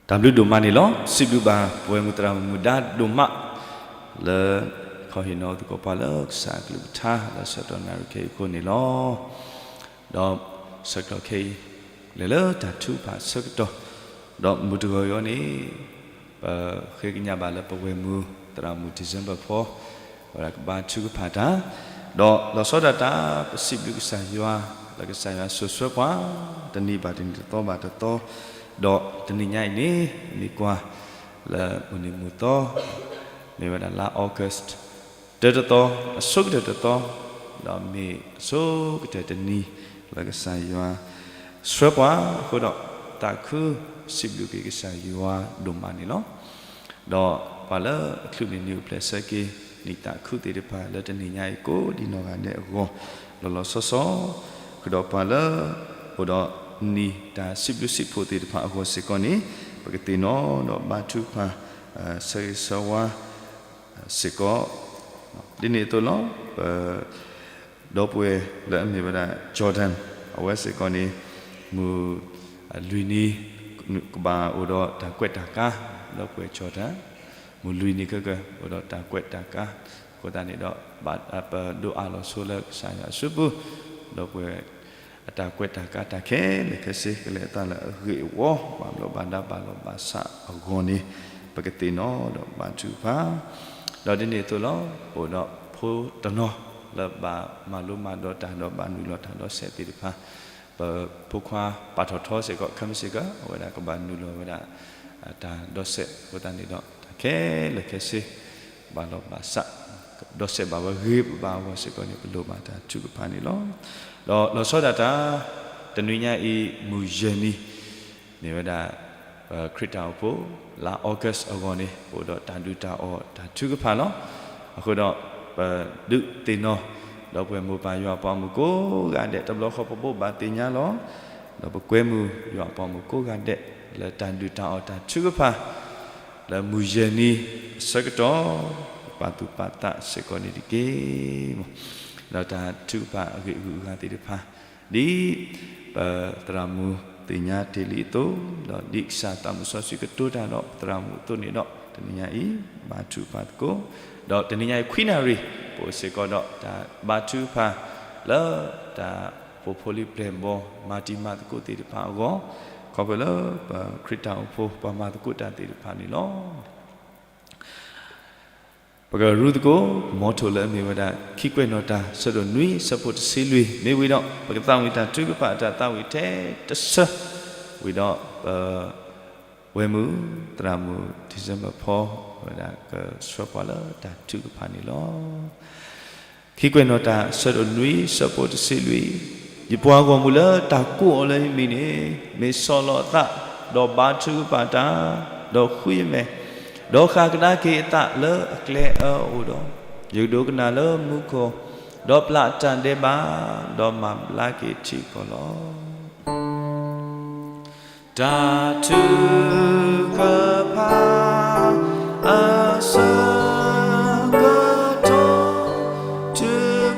တၢ်ဘျုးဒိၣ်မးန့ၣ်လီၤ. စံးဘျုးဘၣ်ပဝဲမုၢ်သရၣ်မုၣ်ဒါဒိၣ်မး လၢ ခီဟ့ၣ်နီၤသကိးပှၤလၢကစၢ်အကလုၢ်ကထါ လၢဆၢကတီၢ်နၣ်ရံၣ်ခဲအံၤအဃိန့ၣ်လီၤ. ဒီးဆၢကတီၢ်ခဲအံၤ လဲၤလၢတၢ်ထုကဖၣ်အဆၢကတီၢ်, ဒီးမုၢ်တဂီၤအံၤန့ၣ် ပဃ့ကညးဘၣ်လၢပဝဲၢ်မုၢ်သရၣ်မုၣ် December ဖီ ဝဲဒၣ်ကဘါထုကဖၣ်တၢ်, ဒီးလီၤဆီဒၣ်တၢ် ပစံးဘျုးကစၢ်ယွၤ လၢကစၢ်ယွၤစိာ်ဆှၢပှၤ တနံၤဘၣ်တနံၤ တသီဘၣ်တသီ, ဒီးတနံၤညါအံၤန့ၣ် မ့ၢ်ကွၢ်လၢမုၢ်နံၤမုၢ်သီ မ့ၢ်ဝဲဒၣ်လါ August တၢတသီ, အဆိကတၢၢ်တသီ, ဒီးမ့ၢ်အဆိကတၢၢ်တနံၤ လၢကစၢ်ယွၤဆှၢပှၤအဃိဒီး သးခုစံးဘျုးက့ၤကစၢ်ယွၤဒိၣ်မးန့ၣ်လီၤ. ဒီးပှၤလၢအချုးန့ၢ်နံၣ်အိၣ်ဖျဲၣ်ဆၢက့ၤ နံၣ်သးခုသ့ၣ်တဖၣ် လၢတနံၤညါအံၤကိးဒံနီၢ်ဂၤဒဲးအဂီၢ် လီၤလီၤဆီဆီ, ဃုာ်ဒီးပှၤလၢ အိၣ်ဒီးနံၣ်တၢ်စံးဘျုးစံးဖှိၣ်သ့ၣ်တဖၣ်အဂီၢ်စ့ၢ်ကီးန့ၣ် ပကသ့ၣ်နီၣ်ဒီးဘါထုကဖၣ် ဆၢဂ့ၤဆၢဝါစ့ၢ်ကီး ဒ်န့ၣ်အသိးလီၤ. ပ ဒီပုၢ်ဝဲၢ်လၢအမ့ၢ်ဝဲဒၣ် Jordan အဝဲစ့ၢ်ကီးန့ၣ် မုၢ်လွံၢ်နံၤ ကဘၣ်အိၣ်ဒီးတၢ်ကွဲးတၢ်ကါ, ဒီပုၢ်ဝဲၢ် Jordan မုၢ်လွံၢ်နံၤခဲက အိၣ်ဒီးတၢ်ကွဲးတၢ်ကါ, အဃိသတးန့ၣ်ဒီး ပဒိးအးလီၤဆိလၢကစၢ်ယွၤအစုပူၤ, ဒီပုၢ်ဝဲၢ် အတၢ်ကွဲးတၢ်ကါတၢ်ခဲလၢာ်ခဲဆ့ ကလဲၤအသးလၢအဂ့ၢ်အဝီ ဘၣ်ဘျီးဘၣ်ဒါဘၣ်လီၤဘၣ်ဆးအဂီၢ်န့ၣ် ပကသ့ၣ်နီၣ်ဒီးဘါထုကဖၣ်, ဒီးဒ်န့ၣ်အသိးလီၤ. အိၣ်ဒီးဖိတနီၤလၢဘၣ်မၤလိမၤဒိးတၢ် ဒီးဘၣ်နုာ်လီၤတၢ်ဒီးစဲးသ့ၣ်တဖၣ်, ပဖိခွါပာ်ထီၣ်ထီစ့ၢ်ကီး ခဲမုၢ်ဆ့ၣ်ကီး အဝဲဒၣ်ကဘၣ်နုာ်လီၤဝဲဒၣ် တၢ်ဒီးစဲးအဃိသတးန့ၣ်ဒီး တၢ်ခဲလၢာ်ခဲဆ့ ဘၣ်လီၤဘၣ်ဆး ဒီးစဲးဘၣ်ဝဲဂ့ၤဘၣ်အဂီၢ်စ့ၢ်ကီးန့ၣ် ပလိၣ်ဘၣ်တၢ်ထုကဖၣ်န့ၣ်လီၤ. ဒီးလီၤဆီဒၣ်တၢ် တနွံညါအံၤ မုၢ်ယဲၢ်နံၤ မ့ၢ်ဝဲဒၣ် ပခရံာ်တၢ်အိၣ်ဖှိၣ် လါ August အဂီၢ်န့ၣ် ပအိၣ်ဒီးတၢ်ဒုၣ်တၢ်အီၣ်တၢ်ထုကဖၣ်လီၤ. အဃိဒီး ပဒုးသ့ၣ်နီၣ် ဒီပုၢ်ဝဲၢ်မိၢ်ပၢ်ယွၤအပှၤမုၣ်ကိးဂၤဒဲး တဘျီဃီပဘိးဘၣ်သ့ၣ်ညါလီၤ. ဒီးပကွဲမုာ်ယွၤအပှၤမုၣ်ကိးဂၤဒဲး လၢတၢ်ဒုၣ်တၢ်အီၣ်တၢ်ထုကဖၣ် လၢမုၢ်ယဲၢ်နံၤအဆၢကတီၢ် ပာ်သူၣ်ပာ်သးစ့ၢ်ကီးန့ၣ်တက့ၢ်. ဒီးတၢ်ထုကဖၣ်အဂ့ၢ်အဂုၤအဂၤသ့ၣ်တဖၣ် ဒ်ပသရၣ်မုၣ်သ့ၣ်ညါတ့ၢ်လံအသိး, ဒီးဒ်ကစၢ်သးမုၢ်စီဆှံကတိၤတၢ်ဒီးပသရၣ်မုၣ်အသိးန့ၣ်ဒီး တနံၤညါအံၤ ဘါထုကဖၣ်သကိး, ဒီးတနံၤညါအံၤ ခွံနၣ်ရံၣ် ပအိၣ်စ့ၢ်ကီးဒီးတၢ်ဘါထုကဖၣ် လၢတၢ်ပိာ်ဖိလံၤပျဲၢ်ဘီၣ် မၤတံၤမၤသကိးသ့ၣ်တဖၣ်အဂီၢ်, ခီဖျိလၢပခရံာ်တၢ်အိၣ်ဖှိၣ် ပှၤမၤသကိးတၢ်သ့ၣ်တဖၣ်န့ၣ်လီၤ. ပကရူသကိး မီထိၣ်လၢအမ့ၢ်ဝဲဒၣ် ခံကွဲးနီၣ်တၢ် ဆၢဒိၣ်နွံ ဆၢဖိတဆံလွံၢ် မ့ၢ်ဝံၤဒီး ပကသးဝံၣ်တၢ်ထုကဖၣ်အတၢ်သးဝံၣ်ထဲတဆၢ ဝံၤဒီး ပဝဲမုၢ်သရၣ်မုၣ် December ဖီ ဝဲဒၣ်ကဆှၢပှၤလၢတၢ်ထုကဖၣ်န့ၣ်လီၤ. ခံကွဲးနီၣ်တၢ် ဆၢဒိၣ်နွံ ဆၢဖိတဆံလွံၢ်, ယပှၤဂီၢ်မုၢ်လၢတၢ်ကိးအီၤလၢယမံၤန့ၣ် မ့ၢ်ဆီၣ်လီၤအသး ဒီးဘါထုကဖၣ်တၢ် ဒီးဃုယမဲာ်, ဒီးဃၣ်ကဒါက့ၤအသးလၢအကျဲအၢအအိၣ်ဒီး ယကဒိကနၣ်လၢမူခိၣ်, ဒီးပျၢ်တၢ်ဒဲးဘး, ဒီးမၤဘျါက့ၤထံကီၢ်လီၤ. တၢ်ထုကဖၣ်အဆၢကတီၢ်, ထု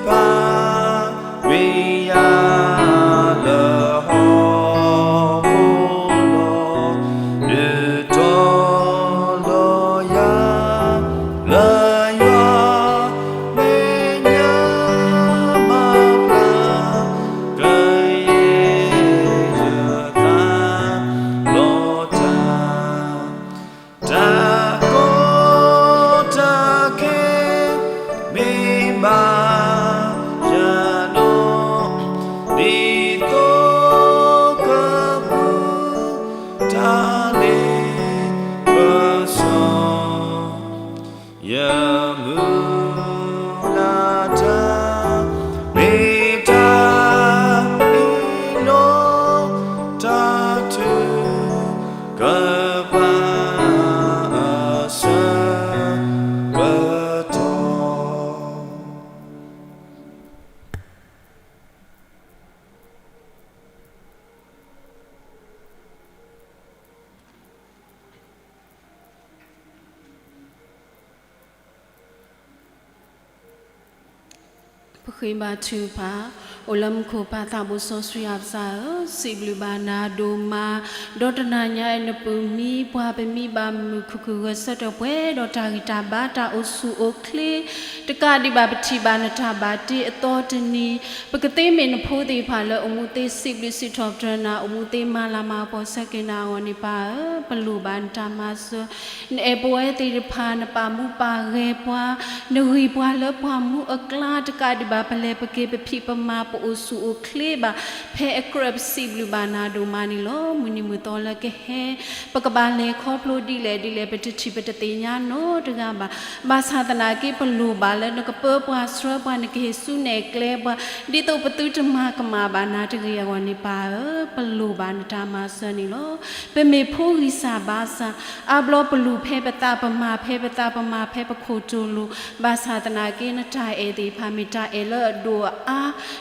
ကဖၣ်ဝံယၤ လၢဟီၣ်ခိၣ်လီၤ. ဒုးတီၤလီၤယၤ လၢယွၤမဲာ်ညါ မၤဘျါကယဲၢ်ယသးလီၤတၢ်, တၢ်ကီတၢ်ခဲ မ့ၢ်ဘၣ်ယၤနီၤ, ဒ်သိးကပူၤ တၢ်လ့ပစီ ယမုၢ်လၢ်တၢ် မ့ၢ်တၢ်အ့ၣ်လိာ် တၢ်ထုကဖၣ်အဆၢကတီၢ်. ပဃ့ဘါထုကဖၣ်. အိၣ်လၢမူခိၣ်ပၢ်သးဘိစီဆှံယွၤပၢ်ဧၢ, စံးဘျုးဘၣ်နၤဒိၣ်မး, ဒီးတနၤညါအံၤနပၢၤမံပှၤ ပမံဘၣ်မုာ်ခုၣ်ခုၣ်ဂၢၢ်ဆၢထၢၣ်ပှဲၤဒီးတၢ်ဂံၢ်တၢ်ဘါတၢ်အိၣ်ဆူၣ်အိၣ်ချ့, တကးဒံးဘၣ်ပထံၣ်ဘၣ်နတၢ်ဘၣ်တ့အသီတနံၤ, ပကသ့မ့ၢ်နဖိသ့ၣ်တဖၣ်လၢအိၣ်မူသ့စံးဘျုးစံးထီၣ်ပတြၢၤနၤ, အိၣ်မူသ့မၤလၤမၤကပီၤဆၢက့ၤနၤအဂီၢ်န့ၣ်ပၢ်ဧၢ, ပလိၣ်ဘၣ်နတၢ်မၤစၢၤ နအဲၣ်ပဝဲသ့ၣ်တဖၣ် နပာ်မူပာ်ဂဲၤပှၤ, နဂံၢ်ပှၤလၢပှၤမူအကျါ, တကးဒံးဘၣ် ပလဲၤပက့ၤ ပဖံးပမၤ ပအိၣ်ဆူၣ်အိၣ်ချ့ဘၣ် ဖဲအကြၢး ပစံးဘျုးဘၣ်နၤဒိၣ်မးန့ၣ်လီၤ. မုၢ်နံၤမုၢ်သီလၢကဟဲ ပကဘၣ်လဲၤခီဖျိဒ်လဲၣ်ဒ်လဲၣ် ပတထံၣ်ပတသ့ၣ်ညါနီတဂၤဘၣ်. ဘၣ်ဆၣ်သနာ်က့ ပလိၣ်ဘၣ်လၢနကပၢပှၤဆှၢပှၤ နကဟ့ၣ်ဆူၣ်နဲၣ်ကျဲပှၤ ဒ်သိးပသုတမၤကမၣ်ဘၣ်နၤတဂ့ၤအဂီၢ်န့ၣ်ပၢ်ဧၢ, ပလိၣ်ဘၣ်နတၢ်မၤစၢၤန့ၣ်လီၤ. ပမ့ၢ်ဖိဂံၢ်စၢ်ဘါစၢ်, အါဘျီပလူၤဖဲပသး ပမၤဖဲပသး ပမၤဖဲပခိၣ်တိၢ်လိၤ, ဘၣ်ဆၣ်သနာ်က့ နတၢ်အဲၣ်သ့ၣ်တဖၣ်မ့ၢ်တၢ်အဲၣ်လၢအဒိၣ်အအါ,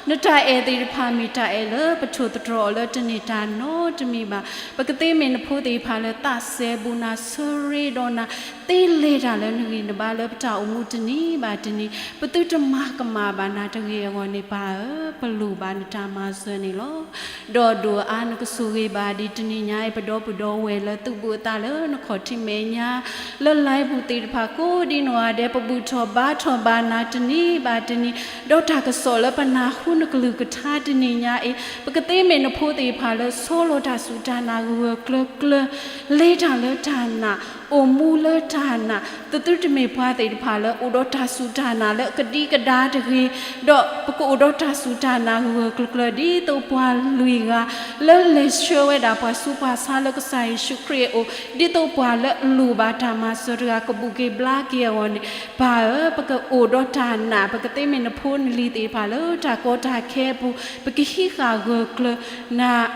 နတၢ်အဲၣ်သ့ၣ်တဖၣ်မ့ၢ်တၢ်အဲၣ်လၢပထိၣ်သတြီၤအီၤလၢတန့ၢ်တၢ်နီတမံၤဘၣ်. ပကသ့မ့ၢ်နဖိသ့ၣ်တဖၣ်လၢသးစဲဘူးနၤ ဆၢရ့ဒီးနၤ သ့လဲၤတၢ်လၢနဂံၢ်နဘါလၢပတၢ်အိၣ်မူတနံၤဘၣ်တနံၤ, ပသုတမၤကမၣ်ဘၣ်နၤတဂ့ၤအဂီၢ်န့ၣ်ပၢ်ဧၢ, ပလိၣ်ဘၣ်နတၢ်မၤစၢၤန့ၣ်လီၤ. ဒီးဒိၣ်အါနကဆိၣ်ဂ့ၤဘၣ်ဒံးတနံၤညါအံၤ ပဒီပုၢ်ဒီဝဲၢ်လၢသူၣ်ဘူးအသးလၢနခီၣ်ထံးမဲာ်ညါ လၢ live ပူၤသ့ၣ်တဖၣ်ကိးဒံနီၢ်ဂၤဒဲး ပဘူၣ်ထီၣ်ဘါထီၣ်ဘၣ်နၤတနံၤဘၣ်တနံၤ, ဒီးတၢ်ကစီၣ်လၢပနၢ်ဟူနကလုၢ်ကထါတနံၤညါအံၤ ပကသ့မ့ၢ်နဖိသ့ၣ်တဖၣ်လၢဆီလီၤတၢ်စူၢ်တၢ်နာ်ဂၢၢ်ဂၢၢ်ကျၢၤကျၢၤ လဲၤတၢ်လၢတၢ်နာ် အိၣ်မူလၢတၢ်နာ်, ပသုတမ့ၢ်ပှၤသ့ၣ်တဖၣ်လၢအိၣ်ဒီးတၢ်စူၢ်တၢ်နာ်လၢအကဒံကဒါတဂ့ၤ, ဒီးပကအိၣ်ဒီးတၢ်စူၢ်တၢ်နာ်ဂၢၢ်ဂၢၢ်ကျၢၤကျၢၤ ဒ်သိးပှၤလွံၢ်ဂၤ လၢလဲၤဆှၢဝဲဒၣ်ပှၤဆူပှၤဆါလၢကစၢ်ယ့ၣ်ၡူးခရံာ်အအိၣ်, ဒ်သိးပှၤလၢအလိၣ်ဘၣ်တၢ်မၤစၢၤတဂၤ ကဘူၣ်က့ၤဘျါက့ၤအဂီၢ်န့ၣ် ပၢ်ဧၢ, ပကအိၣ်ဒီးတၢ်နာ်, ပကသ့မ့ၢ်နဖိနလံၤသ့ၣ်တဖၣ်လၢတၢ်ကီတၢ်ခဲအပူၤ, ပကဟံးဃာ်ဂၢၢ်ကျၢၤနၤ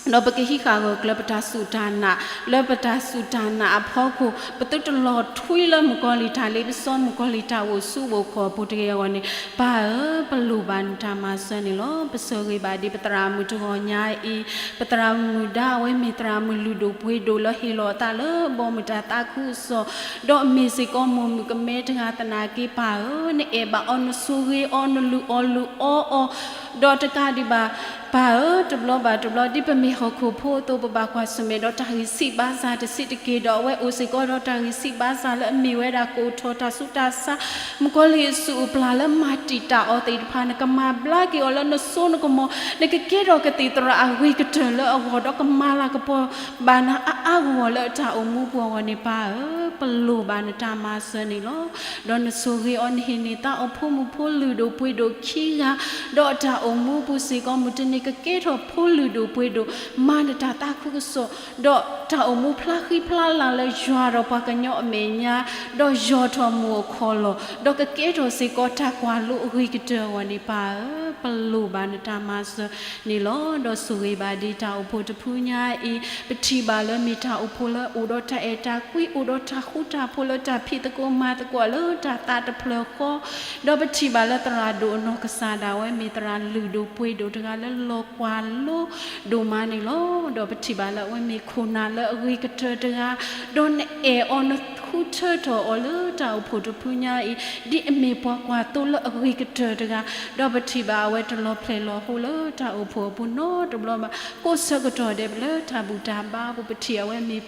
ဒီးပကဟံးဃာ်ဂၢၢ်ကျၢၤပတၢ်စူၢ်တၢ်နာ် လၢပတၢ်စူၢ်တၢ်နာ်အဖီခိၣ်, ပသုတလီၤထွံလၢမုၣ်ကီၤလံၢ်တၢ်လ့ပစီ မုၣ်ကီၤလံၢ်တၢ်အိၣ်ဆူၣ်အိၣ်ချ့အပူၤတဂ့ၤအဂီၢ်န့ၣ်, ပၢ်ဧၢ, ပလိၣ်ဘၣ်နတၢ်မၤစၢၤန့ၣ်လီၤ. ပဆၢဂ့ၤဘၣ်ဒံးပသရၣ်မုၣ်တဂီၤညါအံၤ, ပသရၣ်မုၣ်ဒါအဝဲမ့ၢ်သရၣ်မုၣ်လုၢ်ဒိၣ်ပှ့ၤဒိၣ်လၢဟ့ၣ်လီၤအသးလၢဘီမုၢ်တၢ်သးခုကစီၣ်, ဒီးမ့ၢ်စ့ၢ်ကီးမိၢ်မုၣ်ကမဲတဂၤသနာ်က့ ပၢ်ဧၢ, နအဲၣ်ဘၣ်အီၤ နဆိၣ်ဂ့ၤအီၤ နလုၢ်အီၣ်လုၢ်အီအီၤ ဒီးတကးဒံးဘၣ် ပၢ်ဧၢ, တဘျီဘၣ်တဘျီ ဒ်ပမ့ၢ်ဟီၣ်ခိၣ်ဖိအသိး ပဘၣ်ကွၢ်ဆၢၣ်မဲာ်ဒီးတၢ်ဂံၢ်ဆံးဘါစၢ်တဆံးတက့ၢ်, ဒီးအဝဲအိၣ်စ့ၢ်ကီးဒီးတၢ်ဂံၢ်ဆံးဘါစၢ်လၢအမ့ၢ်ဝဲဒၣ်ကအိၣ်ထီၣ်တၢ်ဆူးတၢ်ဆါ, မုၣ်ကီၤလံၢ်အစုၣ်အပျၢ်လၢမၤတံာ်တာ်အီၤသ့ၣ်တဖၣ် နကမၤဘျါက့ၤအီၤလၢနစိနကမီၤ, နကကဲထီၣ်ကသံၣ်သရၣ်အဂ့ၤကတၢၢ်လၢအဂီၢ် ဒီးကမၤလၤကပီၤဘၣ်နၤအါအါဂီၢ်ဂီၢ်လၢအတၢ်အိၣ်မူပူၤအဂီၢ်န့ၣ် ပၢ်ဧၢ, ပလိၣ်ဘၣ်နတၢ်မၤစၢၤန့ၣ်လီၤ. ဒီးနဆိၣ်ဂ့ၤအီၤ နဟ့ၣ်န့ၢ်သါအီၤဖိမုၣ်ဖိလုၢ်ဒိၣ်ပှ့ၤဒိၣ်ခံဂၤ, ဒီးအတၢ်အိၣ်မူပူၤစ့ၢ်ကီး မုၢ်တနံၤ ကကဲထီၣ်ဖိလုၢ်ဒိၣ်ပှ့ၤဒိၣ်, မၤနတၢ်သးခုကစီၣ်, ဒီးတၢ်အိၣ်မူဖျါဃံဖျါလၤလၢယွၤဒီးပှၤကညီအမဲာ်ညါ, ဒီးယီၢ်ထီၣ်မုၢ်အခိၣ်လီၢ်, ဒီးကကဲထီၣ်စ့ၢ်ကီးတၢ်ကွၢ်လိအဂ့ၤကတၢၢ်အဂီၢ်န့ၣ် ပၢ်ဧၢ, ပလိၣ်ဘၣ်နတၢ်မၤစၢၤန့ၣ်လီၤ. ဒီးဆိၣ်ဂ့ၤဘၣ်ဒ်တၢ်အိၣ်ဖှိၣ်တဖုညါအံၤ, ပထံၣ်ဘၣ်လၢမ့ၢ်တၢ်အိၣ်ဖှိၣ်လၢအိၣ်ဒီးတၢ်အဲၣ်တၢ်ကွံ, အိၣ်ဒီးတၢ်ဃူတၢ်ဖိးလၢတၢ်ဖံးသကိးမၤသကိးလၢတၢ်သးတဖျၢၣ်ဃီ, ဒီးပထံၣ်ဘၣ်လၢသရၣ်ဒိၣ်အနီၢ်ကစၢ်ဒၣ်ဝဲ မ့ၢ်သရၣ်လုၢ်ဒိၣ်ပှ့ၤဒိၣ်တဂၤလၢလီၤကွၢ်လိဒိၣ်မးန့ၣ်လီၤ. ဒီးပထံၣ်ဘၣ်လၢအဝဲမ့ၢ်ခိၣ်နၢ်လၢအဂ့ၤကတၢၢ်တဂၤ, ဒီးနအဲၣ်အီၤနဃုထၢထီၣ်အီၤလၢတၢ်အိၣ်ဖှိၣ်တဖုညါအံၤ, ဒ်အမ့ၢ်ပှၤကွၢ်သိလၢအဂ့ၤကတၢၢ်တဂၤ, ဒီးပထံၣ်ဘၣ်အဝဲတလီၤဖျဲၣ်လီၤဟိလၢတၢ်အိၣ်ဖှိၣ်အပူၤနီတဘျီဘၣ်, ကိးဆၢကတီၢ်ဒဲးလၢတၢ်ဘူၣ်တၢ်ဘါအပူၤ ပထံၣ်အဝဲမ့ၢ်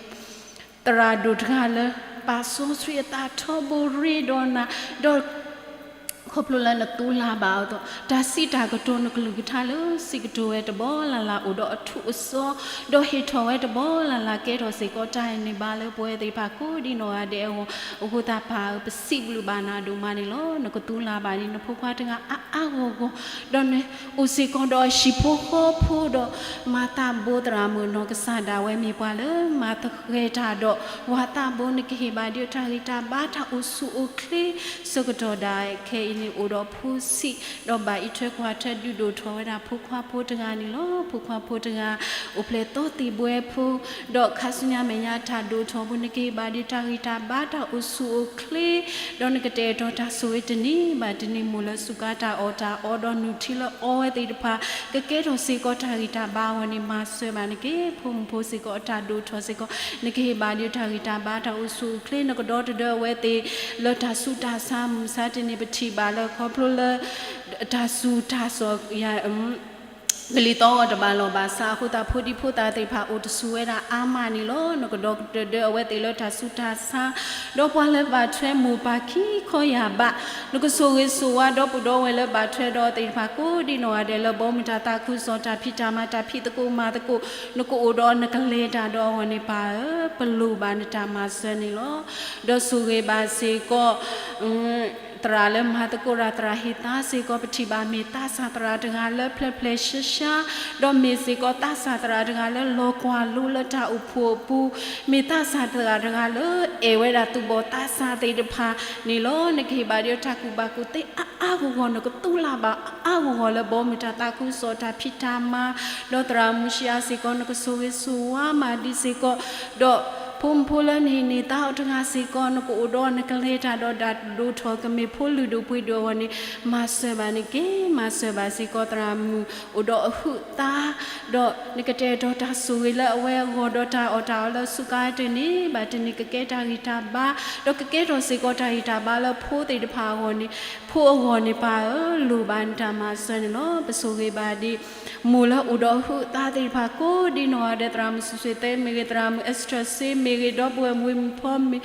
သရၣ်ဒိၣ်တဂၤလၢ ပာ်စီဆှံအသးထီဘိရ့ဒီးနၤ, ဒီးခီဖျိလၢနသူလၢ်ဘၣ်အသိး, တၢ်စံးတၢ်ကတိၤနကလုၢ်ကထါလၢစံးကတိၤဝဲတဘီလၢ်လၢ်အိၣ်ဒီးအထူအစီ, ဒီးဟ့ၣ်ထီၣ်ဝဲတဘီလၢ်လၢ်ကဲထီၣ်စ့ၢ်ကီးတၢ်န့ၢ်ဘါလၢပဝဲသ့ၣ်တဖၣ်ကိးဒ်နီၢ်ဂၤဒဲးအဂီၢ်, အဃိသတးပၢ်ဧၢ ပစံးဘျုးဘၣ်နၤဒိၣ်မးန့ၣ်လီၤ. နကသူလၢ်ဘၣ်ဒ်နဖိခွါတဂၤအါအါဂီၢ်ဂီၢ်, ဒီးနအိၣ်စ့ၢ်ကီးဒီးအဟံၣ်ဖိဃီဖိဒီး မၤသးဘိသရၣ်မုၣ်နီၢ်ကစၢ်ဒၣ်ဝဲမ့ၢ်ပှၤလၢ မၤသဂၢၢ်တၢ်ဒီး ဝၤသးဘိ နကဟ့ၣ်ဘၣ်ဒ်တၢ်ဂံၢ်တၢ်ဘါတၢ်အိၣ်ဆူၣ်အိၣ်ချ့ ဆၢကတီၢ်ဒၣ်ခဲအံၤန့ၣ် အိၣ်ဒီးဖိဆံး, ဒီးဘၣ်အံးထွဲကွၢ်ထွဲဒုးဒိၣ်ထီၣ်ဝဲဒၣ်ဖိခွါဖိတဂၤန့ၣ်လီၤ. ဖိခွါဖိတဂၤ အိၣ်ဖျဲၣ်သီသံၣ်ဘှဲဖိ, ဒီးခါဆူညါမဲာ်ညါတၢ်ဒိၣ်ထီၣ်ပူၤ နကဟ့ၣ်ဘၣ်ဒ်တၢ်ဂံၢ်တၢ်ဘါတၢ်အိၣ်ဆူၣ်အိၣ်ချ့, ဒီးနကတဲာ်ကတီၤတၢ်ဆိၣ်ဂ့ၤတနံၤဘၣ်တနံၤ မိၢ်လၢစူးကါတၢ်အီၣ်တၢ်အီဒီးနုၢ်ထံလၢအီဝဲသ့ၣ်တဖၣ် ကကဲထီၣ်စ့ၢ်ကီးတၢ်ဂံၢ်တၢ်ဘါအဂီၢ်န့ၣ် မၤစၢၤဘၣ်နက့ၤ ဖိမုၣ်ဖိစ့ၢ်ကီးအတၢ်ဒိၣ်ထီၣ်စ့ၢ်ကီး နကဟ့ၣ်ဘၣ်ဒ်တၢ်ဂံၢ်တၢ်ဘါတၢ်အိၣ်ဆူၣ်အိၣ်ချ့ နကဒီတဒၢအဝဲသ့ၣ် လၢတၢ်ဆူးတၢ်ဆါ မုၢ်ဆါတနံၤပထံၣ်ဘၣ်လၢခီဖျိလၢ တၢ်ဆူးတၢ်ဆါ ကလံၤသီဂီၤတဘၣ်လီၢ်ဘၣ်ဆါအဃိသတး ဖိဒံဖိသၣ်သ့ၣ်တဖၣ်အိၣ်တဆူၣ်ဝဲဒၣ်အါမးန့ၣ်လီၤ. နကဒီတဒၢအဝဲသ့ၣ်လၢတၢ်ဆူးတၢ်ဆါ ဒီးပှၤလၢဘၣ်ထွဲမိၢ်ပၢ်ခံခီယာ်ဘး နကဆိၣ်ဂ့ၤဆိၣ်ဝါဒီပုၢ်ဒီဝဲၢ်လၢဘၣ်ထွဲဒီးသ့ၣ်တဖၣ်ကိးဒ်နီၢ်ဂၤဒဲးလၢဘီမုၢ်တၢ်သးခုကစီၣ်တၢ်ဖံးတၢ်မၤတၢ်ဖံးသကိးမၤသကိး နကအိၣ်ဒီးနကလဲၤတၢ်ဒီးအဂီၢ်န့ၣ် ပၢ်ဧၢ ပလိၣ်ဘၣ်နတၢ်မၤစၢၤန့ၣ်လီၤ. ဒီးဆိၣ်ဂ့ၤဘၣ်စ့ၢ်ကီး သရၣ်လၢမၤသကိးတၢ် သရၣ်ဟ့ၣ်သါစ့ၢ်ကီး ပထံၣ်ဘၣ်မ့ၢ်သးစၢ်သရၣ်တဂၤလၢဖျဲၣ်ဖျဲၣ်ရှဲရှါ ဒီးမ့ၢ်စ့ၢ်ကီးသးစၢ်သရၣ်တဂၤလၢလီၤကွၢ်လိလၢတၢ်အိၣ်ဖှိၣ်အပူၤ မ့ၢ်သးစၢ်သရၣ်တဂၤလၢအဲၣ်ဝဲဒၣ်သူၣ်ဘီၣ်သးစၢ်သ့ၣ်တဖၣ်န့ၣ်လီၤ. နကဟ့ၣ်ဘၣ်ဒ်တၢ်ကူၣ်ဘၣ်ကူၣ်သ့အါအါဂီၢ်ဂီၢ် နကသူလၢ်ဘၣ်အါအါဂီၢ်ဂီၢ်လၢဘီမုၢ်တၢ်သးခုကစီၣ်တၢ်ဖံးတၢ်မၤ ဒီးသရၣ်မုၢ်ဆံးအါစ့ၢ်ကီး နကဆိၣ်ဂ့ၤဆိၣ်ဝါမၤဒံးစ့ၢ်ကီး ဒီးဖိမုၣ်ဖိလၢနဟ့ၣ်န့ၢ်သါအီၤတဂၤစ့ၢ်ကီး နကအိၣ်ဒီးနကလဲၤတၢ်ဒီးတၢ်ဒိၣ်ထီၣ် ကမ့ၢ်ဖိလုၢ်ဒိၣ်ပှ့ၤဒိၣ်အဂီၢ်န့ၣ် မၤစၢၤဘၣ်နက့ၤ မၤစၢၤဘၣ်စ့ၢ်ကီး သရၣ်မုၣ်အိၣ်ဒီးအဟုးအသး ဒီးနကတဲာ်ကတီၤတၢ်ဆိၣ်ဂ့ၤလၢအဝဲအဂီၢ် ဒီးတၢ်အီၣ်တၢ်အီလၢအစူးကါတနံၤဘၣ်တနံၤ ကကဲတၢ်ဂံၢ်တၢ်ဘါ ဒီးကကဲထီၣ်စ့ၢ်ကီးတၢ်ဂံၢ်တၢ်ဘါလၢဖိသ့ၣ်တဖၣ်အဂီၢ်န့ၣ် ဖိအဂီၢ်န့ၣ် ပၢ်ဧၢ လိၣ်ဘၣ်နတၢ်မၤစၢၤန့ၣ်လီၤ. ပဆိၣ်ဂ့ၤဘၣ်ဒ် မိၢ်လၢအိၣ်ဒီးအဟုးအသးသ့ၣ်တဖၣ်ကိးဒ်နီၢ်ဂၤဒဲး သရၣ်မုၣ်စူၣ်စ့သဲမ့ၢ်ဂ့ၤ သရၣ်မုၣ် Esther စ့မ့ၢ်ဂ့ၤ ဒီပုၢ်ဝဲၢ်မုၣ်ဝ့ၢ်မုၣ်ဖီမ့ၢ်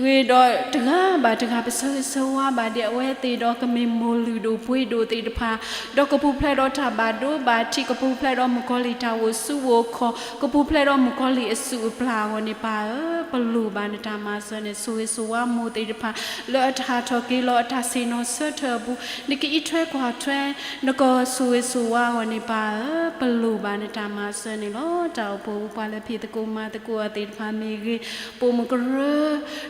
ဂ့ၤ ဒီးတဂၤဘၣ်တဂၤ ပဆၢဂ့ၤဆၢဝါဘၣ်ဒ်အဝဲသ့ၣ်ဒီး ကမ့ၢ်မိၢ်လုၢ်ဒိၣ်ပှ့ၤဒိၣ်သ့ၣ်တဖၣ် ဒီးကပူၤဖျဲးဒီးတၢ်ဘၣ်ဒိဘၣ်ထံး ကပူၤဖျဲးဒီးမုၣ်ကီၤလံၢ်တၢ်အိၣ်ဆူၣ်အိၣ်ခီၣ် ကပူၤဖျဲးဒီးမုၣ်ကီၤလံၢ်အစုၣ်အပျၢ်အဂီၢ်န့ၣ် ပၢ်ဧၢ ပလိၣ်ဘၣ်နတၢ်မၤစၢၤန့ၣ် ဆိၣ်ဂ့ၤဆိၣ်ဝါမိၢ်သ့ၣ်တဖၣ် လၢအတၢ်ဟးထီၣ်က့ၤလီၤအတၢ်ဆ့ၣ်နီၤဆၢထၢၣ်အပူၤ နကအံးထွဲကွၢ်ထွဲ နကဆိၣ်ဂ့ၤဆိၣ်ဝါအဂီၢ်န့ၣ် ပၢ်ဧၢ ပလိၣ်ဘၣ်နတၢ်မၤစၢၤန့ၣ်လီၤ. တၢ်အိၣ်ဖှိၣ်ပူၤပှၤလၢဖံးသကိးမၤသကိးအီၤသ့ၣ်တဖၣ်မ့ၢ်ဂ့ၤ ပိာ်မုၣ်ကရၢ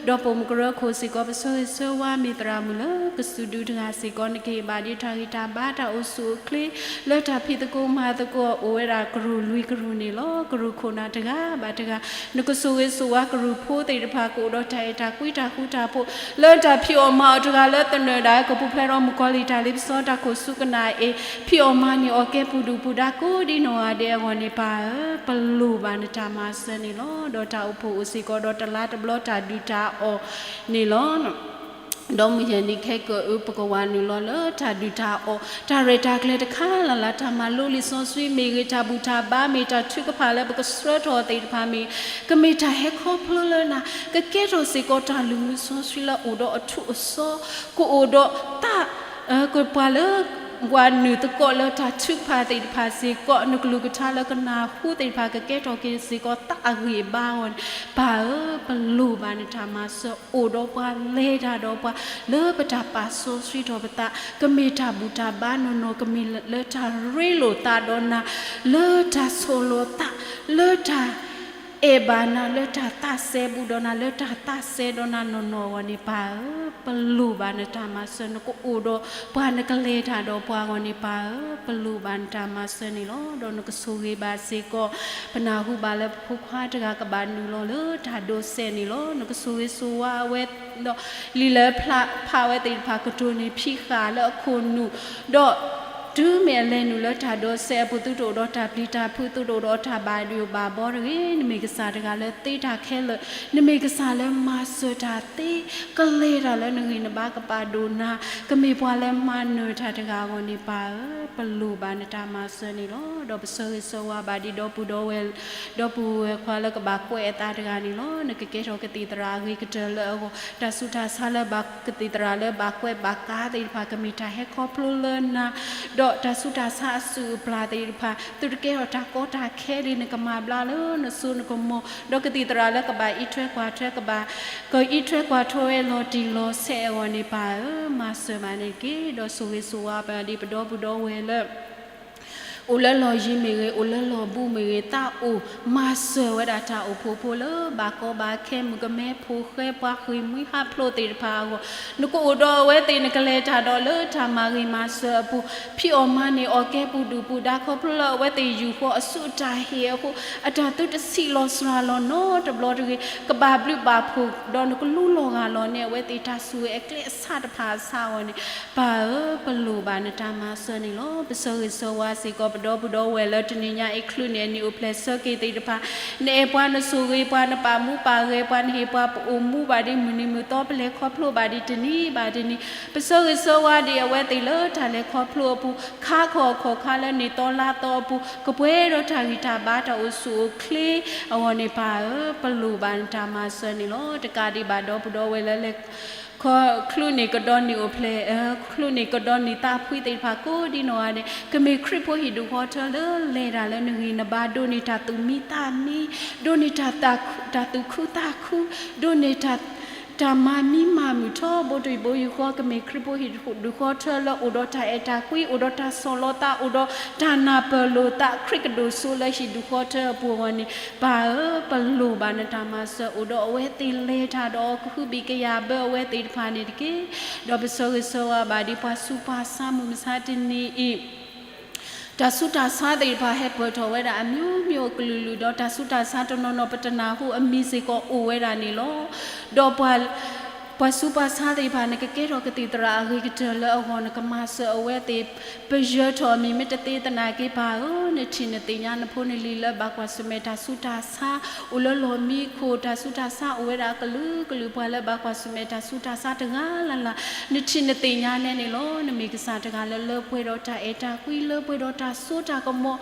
ဒီးပိာ်မုၣ်ကရၢခိၣ်စ့ၢ်ကီး ပဆၢဂ့ၤဆၢဝါမ့ၢ်သရၣ်မုၣ်လၢကစူးဒုတဂၤစ့ၢ်ကီး နကဟ့ၣ်ဘၣ်ဒ်တၢ်ဂံၢ်တၢ်ဘါတၢ်အိၣ်ဆူၣ်အိၣ်ချ့ လၢတၢ်ဖံးသကိးမၤသကိးအီၤအိၣ်ဝဲဒၣ်ကရူၢ်လွံၢ်ကရူၢ်န့ၣ်လီၤ. ကရူၢ်ခိၣ်နၢ်တဂၤဘၣ်တဂၤ နကဆိၣ်ဂ့ၤဆိၣ်ဝါကရူၢ်ဖိသ့ၣ်တဖၣ် ကအိၣ်ဒီးတၢ်အဲၣ်တၢ်ကွံတၢ်ဃူတၢ်ဖိး လၢတၢ်ဖံးအီၣ်မၤအီၣ်တဂၤလၢသနၢၣ်ဒၣ် ကပူၤဖျဲးဒီးမုၣ်ကီၤလံၢ်တၢ်လ့ပစီတၢ်ခိၣ်ဆူကနၣ်အ့ ဖံးအီၣ်မၤန့ၢ်အီၣ်ကဲပူၤဒုၣ်ပူၤဒါကိးဒ်နီၢ်ဂၤဒဲးအဂီၢ်န့ၣ် ပၢ်ဧၢ ပလိၣ်ဘၣ်နတၢ်မၤစၢၤန့ၣ်လီၤ. ဒီးတၢ်အိၣ်ဖှိၣ်အိၣ်စ့ၢ်ကီးဒီးတလါတဘျီတၢ်ဒုၣ်တၢ်အီၣ်န့ၣ်လီၤ. ဒီးမုၢ်ယဲၢ်နံၤခဲကိာ်အံၤ ပကဝၤနုာ်လီၤလၢတၢ်ဒုၣ်တၢ်အီၣ် တၢ်ရဲၣ်တၢ်ကျဲၤတခါလၢ်လၢ် တၢ်မၤလိလံာ်စီဆှံမ့ၢ်ဂ့ၤ တၢ်ဘူၣ်တၢ်ဘါမ့ၢ် တၢ်ထုကဖၣ်လၢပကဆှၢထီၣ်သ့ၣ်တဖၣ်မ့ၢ်ဂ့ၤ ကမ့ၢ်တၢ်ဟဲခီဖျိလၢနၤ ကကဲထီၣ်စ့ၢ်ကီးတၢ်လုၢ်မူစီဆှံလၢအိၣ်ဒီးအထူအစီ ကအိၣ်ဒီးတၢ် ကပှၤလၢ ပှၤနုာ်သကိးလၢတၢ်ထုကဖၣ်သ့ၣ်တဖၣ်စ့ၢ်ကီး နကလုၢ်ကထါလၢကနၢ်ဟူသ့ၣ်တဖၣ် ကကဲထီၣ်က့ၤစ့ၢ်ကီး သးအဂံၢ်အဘါအဂီၢ်န့ၣ်, ပၢ်ဧၢ, ပလိၣ်ဘၣ်နတၢ်မၤစၢၤ အိၣ်ဒီးပှၤ လဲၤတၢ်ဒီးပှၤ လၢပတၢ်ပာ်စီဆှံထီၣ်ပသး, ကမ့ၢ်တၢ်ဘူၣ်တၢ်ဘါနီၢ်နီၢ်, ကမ့ၢ်လၢတၢ်ရ့လိာ်သးဒီးနၤ, လၢတၢ်ဆီၣ်လီၤသး, လၢတၢ် အဲၣ်ဘၣ်နၤ, လၢတၢ်သးစဲဘူးဒီးနၤ, လၢတၢ်သးစဲဒီးနၤနီၢ်နီၢ်အဂီၢ်န့ၣ် ပၢ်ဧၢ, ပလိၣ်ဘၣ်နတၢ်မၤစၢၤ, နကအိၣ်ဒီးပှၤ နကလဲၤတၢ်ဒီးပှၤအဂီၢ်န့ၣ် ပၢ်ဧၢ, ပလိၣ်ဘၣ်နတၢ်မၤစၢၤန့ၣ်လီၤ. ဒီးနကဆိၣ်ဂ့ၤဘၣ်စ့ၢ်ကီး ပနၢ်ဟူဘၣ်လၢပဖိခွါတဂၤကဘၣ်နုာ်လီၤလၢတၢ်ဒိးစဲးန့ၣ်လီၤ. နကဆိၣ်ဂ့ၤဆိၣ်ဝါအဝဲ ဒီးလံာ်လၢဖးဝဲသ့ၣ်တဖၣ် ကတိၤန့ၢ်ဖံးဃာ်လၢအခိၣ်နူာ်, ဒီးတုၤမ့ၢ်အလဲၤနုာ်လၢတၢ်ဒိးစဲးအပူၤ သုတအိၣ်ဒီးတၢ်ပျံၤတၢ်ဖုး, သုတအိၣ်ဒီးတၢ်ဘၣ်ဒိဘၣ်ဘီတဂ့ၤ. နမ့ၢ်ကစၢ်တဂၤလၢသ့တၢ်ခဲလၢာ်, နမ့ၢ်ကစၢ်လၢမၤစၢၤတၢ်သ့, ကလဲၤတၢ်လၢနဂံၢ်နဘါကပာ်ဒိၣ်နၤ, ကမ့ၢ်ပှၤလၢမၤနၢၤတၢ်တဂၤအဂီၢ်န့ၣ် ပၢ်ဧၢ, ပလိၣ်ဘၣ်နတၢ်မၤစၢၤန့ၣ်လီၤ. ဒီးပဆၢဂ့ၤဆၢဝါဘၣ်ဒ်ဒီပုၢ်ဒီဝဲၢ် ဒီပုၢ်ဝဲၢ်ခွါလၢကဘၣ်ကွဲးအသးတဂၤန့ၣ်လီၤ. နကကဲထီၣ်ကသံၣ်သရၣ်အဂ့ၤကတၢၢ်လၢအဂီၢ်, တၢ်ဆူးတၢ်ဆါလၢဘၣ်ကသံၣ်သရၣ်လၢဘၣ်ကွဲးဘၣ်ကါသ့ၣ်တဖၣ် ကမ့ၢ်တၢ်ဟဲခီဖျိလၢနၤ, ဒီးတၢ်ဆူးတၢ်ဆါအစုၣ်အပျၢ်သ့ၣ်တဖၣ် သုတကဲထီၣ်တၢ်ကီတၢ်ခဲဒ် နကမၤဘျါလၢနစိနကမီၤ, ဒီးကသံၣ်သရၣ်လၢကဘၣ်အံးထွဲကွၢ်ထွဲ ကဘၣ်ကအံးထွဲကွၢ်ထွဲဝဲလီၤတံၢ်လီၤဆဲးအဂီၢ်န့ၣ် ပၢ်ဧၢ, မၤစၢၤဘၣ်န့ၣ်တက့ၢ်. ဒီးဆိၣ်ဂ့ၤဆိၣ်ဝါဘၣ်ဒ်ပဒီပုၢ်ဒီဝဲၢ်လၢ အိၣ်လၢလီၢ်ယံၤမ့ၢ်ဂ့ၤ, အိၣ်လၢလီၢ်ဘူးမ့ၢ်ဂ့ၤ, သးအိၣ်မၤစၢၤဝဲဒၣ်တၢ်အိၣ်ဖှိၣ်ဖိလၢ ဘၣ်ကီဘၣ်ခဲ မုၣ်ကမဲဖိဃဲ ပှၤဃ့ၢ်မှံဟးဖျိးသ့ၣ်တဖၣ်အဂီၢ်, နကအိၣ်ဒီးအဝဲသ့ၣ် နကလဲၤတၢ်ဒီးလၢတၢ်မၤဂ့ၤမၤစၢၤအပူၤ, ဖံးအီၣ်မၤန့ၢ်အီၣ်ကဲပူၤဒုၣ်ပူၤဒါ ခီဖျိလၢအဝဲသ့ၣ်ယူာ်ဃီအစုအတၢ်ဟ့ၣ်အဃိ, အတၢ်သုတဆံးလီၤစှၤလီၤနီတဘျီတဂ့ၤ, ကဘၣ်ဘျုးဘၣ်ဖှိၣ် ဒီးနကလူလီၤဂာ်လီၤန့ၢ်အဝဲသ့ၣ်တၢ်ဆိၣ်ဂ့ၤအကျဲအစၢ်တဖၣ်အစးအဂီၢ်န့ၣ်, ပၢ်ဧၢ, ပလိၣ်ဘၣ်နတၢ်မၤစၢၤန့ၣ်လီၤ. ပဆၢဂ့ၤဆၢဝါစ့ၢ်ကီး ပဒီပုၢ်ဒီဝဲၢ်လၢတနံၤညါအံၤ ချုးန့ၢ်အနံၣ်အိၣ်ဖျဲၣ်ဆၢက့ၤသ့ၣ်တဖၣ်, နအဲၣ်ပှၤ နဆိၣ်ဂ့ၤပှၤ နပာ်မူပာ်ဂဲၤပှၤ နဟ့ၣ်ပှၤပအိၣ်မူဘၣ်ဒ်မုၢ်နံၤမုၢ်သီ ပလဲၤခီဖျိဘၣ်ဒ်တနံၤဘၣ်တနံၤ, ပဆၢဂ့ၤဆၢဝါဒ်အဝဲသ့ၣ်လၢတၢ်လဲၤခီဖျိအပူၤ ခါခီၣ်ခီၣ်ခါလၢနံၣ်သီလါသီအပူၤ ကပှဲၤဒီးတၢ်ဂံၢ်တၢ်ဘါတၢ်အိၣ်ဆူၣ်အိၣ်ချ့အဂီၢ်န့ၣ် ပၢ်ဧၢ, ပလိၣ်ဘၣ်နတၢ်မၤစၢၤန့ၣ်လီၤ. တကးဒံးဘၣ်ဒီပုၢ်ဒီဝဲၢ်လၢလဲၤ ခီချုးန့ၢ်ကဒီးနံၣ်အိၣ်ဖျဲၣ်, ချုးန့ၢ်ကဒီးနံၣ်သးဖှံသ့ၣ်တဖၣ်ကိးဒ်နီၢ်ဂၤဒဲး, ကမ့ၢ်ခရံာ်ဖိဟံၣ်ဒူၣ်ဃီထၢလၢလဲၤတၢ်လၢနဂံၢ်နဘါ, ဒိးန့ၢ်တၢ်သူၣ်မံသးမံ, ဒိးန့ၢ်တၢ်သူၣ်ခုသးခု, ဒိးန့ၢ်တၢ် တၢ်မၤမံမၤမုာ်ထီဘိတယံၤဘိယူၢ်ဃီ, ကမ့ၢ်ခရံာ်ဖိဟံၣ်ဒူၣ်ဃီထၢလၢအိၣ်ဒီးတၢ်အဲၣ်တၢ်ကွံ, အိၣ်ဒီးတၢ်ဆီၣ်လီၤသး, အိၣ်ဒီးတၢ်နၢ်ပၢၢ်လိာ်သး, ခရံာ်ကဒိၣ်စိလၢဟံၣ်ဒူၣ်ဃီထၢအပူၤအဂီၢ်န့ၣ်, ပၢ်ဧၢ, ပလိၣ်ဘၣ်နတၢ်မၤစၢၤ အိၣ်ဒီးအဝဲသ့ၣ်လဲၤတၢ်ဒီး ကဟုဘံၣ်ကယာ်ဘၢအဝဲသ့ၣ်တဖၣ်န့ၣ်တက့ၢ်. ဒီးပဆၢဂ့ၤဆၢဝါဘၣ်ဒ်ပှၤဆူးပှၤဆါမုၢ်မဆါတနံၤအံၤ တၢ်ဆူးတၢ်ဆါသ့ၣ်တဖၣ်ဟဲပၢၢ်ထီၣ်ဝဲဒၣ်အမျိုးမျိုးအကလုာ်လုာ်, ဒီးတၢ်ဆူးတၢ်ဆါတနီၤနီၤ ပတနၢ်ဟူအမံၤစ့ၢ်ကီးအိၣ်ဝဲဒၣ်န့ၣ်လီၤ. ဒီးပှၤ ပှၤဆူးပှၤဆါသ့ၣ်တဖၣ် နကကဲထီၣ်ကသံၣ်သရၣ်အဂ့ၤကတၢၢ်လၢအဂီၢ် နကမၤစၢၤအဝဲသ့ၣ်, ပယၢၤထီၣ်အမံၤမ့ၢ်တသ့သနာ်က့ ပၢ်ဧၢ, နထံၣ်နသ့ၣ်ညါနဖိနလံၤလၢဘၣ်ကွၢ်ဆၢၣ်မဲာ်တၢ်ဆူးတၢ်ဆါ, အိၣ်လၢလီၢ်မံခိၣ် တၢ်ဆူးတၢ်ဆါအိၣ်ဝဲဒၣ်အကလုာ်ကလုာ်, ပှၤလၢဘၣ်ကွၢ်ဆၢၣ်မဲာ်တၢ်ဆူးတၢ်ဆါတဂၤလၢ်လၢ် နထံၣ်နသ့ၣ်ညါနဲန့ၣ်လီၤ. နမ့ၢ်ကစၢ်တဂၤလၢလၢပှဲၤဒီးတၢ်အဲၣ်တၢ်ကွံ, လၢပှဲၤဒီးတၢ်စိတၢ်ကမီၤ,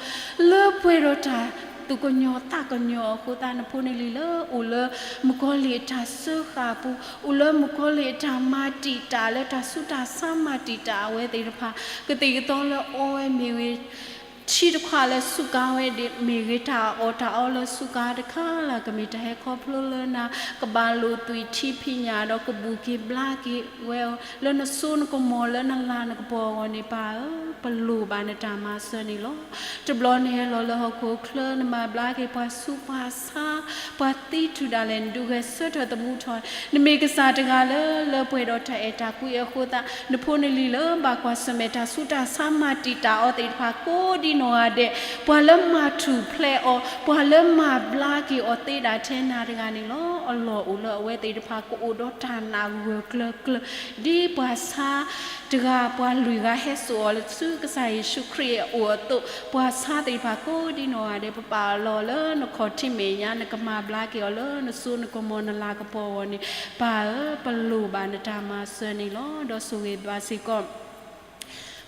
လၢပှဲၤဒီးတၢ်သူၣ်ကညီၤသးကညီၤအဃိသတး နဖိနလံၤလၢအိၣ်လၢမုၣ်ကီၤလံၢ်အတၢ်စၢဃာ်အပူၤ, အိၣ်လၢမုၣ်ကီၤလံၢ်အတၢ်မၤတံာ်တာ်လၢတၢ်ဆူးတၢ်ဆါမၤတံာ်တာ်အဝဲသ့ၣ်တဖၣ်, ကသံၣ်ကသီလၢအီဝဲမ့ၢ်ဂ့ၤ ထံတခွးလၢစူးကါဝဲမ့ၢ်ဂ့ၤ, တၢ်အီၣ်တၢ်အီလၢစူးကါတခါလၢ် ကမ့ၢ်တၢ်ဟဲခီဖျိလၢနၤ, ကဘၣ်လိာ်သွံၣ်ထံဖံးညၣ်ဒီးကဘူၣ်က့ၤဘျါက့ၤဝဲအီၤ လၢနစိနကမီၤ လၢနလၤနကပီၤအဂီၢ်န့ၣ် ပၢ်ဧၢ, ပလိၣ်ဘၣ်နတၢ်မၤစၢၤန့ၣ်လီၤ. တဘျီနဟဲလီၤလၢဟီၣ်ခိၣ်ချၢ နမၤဘျါက့ၤပှၤဆူးပှၤဆါ, ပှၤသံတုၤဒၣ်လဲာ် နဒုးဂဲၤဆၢထၢၣ်သမူထီၣ်, နမ့ၢ်ကစၢ်တဂၤလၢ လၢပှဲၤဒီးတၢ်အဲၣ်တၢ်ကွံအဃိသတး နဖိနလံၤလၢဘၣ်ကွၢ်ဆၢၣ်မဲာ်တၢ်ဆူးတၢ်ဆါမၤတံာ်တာ်အီၤသ့ၣ်တဖၣ်ကိးဒ်နီၢ်ဂၤဒဲး, ပှၤလၢမၤထူၣ်ဖျဲးအီၤ, ပှၤလၢမၤဘျါက့ၤအီၤသ့ဒၣ်ထဲနၤတဂၤန့ၣ်လီၤ. အလီၢ်အိၣ်လၢအဝဲသ့ၣ်တဖၣ်ကအိၣ်ဒီးတၢ်နာ်ဂၢၢ်ကျၢၤကျၢၤ, ဒ်ပှၤဆါတဂၤ ပှၤလွံၢ်ဂၤဟဲစိာ်အီၤလၢဆူကစၢ်ယ့ၣ်ၡူးခရံာ်အအိၣ်အသိး, ပှၤဆါသ့ၣ်တဖၣ်ကိးဒ်နီၢ်ဂၤဒဲး ပပာ်အလီၢ်လၢနခီၣ်ထံးမဲာ်ညါ နကမၤဘျါက့ၤအီၤလၢနစိနကမီၤနလၤကပီၤအဂီၢ်န့ၣ်, ပၢ်ဧၢ, ပလိၣ်ဘၣ်နတၢ်မၤစၢၤန့ၣ်လီၤ. ဒီးဆိၣ်ဂ့ၤဘၣ်စ့ၢ်ကီး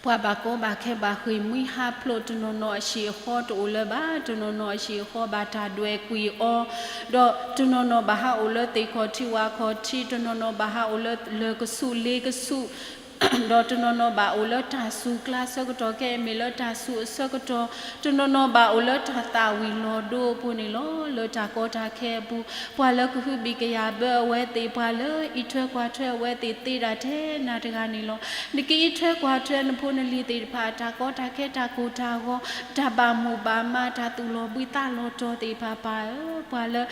ပှၤဘၣ်ကီဘၣ်ခဲဘၣ်ဃ့ၢ်မှံဟးဖျိး တနီၤနီၤအဟံၣ်အဃီတအိၣ်လၢၤဘၣ်, တနီၤနီၤအဟံၣ်အဃီဘၣ်တၢ်ဒွဲၣ်ကွံာ်အီၤ, ဒီးတနီၤနီၤဘၣ်ဟးအိၣ်လၢသ့ၣ်ခီၣ်ထံးဝၣ်ခီၣ်ထံး, တနီၤနီၤဘၣ်ဟးအိၣ်လၢလၢၢ်ကဆူးလ့ကဆူး ဒီးတနီၤနီၤဘၣ်အိၣ်လၢတၢ်စူၤကျါဆၢကတီၢ် ကဲအမ့ၢ်လၢတၢ်စူၤအဆၢကတီၢ်, တနီၤနီၤဘၣ်အိၣ်လၢတၢ်သၣ်ဝံၤလီၤဒိအပူၤန့ၣ်လီၤ. လၢတၢ်ကီတၢ်ခဲအပူၤ ပှၤလၢကဟုဘံၣ်ကယာ်ဘၢအဝဲသ့ၣ်, ပှၤလၢအံးထွဲကွၢ်ထွဲအဝဲသ့ၣ်သ့ဒၣ်ထဲနၤတဂၤန့ၣ်လီၤ. နကအံးထွဲကွၢ်ထွဲနဖိနလံၤသ့ၣ်တဖၣ် တၢ်ကီတၢ်ခဲတၢ်ကိၢ်တၢ်ဂီၤ, တၢ်ဘၣ်မိၣ်ဘၣ်မး တၢ်သူၣ်လီၤဘှံးသးလီၤတီၤသ့ၣ်တဖၣ် ပၢ်ဧၢ, ပှၤလၢ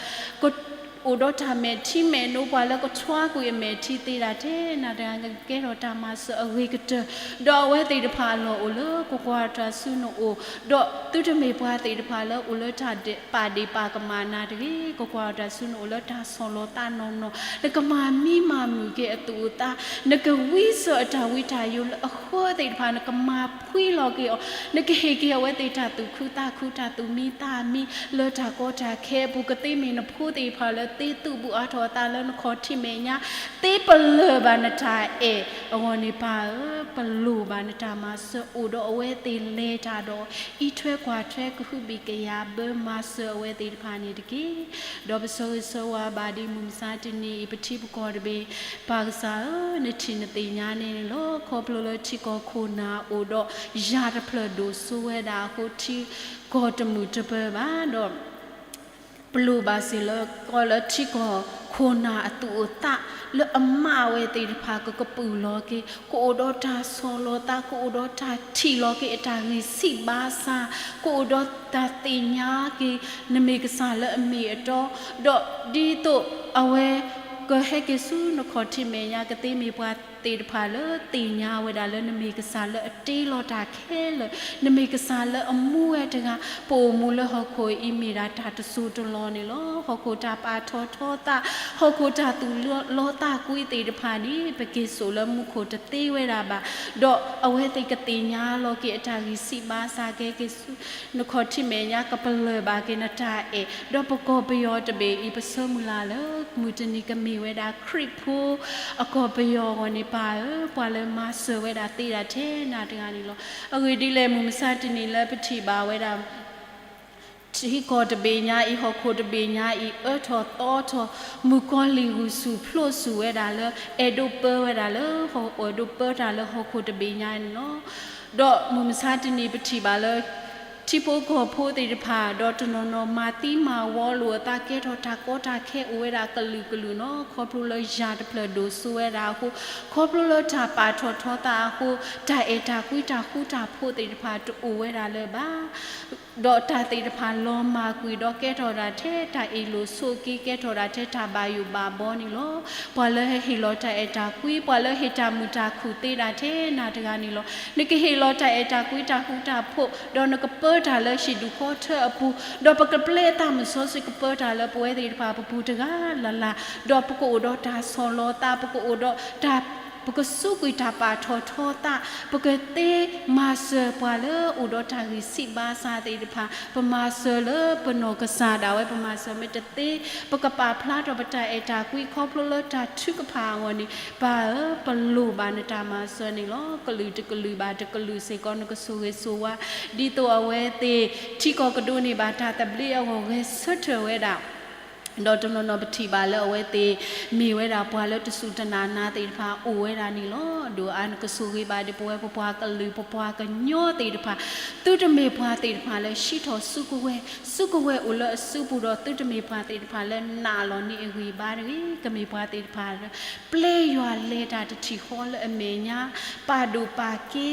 အိၣ်ဒီးတၢ်မဲာ်ထံမဲာ်နိ ပှၤလၢကထွါကွံာ်အမဲာ်ထံသ့ဒၣ်ထဲနၤတဂၤ ကကဲထီၣ်တၢ်မၤစၢၤအဂ့ၤကတၢၢ်, ဒီးအဝဲသ့ၣ်တဖၣ်အလီၢ်အိၣ်လၢ ကကွၢ်တၢ်ဆူနအိၣ်, ဒီးသုတမ့ၢ်ပှၤသ့ၣ်တဖၣ်လၢအိၣ်လၢတၢ်ပာ်ဒ့ၣ်ပာ်ကမၣ်နၤတဂ့ၤ. ကကွၢ်တၢ်ဆူနအိၣ်လၢတၢ်ဆီၣ်လီၤသးနီၢ်နီၢ်, နကမၤမံမၤမုာ်က့ၤအသူၣ်အသး, နကဝံစၢၤအတၢ်ဝံတၢ်ယိာ်လၢအဃၢသ့ၣ်တဖၣ် နကမၤဖှံလီၤက့ၤအီၤ, နကဟ့ၣ်က့ၤအဝဲသ့ၣ်တၢ်သူၣ်ခုသးခု တၢ်သူၣ်မံသးမံ လၢတၢ်ကီတၢ်ခဲအပူၤ, ကသ့မ့ၢ်နဖိသ့ၣ်တဖၣ်လၢသ့သူၣ်ဘူးအါထီၣ်အသးလၢနခီၣ်ထံးမဲာ်ညါ, သ့ပလၢၢ်ဘၣ်နတၢ်အဲၣ်အဂီၢ်န့ၣ် ပၢ်ဧၢ, ပလိၣ်ဘၣ်နတၢ်မၤစၢၤ အိၣ်ဒီးအဝဲသ့ၣ်လဲၤတၢ်ဒီး အံးထွဲကွၢ်ထွဲကဟုဘံၣ်ကယာ်ဘၢမၤစၢၤအဝဲသ့ၣ်တဖၣ်န့ၣ်တက့ၢ်. ဒီးပဆၢဂ့ၤဆၢဝါဘၣ်ဒ်မုၢ်မဆါတနံၤအံၤ ပထံပကီၢ်တဘ့ၣ် ပၢ်ကစၢ်ဧၢ, နထံၣ်နသ့ၣ်ညါန့ၣ်န့ၣ်လီၤ. ခီဖျိလၢထံကီၢ်ခိၣ်နၢ်အိၣ်ဒီးယၤတဖျၢၣ်ဒိၣ်စိဝဲဒၣ်အဃိ ထံကီၢ်တမုာ်တပၢၤဘၣ်ဒီး ပလိၣ်ဘၣ်စ့ၢ်လၢ ကီၢ်လၢထံကီၢ်ခိၣ်နၢ်အသူၣ်အသး လၢအမါဝဲသ့ၣ်တဖၣ် ကကပုာ်လီၤက့ၤ, ကအိၣ်ဒီးတၢ်ဆီၣ်လီၤသး, ကအိၣ်ဒီးတၢ်ထံၣ်လီၤက့ၤအတၢ်ဂံၢ်ဆံးဘါစၢ်, ကအိၣ်ဒီးတၢ်သ့ၣ်ညါက့ၤ နမ့ၢ်ကစၢ်လၢအမ့ၢ်အတီ, ဒီးဒ်သိးအဝဲ ကဟဲက့ၤဆူနခီၣ်ထံးမဲာ်ညါ ကသ့မ့ၢ်ပှၤသ့ၣ်တဖၣ်လၢသ့ၣ်ညါဝဲဒၣ်လၢ နမ့ၢ်ကစၢ်လၢအတ့လီၤတၢ်ခဲလၢာ်, နမ့ၢ်ကစၢ်လၢအမူဝဲတဂၤ, ပအိၣ်မူလၢဟီၣ်ခိၣ်အံၤမ့ၢ်ဒၣ်တၢ်တစိၢ်တလီၢ်န့ၣ်လီၤ. ဟီၣ်ခိၣ်တၢ်ပာ်ထီၣ်ထီသး, ဟီၣ်ခိၣ်တၢ်သူၣ်လီသးကွံသ့ၣ်တဖၣ်န့ၣ် ပက့ၤစိာ်လၢမူခိၣ်တသ့ဝဲဒၣ်ဘၣ်, ဒီးအဝဲသ့ၣ်ကသ့ၣ်ညါလီၤက့ၤအတၢ်ဂံၢ်ဆံးဘါစၢ် ကဟဲက့ၤဆူ နခီၣ်ထံးမဲာ်ညါ ကပလၢၢ်ဘၣ်က့ၤနတၢ်အဲၣ်, ဒီးပကီၢ်ပယီၤတဘ့ၣ်အံၤ ပဆၢမုၢ်လၢ်လၢ မုၢ်တနံၤကမ့ၢ်ဝဲဒၣ်ခရံာ်ဖိအကီၢ်ပယီၤအဂီၢ်န့ၣ် ပၢ်ဧၢ, ပှၤလၢမၤစၢၤဝဲဒၣ်သ့ဒၣ်ထဲနၤတဂၤန့ၣ်လီၤ. အဂ့ၢ်ဒ်လဲၣ် မုၢ်မဆါတနံၤလၢပထံၣ်ဘၣ်ဝဲဒၣ် ထံကီၢ်တဘ့ၣ်ညါအံၤ ဟီၣ်ခိၣ်တဘ့ၣ်ညါအံၤ အၢထီၣ်သီထီၣ် မုၣ်ကီၤလံၢ်ဂုာ်ဆူၣ်ဖျိးဆူၣ်ဝဲဒၣ်လၢ အဲၣ်ဒိးပၢဝဲဒၣ်လၢ အဲၣ်ဒိးပၢတၢ်လၢဟီၣ်ခိၣ်တဘ့ၣ်ညါန့ၣ်လီၤ. ဒီးမုၢ်မဆါတနံၤပထံၣ်ဘၣ်လၢ ထံဖိကီၢ်ဖိသ့ၣ်တဖၣ် ဒီးတနီၤနီၤမၤသံမၤဝီလိာ်အသး ကဲထီၣ်တၢ်ကီတၢ်ခဲအိၣ်ဝဲဒၣ်ကလုာ်ကလုာ်နီၤ ခီဖျိလၢယၤတဖျၢၣ်ဒိၣ်စိဝဲဒၣ်အဃိ, ခီဖျိလၢတၢ်ပာ်ထီၣ်ထီသးအဃိ, တၢ်အဲၣ်တၢ်ကွံတၢ်ဃူတၢ်ဖိးသ့ၣ်တဖၣ်တအိၣ်ဝဲဒၣ်လၢၤဘၣ်. ဒီးတၢ်သ့ၣ်တဖၣ်လီၤမၢ်ကွံာ်ဒီးကဲထီၣ်ဒၣ်ထဲတၢ်အ့ၣ်လိာ်ဆိးက့ ကဲထီၣ်ဒၣ်ထဲတၢ်ဘၣ်ယိၣ်ဘၣ်ဘီန့ၣ်လီၤ. ပှၤလၢဟဲဟ့ၣ်လီၤတၢ်အဲၣ်တၢ်ကွံ, ပှၤလၢဟ့ၣ်တၢ်မုာ်တၢ်ခုၣ်သ့ဒၣ်ထဲနၤတဂၤန့ၣ်လီၤ. နကဟ့ၣ်လီၤတၢ်အဲၣ်တၢ်ကွံတၢ်ဃူတၢ်ဖိး, ဒီးနကပၢတၢ်လၢဟံၣ်ဒူၣ်ဃီထၢအပူၤ, ဒီးပကပျဲသးမုၢ်စီဆှံကပၢတၢ်လၢပဝဲသ့ၣ်တဖၣ်ပပူၤတဂၤလၢ်လၢ်, ဒီးပကအိၣ်ဒီးတၢ်ဆီၣ်လီၤသး, ပကအိၣ်ဒီးတၢ် ပကစူးကွံာ်တၢ်ပာ်ထီၣ်ထီသး, ပကသ့မၤစၢၤပှၤလၢအိၣ်ဒီးတၢ်ဂံၢ်ဆံးဘါစၢ်သ့ၣ်တဖၣ်, ပမၤစၢၤလၢပနီၢ်ကစၢ်ဒၣ်ဝဲ ပမၤစၢၤမ့ၢ်တသ့, ပကပာ်ဖျါထီၣ်ပတၢ်အဲၣ်တၢ်ကွံခီဖျိလၢတၢ်ထုကဖၣ်အဂီၢ်န့ၣ် ပၢ်ဧၢ, ပလိၣ်ဘၣ်နတၢ်မၤစၢၤန့ၣ်လီၤ. ကလုာ်တကလုာ်ဘၣ်တကလုာ်စ့ၢ်ကီး နကဆိၣ်ဂ့ၤဆိၣ်ဝါ, ဒ်သိးအဝဲသ့ၣ် ထံကီၢ်ကဒိးန့ၢ်ဘၣ်တၢ်သဘျ့အဂီၢ် ဂဲၤဆၢထၢၣ်ဝဲဒၣ် ဒီးတနီၤနီၤပထံၣ်ဘၣ်လၢအဝဲသ့ၣ် မ့ၢ်ဝဲဒၣ်ပှၤလၢတစူၢ်တနာ်နၤသ့ၣ်တဖၣ်အိၣ်ဝဲဒၣ်န့ၣ်လီၤ. ဒိၣ်အါနကဆိၣ်ဂ့ၤဘၣ်ဒ်ပဝဲပပှၤကလုာ် ပပှၤကညီသ့ၣ်တဖၣ်, သုတမ့ၢ်ပှၤသ့ၣ်တဖၣ်လၢဟံးထီၣ်စုကဝဲၤ, စုကဝဲၤအိၣ်လၢအစုပူၤဒီး သုတမ့ၢ်ပှၤသ့ၣ်တဖၣ်လၢနာ်လီၤန့ၢ်အဂံၢ်ဘါတဂ့ၤ. ကမ့ၢ်ပှၤသ့ၣ်တဖၣ်လၢ ပျဲယွၤလဲၤတၢ်တထံၣ်ဃီလၢအမဲာ်ညါ, ပာ်ဒိၣ်ပာ်ကဲ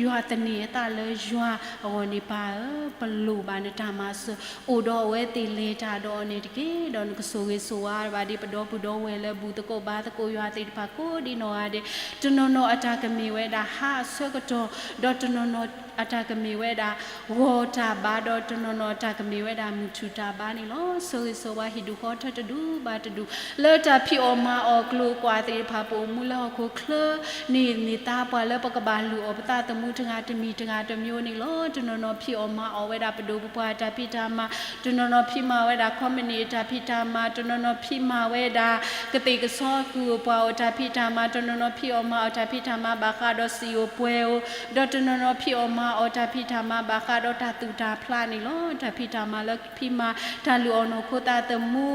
ယွၤ သန့ၤအသးလၢယွၤအဂီၢ်န့ၣ် ပၢ်ဧၢ, ပလိၣ်ဘၣ်နတၢ်မၤစၢၤ, အိၣ်ဒီးအဝဲသ့ၣ်လဲၤတၢ်ဒီးအီၤန့ၣ်တက့ၢ်. ဒီးနကဆိၣ်ဂ့ၤဆိၣ်ဝါဘၣ်ဒ်ပဒီပုၢ်ဒီဝဲၢ်လၢ ဘူၣ်သကိးဘါသကိးယွၤသ့ၣ်တဖၣ်ကိးဒ်နီၢ်ဂၤဒဲး, တနီၤနီၤအတၢ်ကမ့ၢ်ဝဲဒၣ်ဟါအဆၢကတီၢ်, ဒီးတနီၤနီၤအတၢ်ကမ့ၢ်ဝဲဒၣ် ဂီၤတၢ်ဘါ, ဒီးတနီၤနီၤအတၢ်ကမ့ၢ်ဝဲဒၣ်မုၢ်ထူၣ်တၢ်ဘါန့ၣ်လီၤ. ဆိၣ်ဂ့ၤဆိၣ်ဝါဟံၣ်ဒူၣ်ဃီထၢတဒူၣ်ဘၣ်တဒူၣ်, လၢတၢ်ဖံးအီၣ်မၤအီၣ်ကျိၤကွာ်သ့ၣ်တဖၣ် ပအိၣ်မူလၢဟီၣ်ခိၣ်ချၢန့ၣ်န့ၣ် သါပှၤလၢပကဘၣ်လုၢ်အီၣ်ပသးသမူတဂၤတမံၤတဂၤတမံၤန့ၣ်လီၤ. တနီၤနီၤဖံးအီၣ်မၤအီၣ်ဝဲဒၣ်ပဒိၣ်ပပှၢ်အတၢ်ဖံးတၢ်မၤ, တနီၤနီၤဖံးမၤဝဲဒၣ်ခီပနံၣ်အတၢ်ဖံးတၢ်မၤ, တနီၤနီၤဖံးမၤဝဲဒၣ် ကသ့ၣ်ကဆီကုၢ်အပှၤအိၣ်တၢ်ဖံးတၢ်မၤ, တနီၤနီၤဖံးအီၣ်မၤအီၣ်တၢ်ဖံးတၢ်မၤဘၣ်ဃးဒီးစံာ်အိၣ်ပှဲၤအိၣ်, ဒီးတနီၤနီၤဖံးအီၣ်မၤအီၣ်တၢ်ဖံးတၢ်မၤဘၣ်ဃးဒီးတၢ်သူၣ်တၢ်ဖျးန့ၣ်လီၤ. တၢ်ဖံးတၢ်မၤလၢဖံးမၤ တၢ်လုၢ်အီၣ်နီၢ်ခိသးသမူ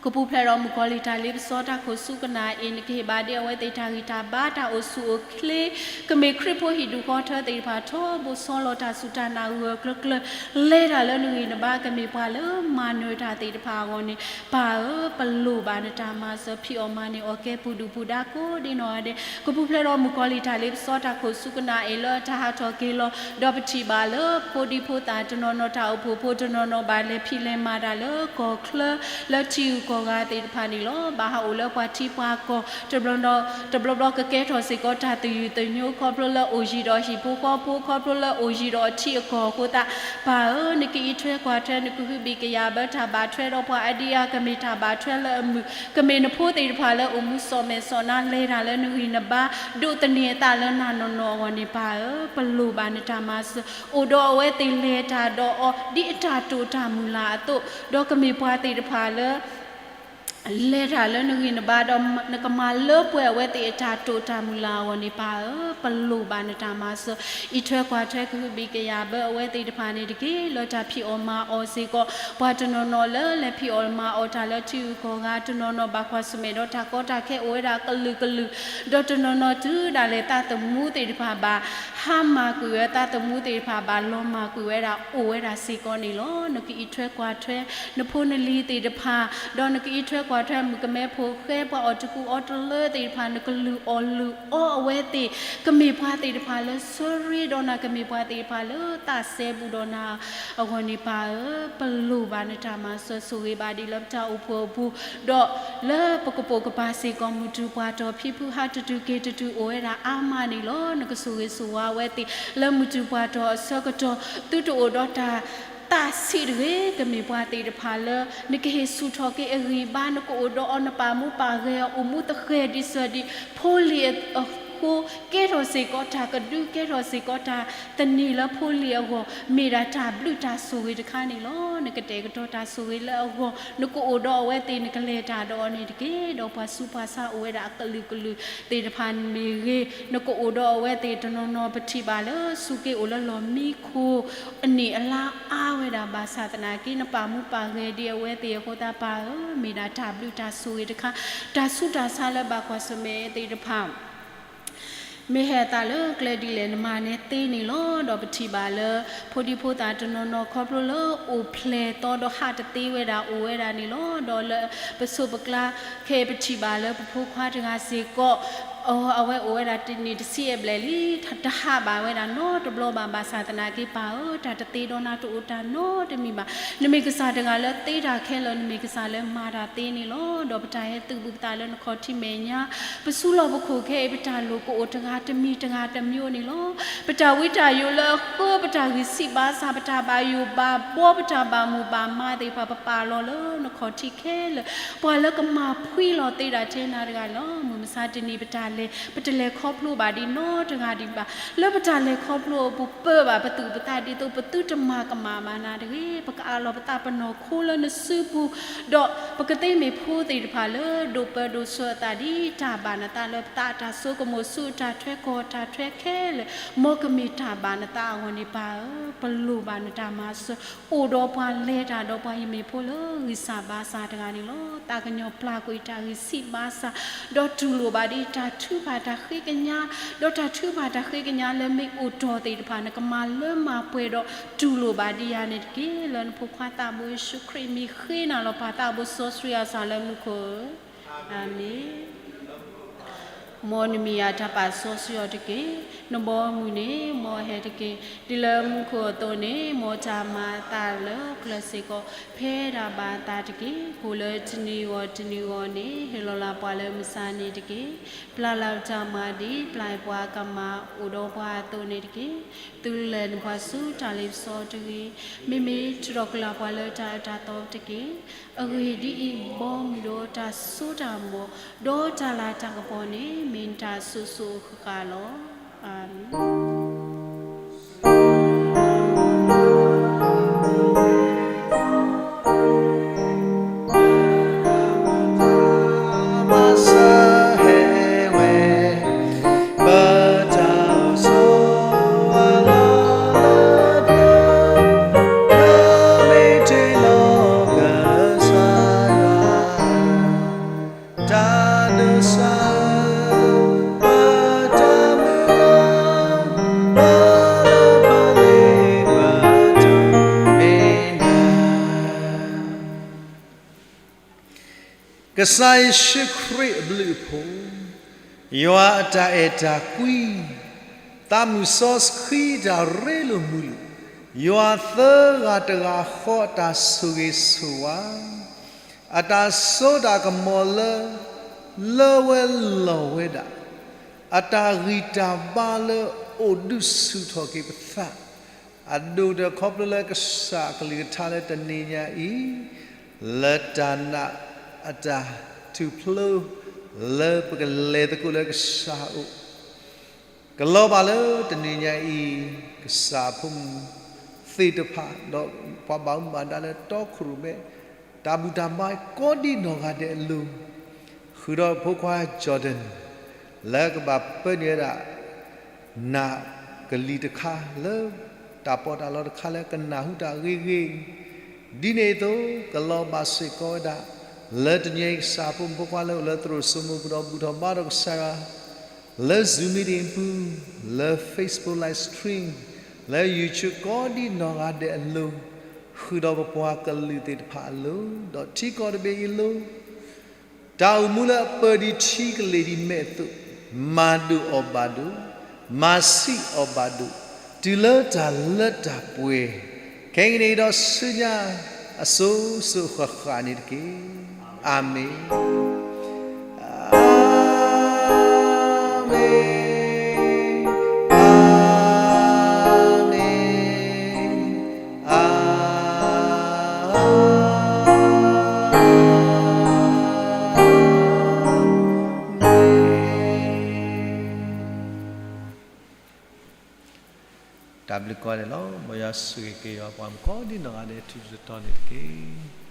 ကပူၤဖျဲးဒီးမုၣ်ကီၤလံၢ်တၢ်လ့ပစီတၢ်ခိၣ်ဆူကနၣ်အံၤ နကဟ့ၣ်ဘၣ်ဒ်အဝဲသ့ၣ်တၢ်ဂံၢ်တၢ်ဘါတၢ်အိၣ်ဆူၣ်အိၣ်ချ့, ကမ့ၢ်ခရံာ်ဖိဟံၣ်ဒူၣ်ဃီထၢသ့ၣ်တဖၣ် ထီဘိစီလီၤတၢ်စူၢ်တၢ်နာ်ဂၢၢ်ကျၢၤကျၢၤ, လဲၤတၢ်လၢနဂံၢ်နဘါ ကမ့ၢ်ပှၤလၢမၤနၢၤတၢ်သ့ၣ်တဖၣ်အဂီၢ်န့ၣ် ပၢ်ဧၢ, ပလိၣ်ဘၣ်နတၢ်မၤစၢၤ ဖံးအီၣ်မၤန့ၢ်အီၣ်ကဲပူၤဒုၣ်ပူၤဒါကိးဒ့နီၢ်ဂၤဒဲး, ကပူၤဖျဲးဒီးမုၣ်ကီၤလံၢ်တၢ်လ့ပစီတၢ်ခိၣ်ဆူကနၣ်အံၤလၢတၢ်ဟးထီၣ်က့ၤလီၤ, ဒီးပထံၣ်ဘၣ်လၢဖိဒံဖိသၣ်တနီၤနီၤ တၢ်အိၣ်ဖှိၣ်ဖိတနီၤနီၤ ဘၣ်လဲၤဖံးလဲၤမၤတၢ်လၢကီၢ်ချၢ လၢထံဂုၤကီၢ်ဂၤသ့ၣ်တဖၣ်န့ၣ်လီၤ. ဘၣ်ဟးအိၣ်လၢပှၤထံပှၤကီၢ် တဘျီဘျီ တဘျီဘျီကကဲထီၣ်စ့ၢ်ကီးတၢ်သယုၢ်သညိ ခီဖျိလၢအိၣ်ယံၤဒီးဟံၣ်ဖိဃီဖိ ခီဖျိလၢအိၣ်ယံၤဒီးအထံအကီၢ်အဃိသတး, ပၢ်ဧၢ, နကအံးထွဲကွၢ်ထွဲ နကဟုဘံၣ်ကယာ်ဘၢတၢ်ဘၣ်ထွဲဒီးပှၤအဒံအါ ကမ့ၢ်တၢ်ဘၣ်ထွဲလၢအမုာ်, ကမ့ၢ်နဖိသ့ၣ်တဖၣ်လၢအိၣ်မူစီၣ်မဲာ်စီၣ်နါ လဲၤတၢ်လၢနဂံၢ်နဘါ ဒိးသန့ၤအသးလၢနၤနီၢ်နီၢ်အဂီၢ်န့ၣ် ပၢ်ဧၢ, ပလိၣ်ဘၣ်နတၢ်မၤစၢၤ အိၣ်ဒီးအဝဲသ့ၣ်လဲၤတၢ်ဒီးအီၤ ဒ်အတၢ်တိာ်တၢ်မုၢ်လၢ်အသိး, ဒီးကမ့ၢ်ပှၤသ့ၣ်တဖၣ်လၢ လဲၤတၢ်လၢနဂံၢ်နဘါဒီး နကမၤလၢပှဲၤအဝဲသ့ၣ်အတၢ်တိာ်တၢ်မုၢ်လၢ်အဂီၢ်န့ၣ် ပၢ်ဧၢ, ပလိၣ်ဘၣ်နတၢ်မၤစၢၤ အံးထွဲကွၢ်ထွဲ ကဟုဘံၣ်ကယာ်ဘၢအဝဲသ့ၣ်တဖၣ်န့ၣ်တက့ၢ်. လၢတၢ်ဖံးအီၣ်မၤအီၣ်စ့ၢ်ကီး ပှၤတနီၤနီၤလၢလဲၤဖံးအီၣ်မၤအီၣ်တၢ်လၢထံဂုၤကီၢ်ဂၤ တနီၤနီၤဘၣ်ကွၢ်ဆၢၣ်မဲာ်ဒီးတၢ်ကီတၢ်ခဲအိၣ်ဝဲဒၣ်ကလုာ်ကလုာ်, ဒီးတနီၤနီၤတုၤဒၣ်လဲာ်သးသမူသ့ၣ်တဖၣ်ဘၣ် ဟါမၢ်ကွံာ်ဝဲ သးသမူသ့ၣ်တဖၣ်ဘၣ်လီၤမၢ်ကွံာ်ဝဲဒၣ် အိၣ်ဝဲဒၣ်စ့ၢ်ကီးန့ၣ်လီၤ. နကအံးထွဲကွၢ်ထွဲ နဖိနလံၤသ့ၣ်တဖၣ်, ဒီးနကအံးထွဲကွၢ်ထွဲ မုၣ်ကမဲဖိဃဲ ပှၤအီၣ်တကူအီတလၢသ့ၣ်တဖၣ် နကလုၢ်အီၣ်လုၢ်အီအဝဲသ့ၣ်, ကမ့ၢ်ပှၤသ့ၣ်တဖၣ်လၢဆၢရ့ဒီးနၤ ကမ့ၢ်ပှၤသ့ၣ်တဖၣ်လၢသးစဲဘူးဒီးနၤအဂီၢ်န့ၣ် ပၢ်ဧၢ, ပလိၣ်ဘၣ်နတၢ်မၤစၢၤ ဆိၣ်ဂ့ၤဘၣ်ဒံးလၢပတၢ်အိၣ်ဖှိၣ်အပူၤ ဒီးလၢပကပိာ်ကပၤစ့ၢ်ကီး မုၢ်တူၢ်ပှၤတီၤ ဖံဖုဟး တတုၤက့ၤတတုၤအိၣ်ဝဲဒၣ်အါမးန့ၣ်လီၤ. နကဆိၣ်ဂ့ၤဆိၣ်ဝါဝဲသ့ၣ် လၢမုၢ်တူၢ်ပှၤတီၤအဆၢကတီၢ် သုတအိၣ်ဒီးတၢ်သးဆံးတဂ့ၤ, ကမ့ၢ်ပှၤသ့ၣ်တဖၣ်လၢ နကဟ့ၣ်ဆူၣ်ထီၣ်က့ၤအဂံၢ်ဘါ နကအိၣ်ဒီးအီၤ နပာ်မူပာ်ဂဲၤအီၤ အိၣ်မူသဃဲၤဒံးစၢၤဒံး ဖိလံၤအဃိ ကဲထီၣ်စ့ၢ်ကီးတၢ်ကဒု ကဲထီၣ်စ့ၢ်ကီးတၢ်သန့ၤလၢဖိလံၤအဂီၢ် မ့ၢ်ဒၣ်တၢ်ဘျုးတၢ်ဆိၣ်ဂ့ၤတခါန့ၣ်လီၤ. နကတဲာ်ကတီၤတၢ်ဆိၣ်ဂ့ၤလၢအဂီၢ် နကအိၣ်ဒီးအဝဲသ့ၣ် နကလဲၤတၢ်ဒီးအီၤန့ၣ်တက့ၢ်. ဒီးပှၤဆူးပှၤဆါအိၣ်ဝဲဒၣ်အကလုာ်ကလုာ်သ့ၣ်တဖၣ်မ့ၢ်ဂ့ၤ နကအိၣ်ဒီးအဝဲသ့ၣ်တနီၤနီၤ ပထံၣ်ဘၣ်လၢ စူးက့အိၣ်လၢလီၢ်မံခိၣ် အနံၣ်အလါအါဝဲဒၣ်ဘၣ်ဆၣ်သနာ်က့ နပာ်မူပာ်ဂဲၤဒံးအဝဲသ့ၣ်အဃိသတး ပၢ်ဧၢ, မ့ၢ်ဒၣ်တၢ်ဘျုးတၢ်ဆိၣ်ဂ့ၤတခါ, တၢ်ဆူးတၢ်ဆါလၢဘၣ်ကွၢ်ဆၢၣ်မဲာ်သ့ၣ်တဖၣ် မ့ၢ်ဟဲအသးလၢကျဲဒ်လဲၣ် နမၤန့ၢ်သ့န့ၣ်လီၤ. ဒီးပထံၣ်ဘၣ်လၢ ဖိဒံဖိသၣ်တနီၤနီၤ ခီဖျိလၢအိၣ်ဖျဲၣ်သီဒီးဟးတသ့ဝဲဒၣ် အိၣ်ဝဲဒၣ်န့ၣ်လီၤ. ဒီးလၢပဆိးပကျါ ခဲအံၤပထံၣ်ဘၣ်လၢပဖိခွါတဂၤစ့ၢ်ကီး အဝဲအိၣ်ဝဲဒၣ်တနံၣ်တဆံအဘျဲၣ်လံ တဟးဘၣ်ဝဲဒၣ်နီတဘျီဘၣ်. ဘၣ်ဆၣ်သနာ်က့ ပၢ်ဧၢ, တၢ်တသ့ဒီးနၤတအိၣ်တၢ်နီတမံၤဘၣ်. နမ့ၢ်ကစၢ်တဂၤလၢသ့တၢ်ခဲလၢာ်, နမ့ၢ်ကစၢ်လၢမၤတၢ်သ့န့ၣ်လီၤ. ဒီးပတၢ်ဟဲသုးဘူးပသးလၢနခီၣ်ထံးမဲာ်ညါ ပစုလီၢ်ပခိၣ်ခဲအံၤ ပတၢ်လိၣ်ကအိၣ်တဂၤတမံၤတဂၤတမံၤန့ၣ်လီၤ. ပတၢ်ဝံတၢ်ယိးလၢအဃၢ ပတၢ်ဂံၢ်ဆံးဘါစၢ် ပတၢ်ဘၣ်ယိၣ်ဘၣ်ဘှီ ပတၢ်ဘၣ်မိၢ်ဘၣ်မါသ့ၣ်တဖၣ် ပပာ်လီၤလၢနခီၣ်ထံးခဲလၢာ်, ပှၤလၢကမၤဖှံလီၤသ့ဒၣ်ထဲနၤတဂၤလီၤ. မုၢ်မဆါတနံၤပတၢ်လဲၤ ပတလဲၤခီဖျိဘၣ်ဒံးနီတဂၤဒံးဘၣ်. လၢပတၢ်လဲၤခီဖျိအပူၤ ပၢဘၣ်ပသူၣ်ပသးဒ်သိး ပသုတမၤကမၣ်ဘၣ်နၤတဂ့ၤ. ပကအးလီၤပသးပနီၢ်ခိလၢနစုပူၤ ဒီးပကသ့မ့ၢ်ဖိသ့ၣ်တဖၣ်လၢ ဒိးပၢဒိးဆှၢအသးဒ်တၢ်ဘၣ်နသးလၢပသး တၢ်ဆိကမိၣ်ဆူအတၢ်ထွဲကီၢ်တၢ်ထွဲခဲလၢာ် မ်ကမ့ၢ်တၢ်ဘၣ်နသးအဂီၢ်န့ၣ် ပၢ်ဧၢ, ပလိၣ်ဘၣ်နတၢ်မၤစၢၤ အိၣ်ဒီးပှၤလဲၤတၢ်ဒီးပှၤယမ့ၢ်ဖိလၢဂံၢ်စၢ်ဘါစၢ်တဂၤန့ၣ်လီၤ. သးကညီၤပျၢ်ကွံာ်တၢ်ဂံၢ်ဆံးဘါစၢ် ဒီးတူၢ်လိာ်ဘၣ်ဒ်တၢ်ထုကဖၣ်တၢ်ဃ့ကညး ဒီးတၢ်ထုကဖၣ်တၢ်ဃ့ကညးလၢမ့ၢ်အိၣ်တီၢ်သ့ၣ်တဖၣ် နကမၤလၢမၤပှဲၤဒီးတူၢ်လိာ်ဘၣ်ဒံးယၤန့ၣ်တက့ၢ်. လၢနဖိခွါသးဘိယ့ၣ်ၡူးခရံာ်မံၤဃ့နၤလီၤ ပၢ်သးဘိစီဆှံယွၤစၢ်လၢမူခိၣ်ဧၢ, အၤမ့ၣ်. မ်နမံၤအတၢ်ပာ်စီဆှံအီၤတက့ၢ်. နဘီမုၢ်န့ၣ် မ်အဟဲတက့ၢ်. ဒ်လၢမူခိၣ်အသိးန့ၣ် မ်တၢ်မၤအသးလၢကျၢၢ်စ့ၢ်ကီး ဖဲဒၣ်ဘၣ်အသးတက့ၢ်. ကိၣ်လၢတနံၤဂီၤတနံၤဂီၤန့ၣ် ဟ့ၣ်လီၤလၢပှၤလၢမုၢ်ဆါန့ၣ်တက့ၢ်. ပျၢ်လၢပတၢ်မၤဒ်ပျၢ်ပှၤကမၤအိၣ်ဒီးပှၤအသိးန့ၣ်တက့ၢ်. သုလဲၤနပှၤဆူတၢ်လ့ပစီတဂ့ၤ. မ့မ့ၢ်ထုးထီၣ်ကလာ်ပှၤလၢတၢ်အၢတၢ်သီတက့ၢ်. အဂ့ၢ်ဒ်အံၤ, ဘီမုၢ်ဒီးတၢ်စိတၢ်ကမီၤ ဒီးတၢ်လၤတၢ်ကပီၤန့ၣ် မ့ၢ်နတၢ်အစိၤစိၤအဃၣ်ဃၣ်လီၤ. အၤမ့ၣ်. ကစၢ်ယ့ၣ်ၡူးခရံာ်အဘျုးအဖှိၣ်, ယွၤအတၢ်အဲၣ်တၢ်ကွံ, သးမုၢ်စီဆှံတၢ်ရ့လိာ်မုာ်လိာ်, ယွၤသၢဂၤတဂၤဃီအတၢ်ဆိၣ်ဂ့ၤဆိၣ်ဝါ, အတၢ်စိတၢ်ကမီၤလၢ လၢဝဲလီၤဝဲဒၣ်, အတၢ်ဂံၢ်တၢ်ဘါလၢအိၣ်ဒုးဆူၣ်ထီၣ်က့ၤပသး, အဒိၣ်ဒီးခီဖျိလၢကစၢ်အကလုၢ်ကထါလၢတနံၤညါအံၤ, လၢတၢ်နာ်အတၢ်ထူၣ်ဖျိ လၢပကလဲၤသကိးလၢကစၢ်အအိၣ်, ကလီၤဘၣ်လၢတနံၤညါအံၤ, ကစၢ်အဖိမုၣ်သ့ၣ်တဖၣ် ဒီးပှၤဘၣ်မူဘၣ်ဒါလၢတီခိၣ်ရိၣ်မဲ တၢ်ဘူၣ်တၢ်ဘါကိးဒံနီၢ်ဂၤဒဲးအလိၤ, ဃုာ်ဒီးဖိခွါ Jordan လၢကဘၣ်ပၢနုာ်ဝဲဒၣ် နာ်ကလံၤတခါလၢ တၢ်ပီးတၢ်လီတခါလၢကနၢ်ဟူတၢ်ဂ့ၤဂ့ၤ, ဒ်န့ၣ်အသိး ကလီၤဘၣ်စ့ၢ်ကီးဝဲဒၣ် လၢတနံၤအံၤကစၢ်ဖိမုၣ်ဖိခွါလၢအိၣ်လၢသရိာ်စိမိၤပူၤဒီးဘူၣ်ထီၣ်ဘါထီၣ်ကစၢ်ယွၤ လၢ Zoom meeting ပူၤ, လၢ Facebook live stream, လၢ YouTube ကိးဒံနီၢ်ဂၤဒဲးအလိၤ, ဃုာ်ဒီးပပှၤကလုာ်သ့ၣ်တဖၣ်အလိၤ, ဒီးထံကီၢ်တဘ့ၣ်အံၤအလိၤ တၢ်အိၣ်မူလၢအပၢၢ်ဒံးထံကလ့ၢ်ဒံးမဲာ်အသိး, မၤဒိၣ်အီၤဘၣ်ဒိၣ်, မၤဆံးအီၤဘၣ်ဒိၣ်, တုၤလၢတၢ်လၢတၢ်ပှဲၤ, ခဲကနံၣ်အံၤဒီးဆူညါ အစိၤစိၤဃၣ်ဃၣ်န့ၣ်တက့ၢ်. အၤမ့ၣ်, အၤမ့ၣ်, အၤမ့ၣ်, အၤမ့ၣ်. တၢ်ဘျုးကိးဂၤဒဲးလီၤ. မ်ယွၤဆိၣ်ဂ့ၤက့ၤယွၤပှၤမုၣ်ကိးဒံနီၢ်ဂၤဒဲး ထူးထူးတီၤတီၤန့ၣ်တက့ၢ်.